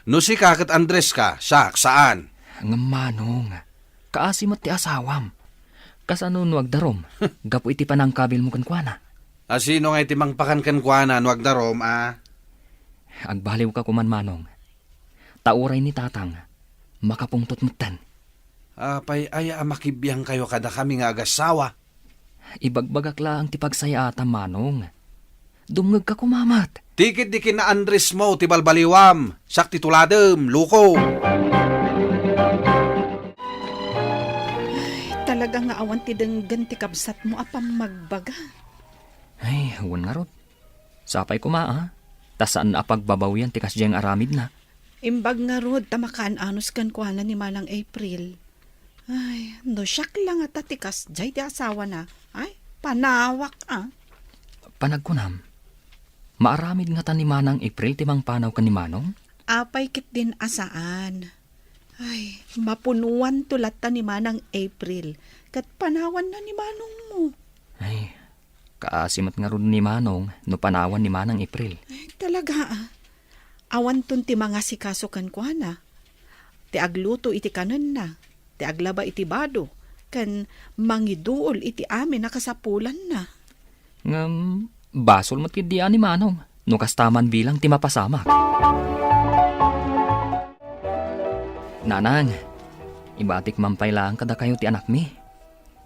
No sika ket Andres ka, siak, saan. Ngem Manong, kaasi met ti asawam. Kasano no agdarum, gapu iti panangkabilmo kenkuana? A, sino nga iti mangpakan kenkuana no agdarum, a? Agbaliwka koman, Manong. Ta uray ni tatang, makapungtot metten. Apay aya a makibiangkayo kadakami nga agassawa? Ibagbagak laeng ti pagsayaatam, Manong. Dumngegka koma met. Ti ketdi ken Andresmo ti balbaliwam, siak ti tuladem, loko. Ay, talaga nga awan ti denggen ti kabsatmo a pammagbaga. Ay, wen ngarud. Sapay koma, a, ta saan a pagbabawian ti kasdiay nga aramidna. Imbag ngarud ta makaan-anos kenkuana ni Manang April. Ay, no siak la ngata ti kasdiay ti asawana, ay, panawak a. Panagkunam, maaramid ngata ni Manang April ti mangpanaw ken ni Manong? Apay ketdin a saan. Ay, mapunuanto latta ni Manang April, ket panawanna ni Manongmo. Ay, kaasi met ngarud ni Manong no panawan ni Manang April. Ay, talaga a. Awanton ti mangasikaso kenkuana. Ti agluto iti kanenna, ti aglaba iti bado, ken mangiduol iti amin a kasapulanna. Ngem, basol met ketdi a ni Manong, no kasta man bilang ti mapasamak. Nanang, ibatik man pay laeng kadakayo ti anakmi.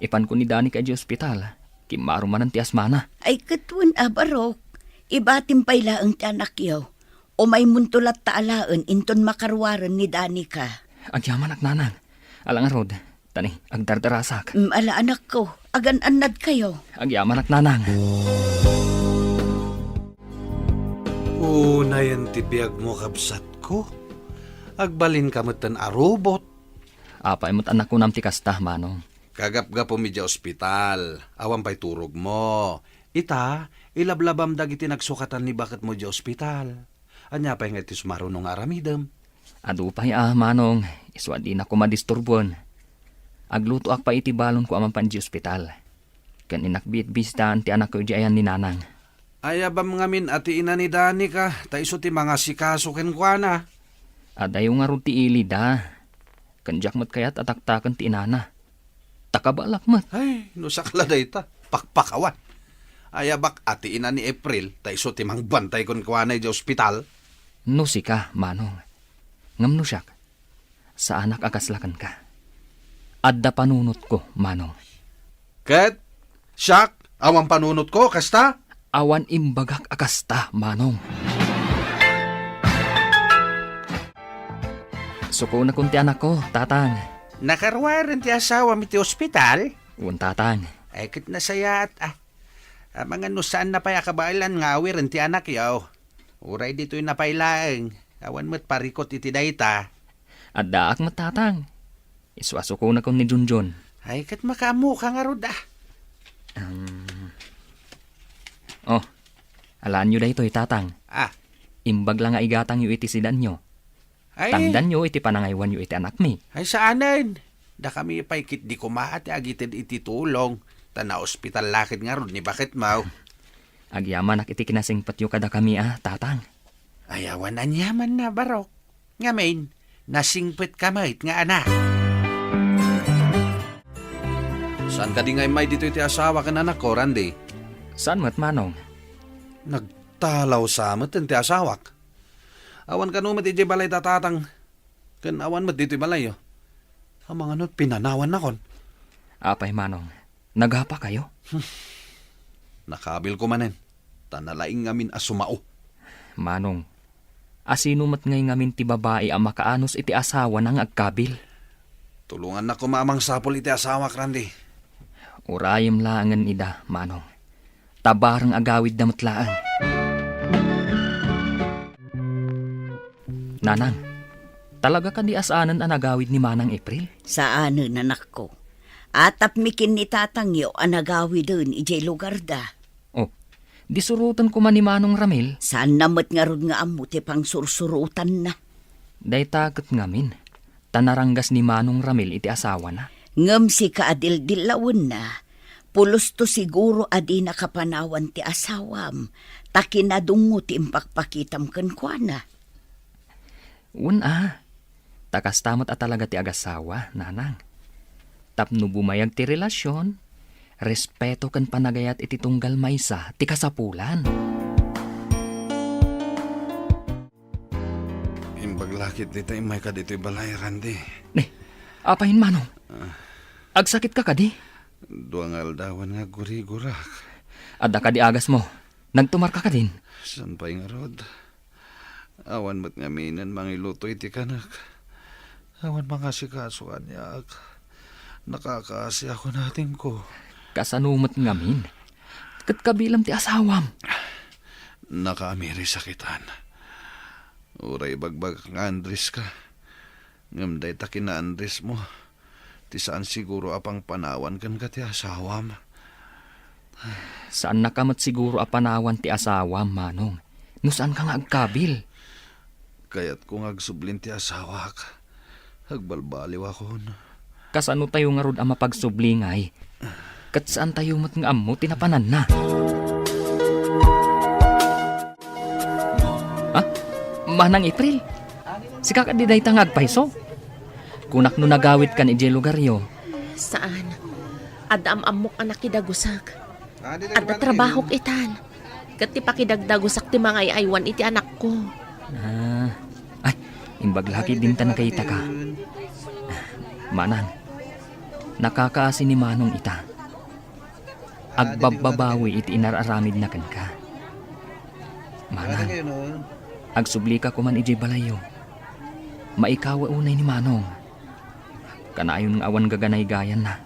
Ipanko ni Danica idiay ospital. Kimmaro manen ti asmana. Ay, ket wen a, Barok, ibatim pay laeng ti anakyo. Umaymonto latta alaen inton makaruaren ni Danica. Agyamanak, Nanang. Ala ngarud, tani, agdardarasak. Mm, ala, anakko, agan-annadkayo. Agyamanak, Nanang. Unayen ti biagmo, kabsatko. Agbalinka metten a robot. Apay met a nakunam ti kasta, Manong? Kagapgapum idiay ospital, awan pay turogmo. Ita, ilablabam dagiti nagsukatan ni baketmo idiay ospital. Ania pay nga iti sumaruno nga aramidem? Adu pay a, Manong, isu a dinakon madisturbuen. Aglutoak pay iti balonko a mapan idiay ospital. Ken innak bitbitaan ti anakko idiay ayan ni Nanang. Ayabam ngamin a ti ina ni Danica, ta isu ti mangasikaso kenkuana. Adayo ngarud ti ilida. Ken diak met kayat a taktaken ti inana. Ta kabaelak met. Ay, no sakla dayta, pakpakawan. Ayabak a ti ina ni April, ta isu ti mangbantay kenkuana idiay ospital. No sika, Manong. Ngem no siak, saanak a kasla kenka. Adda panunotko, Manong. Ket siak, awan panunotko, kasta? Awan imbagak a kasta, Manong. Sukonakon ti anakko, Tatang. Nakaruaren ti asawam iti ospital? Wen, Tatang. Ay, ket nasayaat, ah. Amangan no saanna pay a kabaelan nga awiren ti anakyo. Uray ditoyna pay laeng, awan met parikut iti dayta. Addaak met, Tatang. Isu a sukonakon ni Junjun. Ay, ket makaammoka ngarud, ah. Um, oh, alaenyo daytoy, Tatang. Ah. Imbag la nga igatangyo iti sidanyo. Ay. Tangdanyo iti panangaywanyo iti anakmi. Ay, saanen. Dakami pay ketdi koma ti agited iti tulong, ta naospital la ket ngarud ni baketmo. Agyamanak iti kinasingpetyo kadakami a, Tatang. Ay, awan aniamanna, barok. Ngamin, nasingpetka met nga anak. Saan kadi nga immay ditoy ti asawa ken anakko, Randy? Saan met, Manong? Nagtalaw sa met ti asawak. Awan kano met idiay balay da Tatang. Ken awan met ditoy balayyo. Amangan no pinanawannakon. Apay, Manong? Nagapakayo? Nakabilko manen, ta nalaing ngamin a sumao. Manong, asino met ngay ngamin ti babai a makaanus iti asawana nga agkabil? Tulongannak koma a mangsapul iti asawak, Randy. Urayem laengen ida, Manong. Ta bareng agawidda met laeng. Nanang, talaga kadi a saanen a nagawid ni Manang April? Saanen, anakko. Atapmi ken ni tatangyo a nagawiden idiay lugarda. Oh, di suroten koma ni Manong Ramil? Saanna met ngarud nga ammo ti pangsursurotanna. Dayta ket ngamin, ta naranggas ni Manong Ramil iti asawana. Ngem sika a dildillawenna, pulosto siguro a dina kapanawan ti asawam, ta kinadungngo ti impakpakitam kenkuana. Wen a, ta kasta met a talaga ti agasawa, Nanang. Tapno bumayag ti relasion, respeto ken panagayat iti tunggal maysa ti kasapulan. Imbag la ketdi ta immayka ditoy balay, Randy. Ni, apay, Manong? Ah. Agsakitka kadi? Dua nga aldawen nga aggurigurak. Adda kadi agasmo? Nagtumarka kadin? Saan pay ngarud? Awan met ngaminen mangiluto iti kanek. Awan mangasikaso kaniak. Nakakaasiak ti atingko. Kasano met ngamin? Ket kabilam ti asawam? Nakaamiri sakitan. Uray ibagbagak nga Andres ka. Ngem dayta ken ni Andres mo, ti saan siguro a pangpanawan kenka ti asawam. Saannaka met siguro a panawan ti asawam, Manong, no saanka nga agkabil. Kayatko nga agsublin ti asawak. Agbalbaliwakon. Kasano tayo ngarud a mapagsubli ngay? Ket saan tayo met nga ammo ti napananna. Ah, Manang April, sika kadi dayta nga agpayso? Kunak no nagawidkan idiay lugaryo. Saan. Adda am-ammok a nakidagusak. Adda trabahok itan. Ket ti pakidagdagusak ti mangay-aywan iti anakko. Ah, ay, imbag la ketdin ta nakitaka. Manang, nakakaasi ni Manong ita. Agbabbabawi iti inar-aramidna kenka. Manang, agsublika koman idiay balayyo. Maikawa unay ni Manong. Kanayon nga awan gaganaygayanna.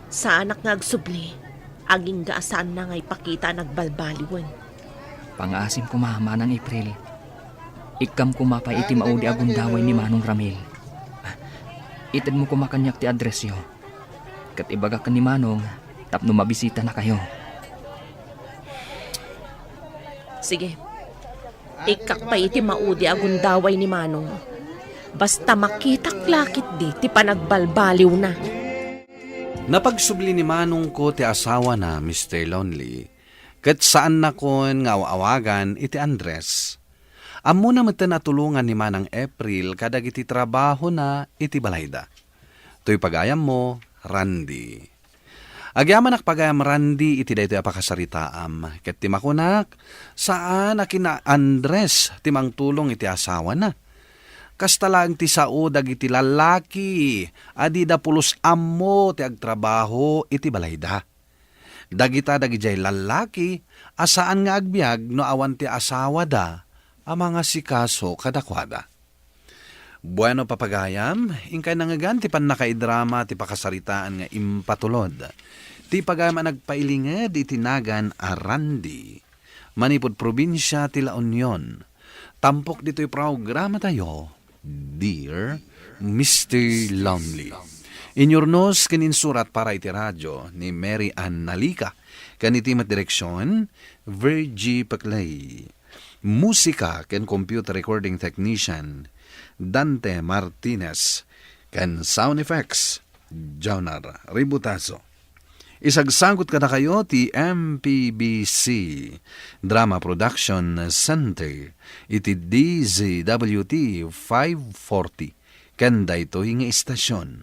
Saanak nga agsubli, agingga a saanna nga ipakita a nagbalbaliwen. Pangaasim koma, Manang April. Ikkam koma pay iti maudi a gundaway ni Manong Ramil. Itedmo koma kaniak ti addressyo. Ket ibagak ken ni Manong tapno mabisitanakayo. Sige. Ikkak pay iti maudi a gundaway ni Manong. Basta makitak la ketdi ti panagbalbaliwna. Napagsubli ni Manongko ti asawana, Mister Lonely, ket saannakon nga aw-awagan iti Andres. Ammona metten a tulongan ni Manang April kadagiti trabahona iti balayda. Toy pagayammo, Randy. Agyamanak pagayam, Randy, iti daytoy a pakasaritaam. Ket ti makunak, saan a kina Andres ti mangtulong iti asawana. Kasta laeng ti sao dagiti lallaki a dida pulos ammo ti agtrabaho iti balayda. Dagita dagidiay lallaki a saan nga agbiag no awan ti asawada a mangasikaso kadakuada. Bueno, papagayam, inkay nangngegan ti pannakaidrama ti pakasaritaan nga impatulod ti pagayam a nagpailinged iti nagan a Randy, manipud probinsia ti La Union. Tampok ditoy programatayo, Dear Mister Lonely. Inyurnos ken insurat para iti radio ni Mary Ann Nalica, ken iti met direksion, Virgie Paclay. Musika ken computer recording technician, Dante Martinez, ken sound effects, Jonar Ributazo. Isagsagut kadakayo ti M P B C Drama Production Center iti D Z W T five forty, ken daytoy nga istasyon.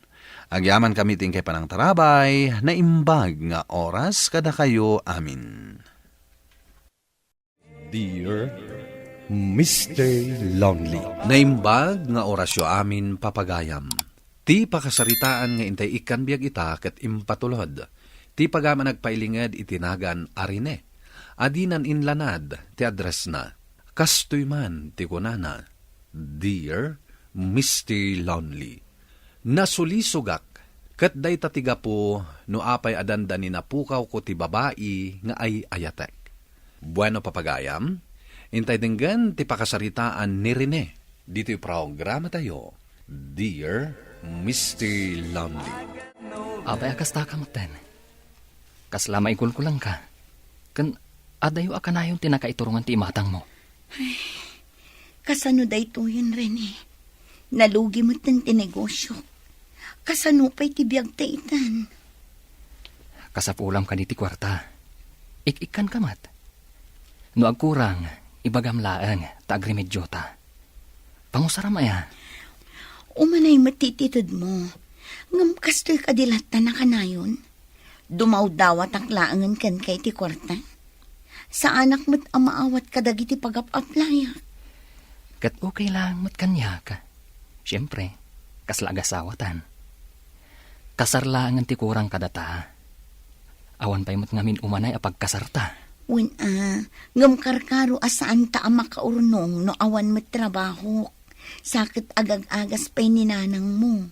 Agyamankami ti inkay panangtarabay, naimbag nga oras kadakayo amin. Dear Mister Lonely. Naimbag nga orasyo amin, papagayam. Ti pakasaritaan nga intay ikkan biag ita ket impatulod. Ti pagayam a nagpailinged iti nagan a Rene, a dinan inlanad ti addressna. Kastoy man ti kunana, Dear Mister Lonely. Nasulisogak, ket dayta ti gapu no apay a dandani napukawko ti babai nga ay-ayatek. Bueno, papagayam, intay denggen ti pakasaritaan ni Rene ditoy programatayo, Dear Mister Lonely. Apay a kasta ka metten? Kasla maikulkulangka. Ken adayo a kanayon ti nakaiturongan ti imatangmo. Ay, kasano daytoyen, Rene? Nalugi metten ti negosio. Kasano pay ti biagta itan? Kasapulam kadi ti kuarta. Ik-ikkanka met. No agkurang, ibagam laeng ta agremedyota. Pangusaram aya? Umanay met ti itedmo. Ngem kastoy kadi latta a kanayon? Dumawdawatak laengen kenka iti kuarta. Saanak met a maawat kadagiti pagap-aplayak. Ket okay laeng met kaniak. Siempre, kasla agasawatan. Kasar laengen ti kurang kadata. Awan pay met ngamin umanay a pagkasarta. Wen a, ngem karkaro a saanta a makaurnong no awan met trabahok. Sa ket agag-agas pay ni nanangmo.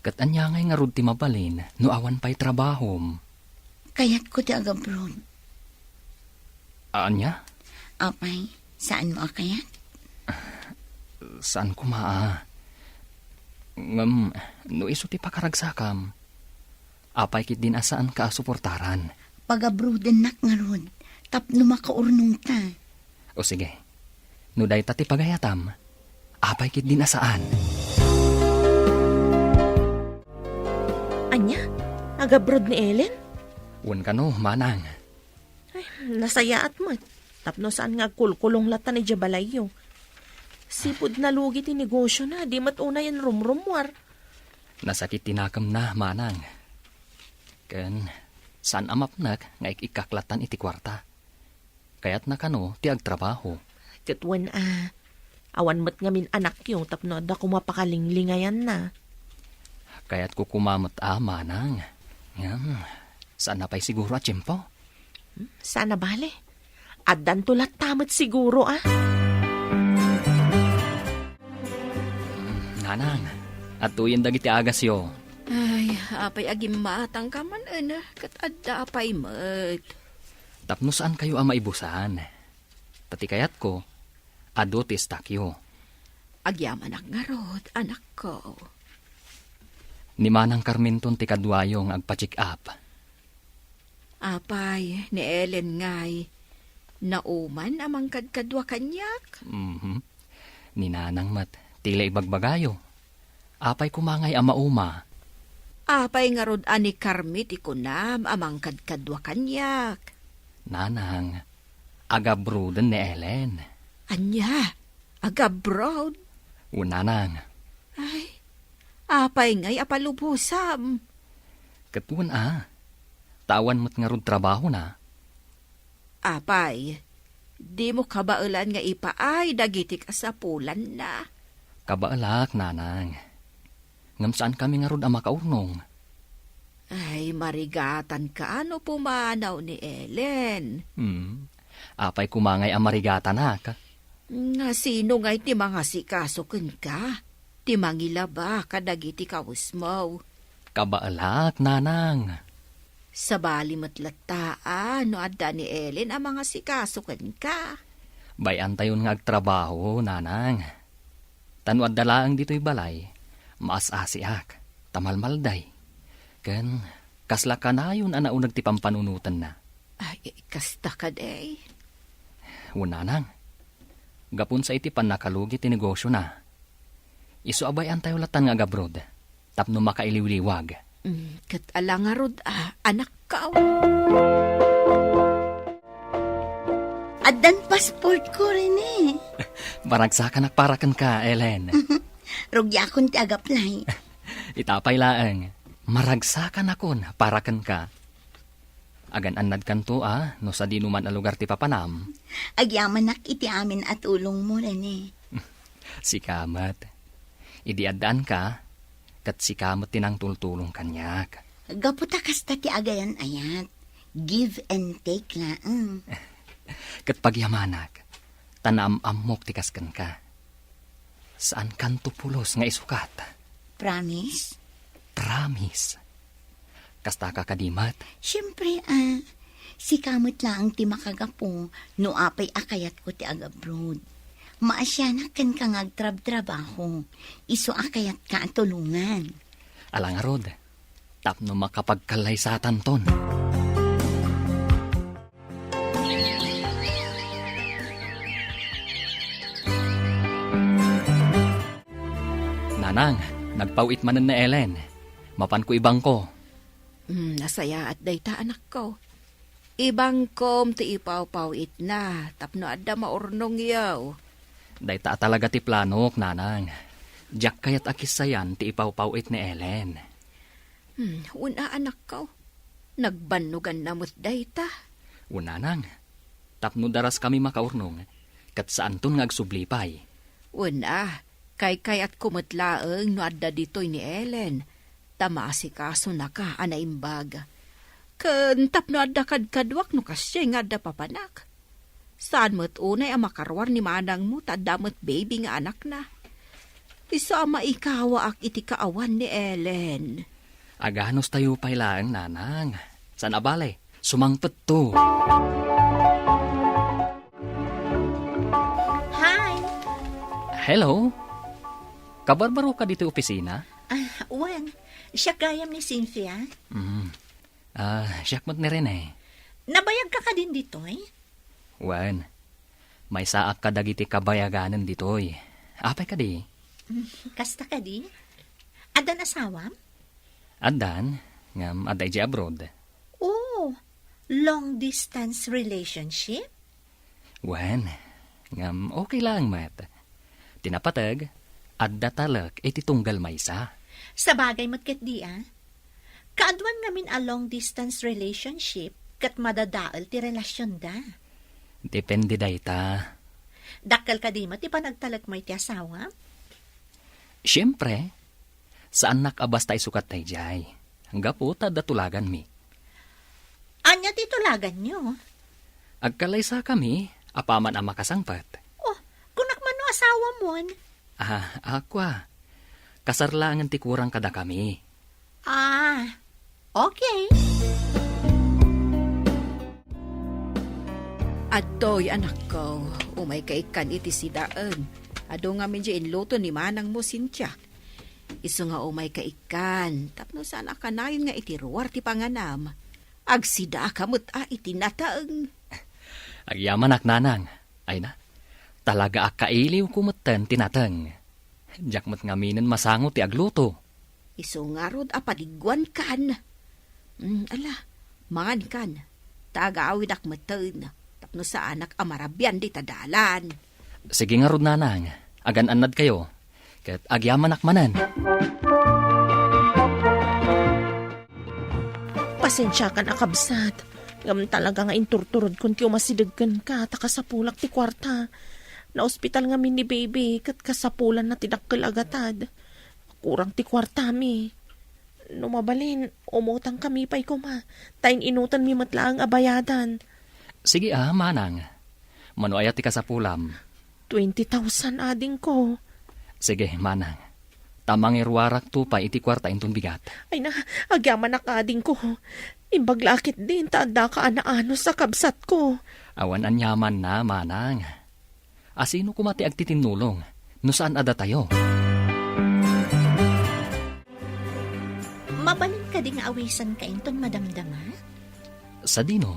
Ket ania ngay ngarud ti mabalin no awan pay trabahom? Kayatko ti agabroad. Ania? Apay, saanmo a kayat? Saan koma a. Ngem, no isu ti pakaragsakam, apay ketdin a saanka a suportaran? Pagabroadennak ngarud, tapno makaurnongta. O sige, no dayta ti pagayatam, apay ketdin a saan? Ania? Agabroad ni Ellen? Wen kano, manang. Ay, nasayaat met. Tapno saan nga agkulkulong latta idiay balayyo. Sipud nalugi ti negosiona, di met unayen rumrummuar. Nasakit ti nakemna, manang. Ken saan a mapnek nga ik-ikkak lattan iti kuarta. Kayatna kano ti agtrabaho. Ket wen a, awan met ngamin anakyo tapno adda koma pakalinglingayanna. Kayatko koma met a, manang. Ngem, saan a pay siguro a tiempo? Hmm, saan a bale. Addanto latta met siguro a. Nanang, adtoyen dagiti agasyo. Ay, apay a gimmatangka man, ket adda pay met. Tapno saankayo a maibusan. Ta ti kayatko, adu ti istakyo. Agyamanak ngarud, anakko. Ni Manang Carmenton ti kaduayo nga agpa-check up. Apay, ni Ellen ngay, nauman a mangkadkadua kaniak? Mhm. Ni Nanang met, ti la ibagbagayo. Apay koma ngay a mauma? Apay ngarud a ni Carmi ti kunam a mangkadkadua kaniak? Nanang, agabroaden ni Ellen. Ania? Ag-abroad? Wen, nanang. Ay, apay ngay a palubosam? Ket wen a, ta awan met ngarud trabahona. Apay, dimo kabaelan nga ipaay dagiti kasapulanna? Kabaelak, nanang. Ngem saankami ngarud a makaurnong. Ay, marigatan ka no pumanaw ni Ellen. Hmm. Apay koma ngay a marigatanak? Nga sino ngay ti mangasikaso kenka? Ti mangilaba kadagiti kawesmo? Kabaelak, nanang. Sabali met latta a no adda ni Ellen a mangasikaso kenka. Bay-antayon nga agtrabaho, nanang. Ta no adda laeng ditoy balay, maas-asiak, ta malmalday. Ken kasla kanayon a nauneg ti pampanunotenna. Ay, kasta kadi. Wen, nanang. Gapun sa iti pannakalugi ti negosiona. Isu a bay-antayo latan nga agabroad, tapno makailiwliwag. Mm, ket ala ngarud a, anakko. Addan passport ko, Rene. Maragsakanak para kenka, Ellen. Rugiakon ti agaplay. Itapay laeng, maragsakanakon para kenka. Agan-annadkanto a, no sadino man a lugar ti papanam. Agyamanak iti amin a tulongmo, Rene. Sika met. Idi addaanka, ket sika met ti nangtultulong kaniak. Gapu ta kasta ti agayan-ayat. Give and take laeng. Ket pagyamanak, ta naam-ammok ti kas kenka. Saankanto pulos nga isukat. Promise? Promise. Kastaka kadi met? Siempre, a. Sika met laeng ti makagapu no apay a kayatko ti agabroad. Maasianak kenka nga agtrabtrabaho. Isu a kayatka a tulongan. Ala ngarud, tapno makapagkallaysatanton. Nanang, nagpaw-it manen ni Ellen. Mapanko ibangko. Hmm, nasayaat dayta, anakko. Ibangkom ti ipawpaw-itna tapno adda maurnongyo. Dayta a talaga ti planok, nanang. Diak kayat a kissayan ti ipawpaw-it ni Ellen. Hmm, wen a, anakko. Nagbannoganna met dayta. Wen, nanang. Tapno daraskami makaurnong, ket saanton nga agsubli pay. Wen a, kaykayatko met laeng no adda ditoy ni Ellen, ta maasikasonaka a naimbag. Ken tapno adda kadkaduak no kasiay nga adda papanak. Saan met unay a makaruar ni manangmo ta adda met baby nga anakna. Isu a maikawaak iti kaawan ni Ellen. Aganustayo pay laeng, nanang. Saan a bale, sumangpetto. Hi! Hello? Kabarbaroka ditoy opisina? Ah, wen. Siak gayam ni Cynthia. Mm. Ah, siak met ni Rene. Nabayagka kadin ditoy? Wen. Maysaak kadagiti kabayaganen ditoy. Apay kadi? Mm, kasta kadi? Addan asawam? Addan, ngem adda idiay abroad. Oh, long distance relationship? Wen, ngem okay laeng met. Ti napateg, adda talek iti tunggal maysa. Sabagay met ketdi a. Kaaduan ngamin a long distance relationship ket madadael ti relasionda. Depende dayta. Dakkel kadi met ti panagtalekmo iti asawam? Siempre, saannak a basta isukat daydiay. Gapu ta adda tulaganmi. Ania ti tulaganyo? Agkallaysakami apaman a makasangpet. Oh, kunak man no asawamon? Ah, akua. Kasar laengen ti kurang kadakami. Ah, okay. Adtoy, anakko, umayka ikkan iti sidaen. Adu ngamin diay inluto ni manangmo, Cynthia. Isu nga umayka ikkan, tapno saan a kanayon nga iti ruar ti panganam. Agsidaaka met a iti nateng. Agyamanak, nanang. Ay na, talaga a kailiwko metten ti nateng. Diak met ngaminen masango ti agluto. Isu ngarud a padiguankan. Mm, ala, mangankan. Ta agawidak metten, tapno saanak a marabian dita dalan. Sige ngarud, nanang. Agan-annadkayo. Ket agyamanak manen. Pasensiakan a kabsat, ngem talaga nga inturturodkon ti umasideg kenka ta kasapulak ti kuarta. Naospital ngamin ni baby ket kasapulanna ti dakkel a gatad. Kurang ti kuartami. No mabalin, umutangkami pay koma, ta in-inutanmi met laeng a bayadan. Sige a, manang. Mano aya ti kasapulam? Twenty thousand, adingko. Sige, manang. Ta mangiruarakto pay iti kuarta inton bigat. Ay na, agyamanak, adingko. Imbag la a ketdin ta addaka a naanus a kabsatko. Awan aniamanna, manang. A sino koma ti agtitinnulong no saan a datayo? Mabalin kadi nga awisanka inton madamdama? Sadino?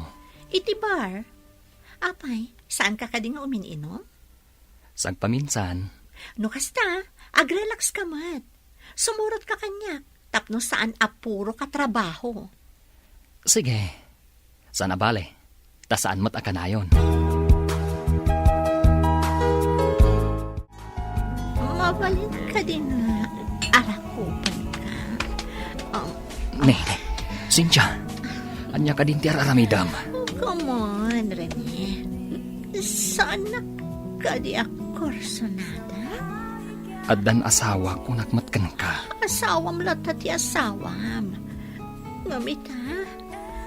Iti bar. Apay, saanka kadi nga umin-inom? Sagpaminsan. No kasta, agrelax ka met. Sumurotka kaniak, tapno saan a puro ka trabaho. Sige. Saan a bale, ta saan met a kanayon. Mabalin kadi nga arakupanka? Um, Ne, Cynthia, ania kadin ti ar-aramidem? Oh, come on, Rene. Saanak kadi a kursunada? Addan asawak, kunak met kenka. Asawam latta ti asawam. Ngem ita,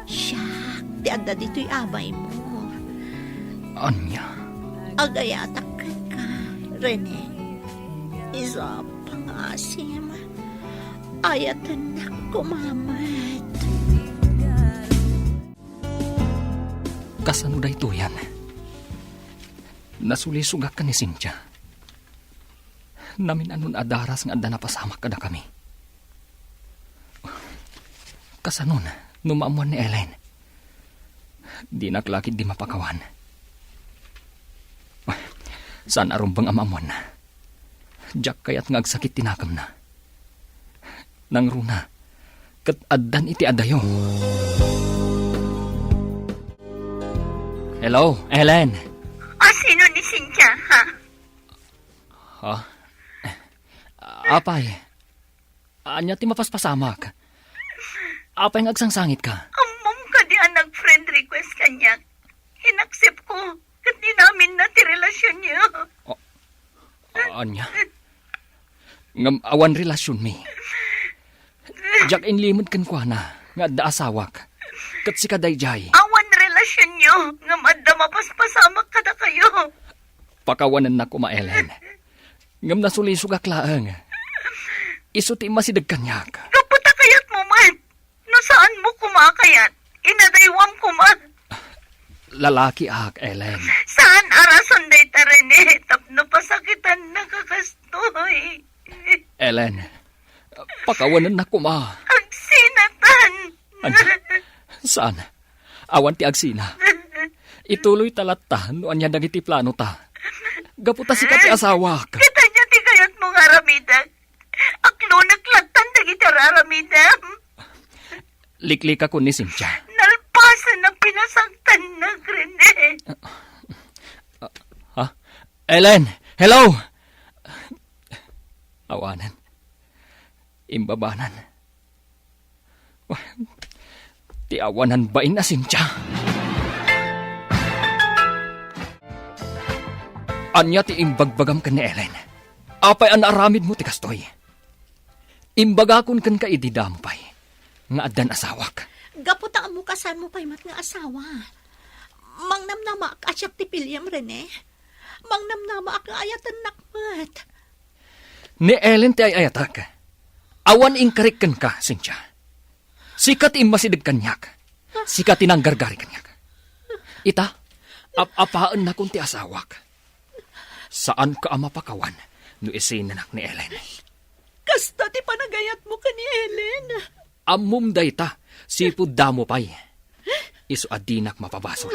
siak ti adda ditoy abaymo. Ania? Agayatak kenka, Rene. Isu a pangasim, ayatennak koma met. Kasano daytoyen? Nasulisogak ken ni Cynthia. Namin-anon a daras nga adda napasamak kadakami. Kasanon no maammuan ni Ellen? Dinak la ketdi mapakawan. Saan a rumbeng a maammuanna. Diak kayat nga agsakit ti nakemna. Nangruna, ket addan iti adayo. Hello, Ellen. A, sino ni Cynthia, ha? Ha? Apay, ania ti mapaspasamak? Apay nga agsangsangitka? Ammom kadi a nag-friend request kaniak? Inaccept ko, ket inaminna ti relasionyo. O, ania? Ngem awan relasionmi. Diak inlimed kenkuana nga adda asawak. Ket sika daydiay. Awan relasionyo, ngem adda mapaspasamak kadakayo. Pakawanennak koma, Ellen. Ngem nasulisogak laeng. Isu ti immasideg kaniak. Gapu ta kayatmo met. No saanmo koma a kayat, inadaywam koma. Lalakiak, Ellen. Saan a rason dayta, Rene, tapno pasakitannaka kastoy. Ellen, pakawanennak koma. Agsinatan. Ania? Saan? Awan ti agsina. Ituloyta latta no ania dagiti planota. Gapu ta sika ti asawak. Ket ania ti kayatmo nga aramidek? Aklonek lattan dagiti ar-aramidem. Liklikakon ni Cynthia. Nalpasen a pinasaktannak, Rene. Ha? Ellen! Hello! Awanen. Imbabanan. Ti awanan bain a Cynthia. Ania ti imbagbagam ken ni Ellen? Apay a naaramidmo ti kastoy? Imbagakon kenka idi damo pay nga addan asawak. Gapu ta ammo kasanmo pay met nga asawa. Mangnamnamaak a siak ti piliem, Rene. Mangnamnamaak nga ayatennak met. Ni Ellen ti ay-ayatek. Awan inkarik kenka, Cynthia. Sika ti immasideg kaniak. Sika ti nanggargari kaniak. Ita, ap-apaennakon ti asawak. Saanka a mapakawan no isinanak ni Ellen. Kasta ti panagayatmo ken ni Ellen. Ammom dayta, sipud damo pay. Isu a dinak mapabasol.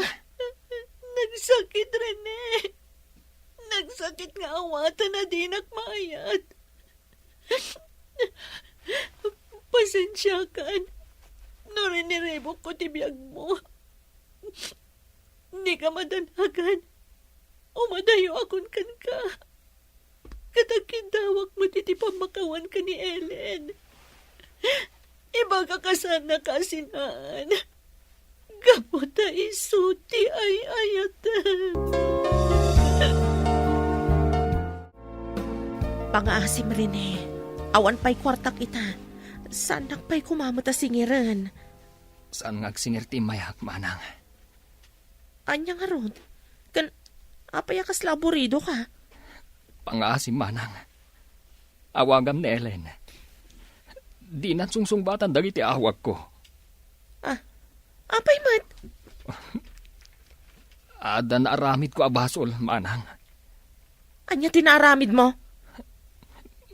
Nagsakit, Rene. Nagsakit nga awaten a dinak maayat. Pasensiakan no riniribukko ti biagmo. Dika madanagan. Umadayakon kenka. Ket agkiddawak met iti pammakawanka ni Ellen. Ibagaka saan a kasinaan. Gapu ta isu ti ay-ayatem. Pangaasim, Rene. Awan pay kuartak ita. Saannak pay koma met a singiren. Saan nga agsingir ti immayak, manang? Ania ngarud? Ken apay a kasla aburidoka? Pangaasim, manang. Awagam ni Ellen. Dinan sungsungbatan dagiti awagko. Ah, apay met? Adda naaramidko a basol, manang. Ania ti naaramidmo?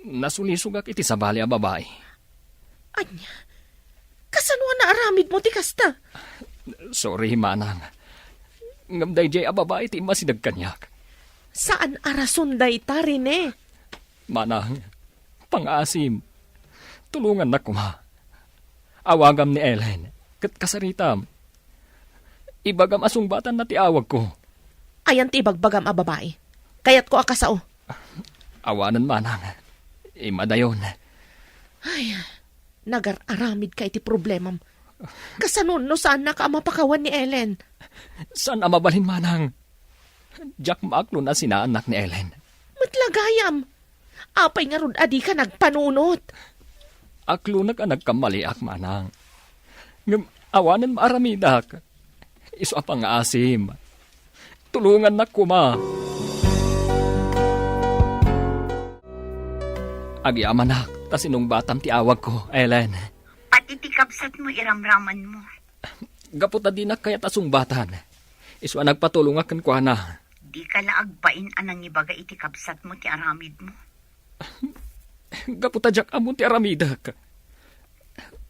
Nasulisogak iti sabali a babai. Ania? Kasano a naaramidmo ti kasta? Sorry, manang. Ngem daydiay a babai ti immasideg kaniak. Saan a rason dayta, Rene. Manang, pangaasim. Tulongannak koma. Awagam ni Ellen, ket kasaritam. Ibagam a sungbatanna ti awagko. Ayan ti ibagbagam a babai. Kayatko a kasao. Awanen, manang. Immadayon. Ay, nagar-aramidka iti problemam. Kasano no saannaka a mapakawan ni Ellen? Saan a mabalin, manang. Diak maaklon a sinaannak ni Ellen. Met la gayam. Apay ngarud a dika nagpanunot? Aklonak a nagkammaliak, manang. Ngem awanen maaramidak. Isu a pangaasim. Tulongannak koma. Agyamanak ta sinungbatam ti awagko, Ellen. Pati ti kabsatmo, iramramanmo. Gapu ta dinak kayat a sungbatan. Isu a nagpatulongak kenkuana. Dika la agbain a nangibaga iti kabsatmo ti aramidmo. Gapu ta diak ammo ti aramidek.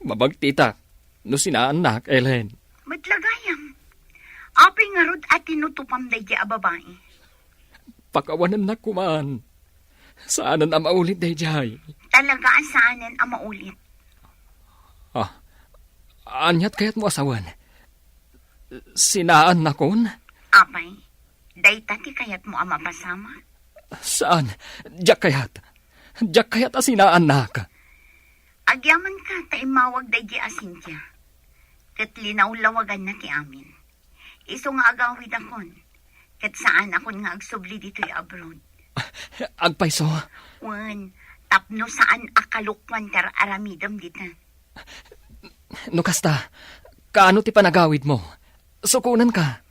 Mabagtitak no sinaannak, Ellen. Met la gayam. Apay ngarud a tinutupam daydiay a babai? Pakawanennak koman. Saanen a maulit daydiay. Talaga a saanen a maulit. Ah, aniat kayatmo a sawen? Sinaannakon? Apay, dayta ti kayatmo a mapasamak? Saan, diak kayat. Diak kayat a sinaannak. Agyamanka ta immawag daydiay a Cynthia. Ket linawlawaganna ti amin. Isu nga agawidakon, ket saanakon nga agsubli ditoy abroad. Agpayso? Wen, tapno saan a kalokuan ti ar-aramidem dita. No kasta, kaano ti panagawidmo? Sukonanka.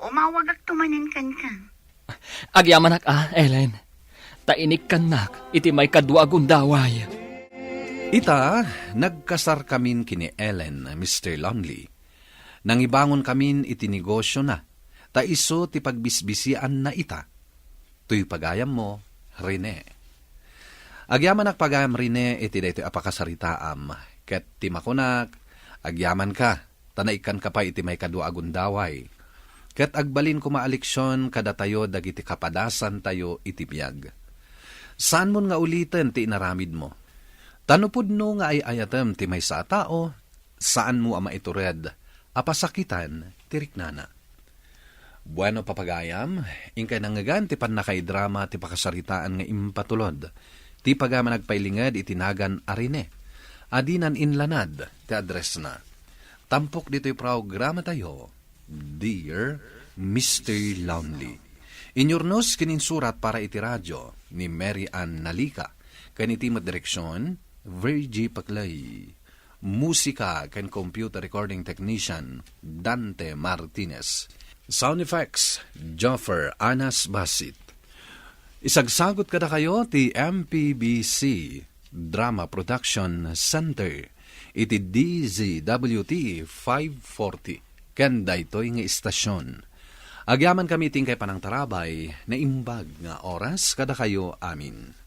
Umawagakto manen kenka. Agyamanak a, Ellen. Ta inikkannak iti maikadua a gundaway. Ita, nagkasarkamin ken ni Ellen, Mister Lonely. Nangibangonkamin iti negosiona, ta isu ti pagbisbisianna ita. Toy pagayammo, Rene. Agyamanak pagayam, Rene, iti daytoy a pakasaritaam, ket ti makunak, agyamanka, ta naikkanka pay iti maikadua a gundaway. Ket agbalin koma a leksion kadatayo dagiti kapadasantayo iti biag. Saanmon nga uliten ti inaramidmo. Ta no pudno nga ay-ayatem ti maysa a tao, saanmo a maitured a pasakitan ti riknana. Bueno, papagayam, inkay nangngegan ti pannakaidrama ti pakasaritaan nga impatulod ti pagayam a nagpailinged iti nagan a Rene, a dinan inlanad ti addressna. Tampok ditoy programatayo, Dear Mister Lonely. Inyurnos ken insurat para iti radio ni Mary Ann Nalica, ken iti met direksion, Virgie Paclay. Musika ken computer recording technician, Dante Martinez. Sound effects, Joffer Anas Basit. Isagsagut kadakayo ti M P B C Drama Production Center iti D Z W T five forty ken daytoy nga istasyon. Agyamankami ti inkay panangtarabay, naimbag nga oras kadakayo amin.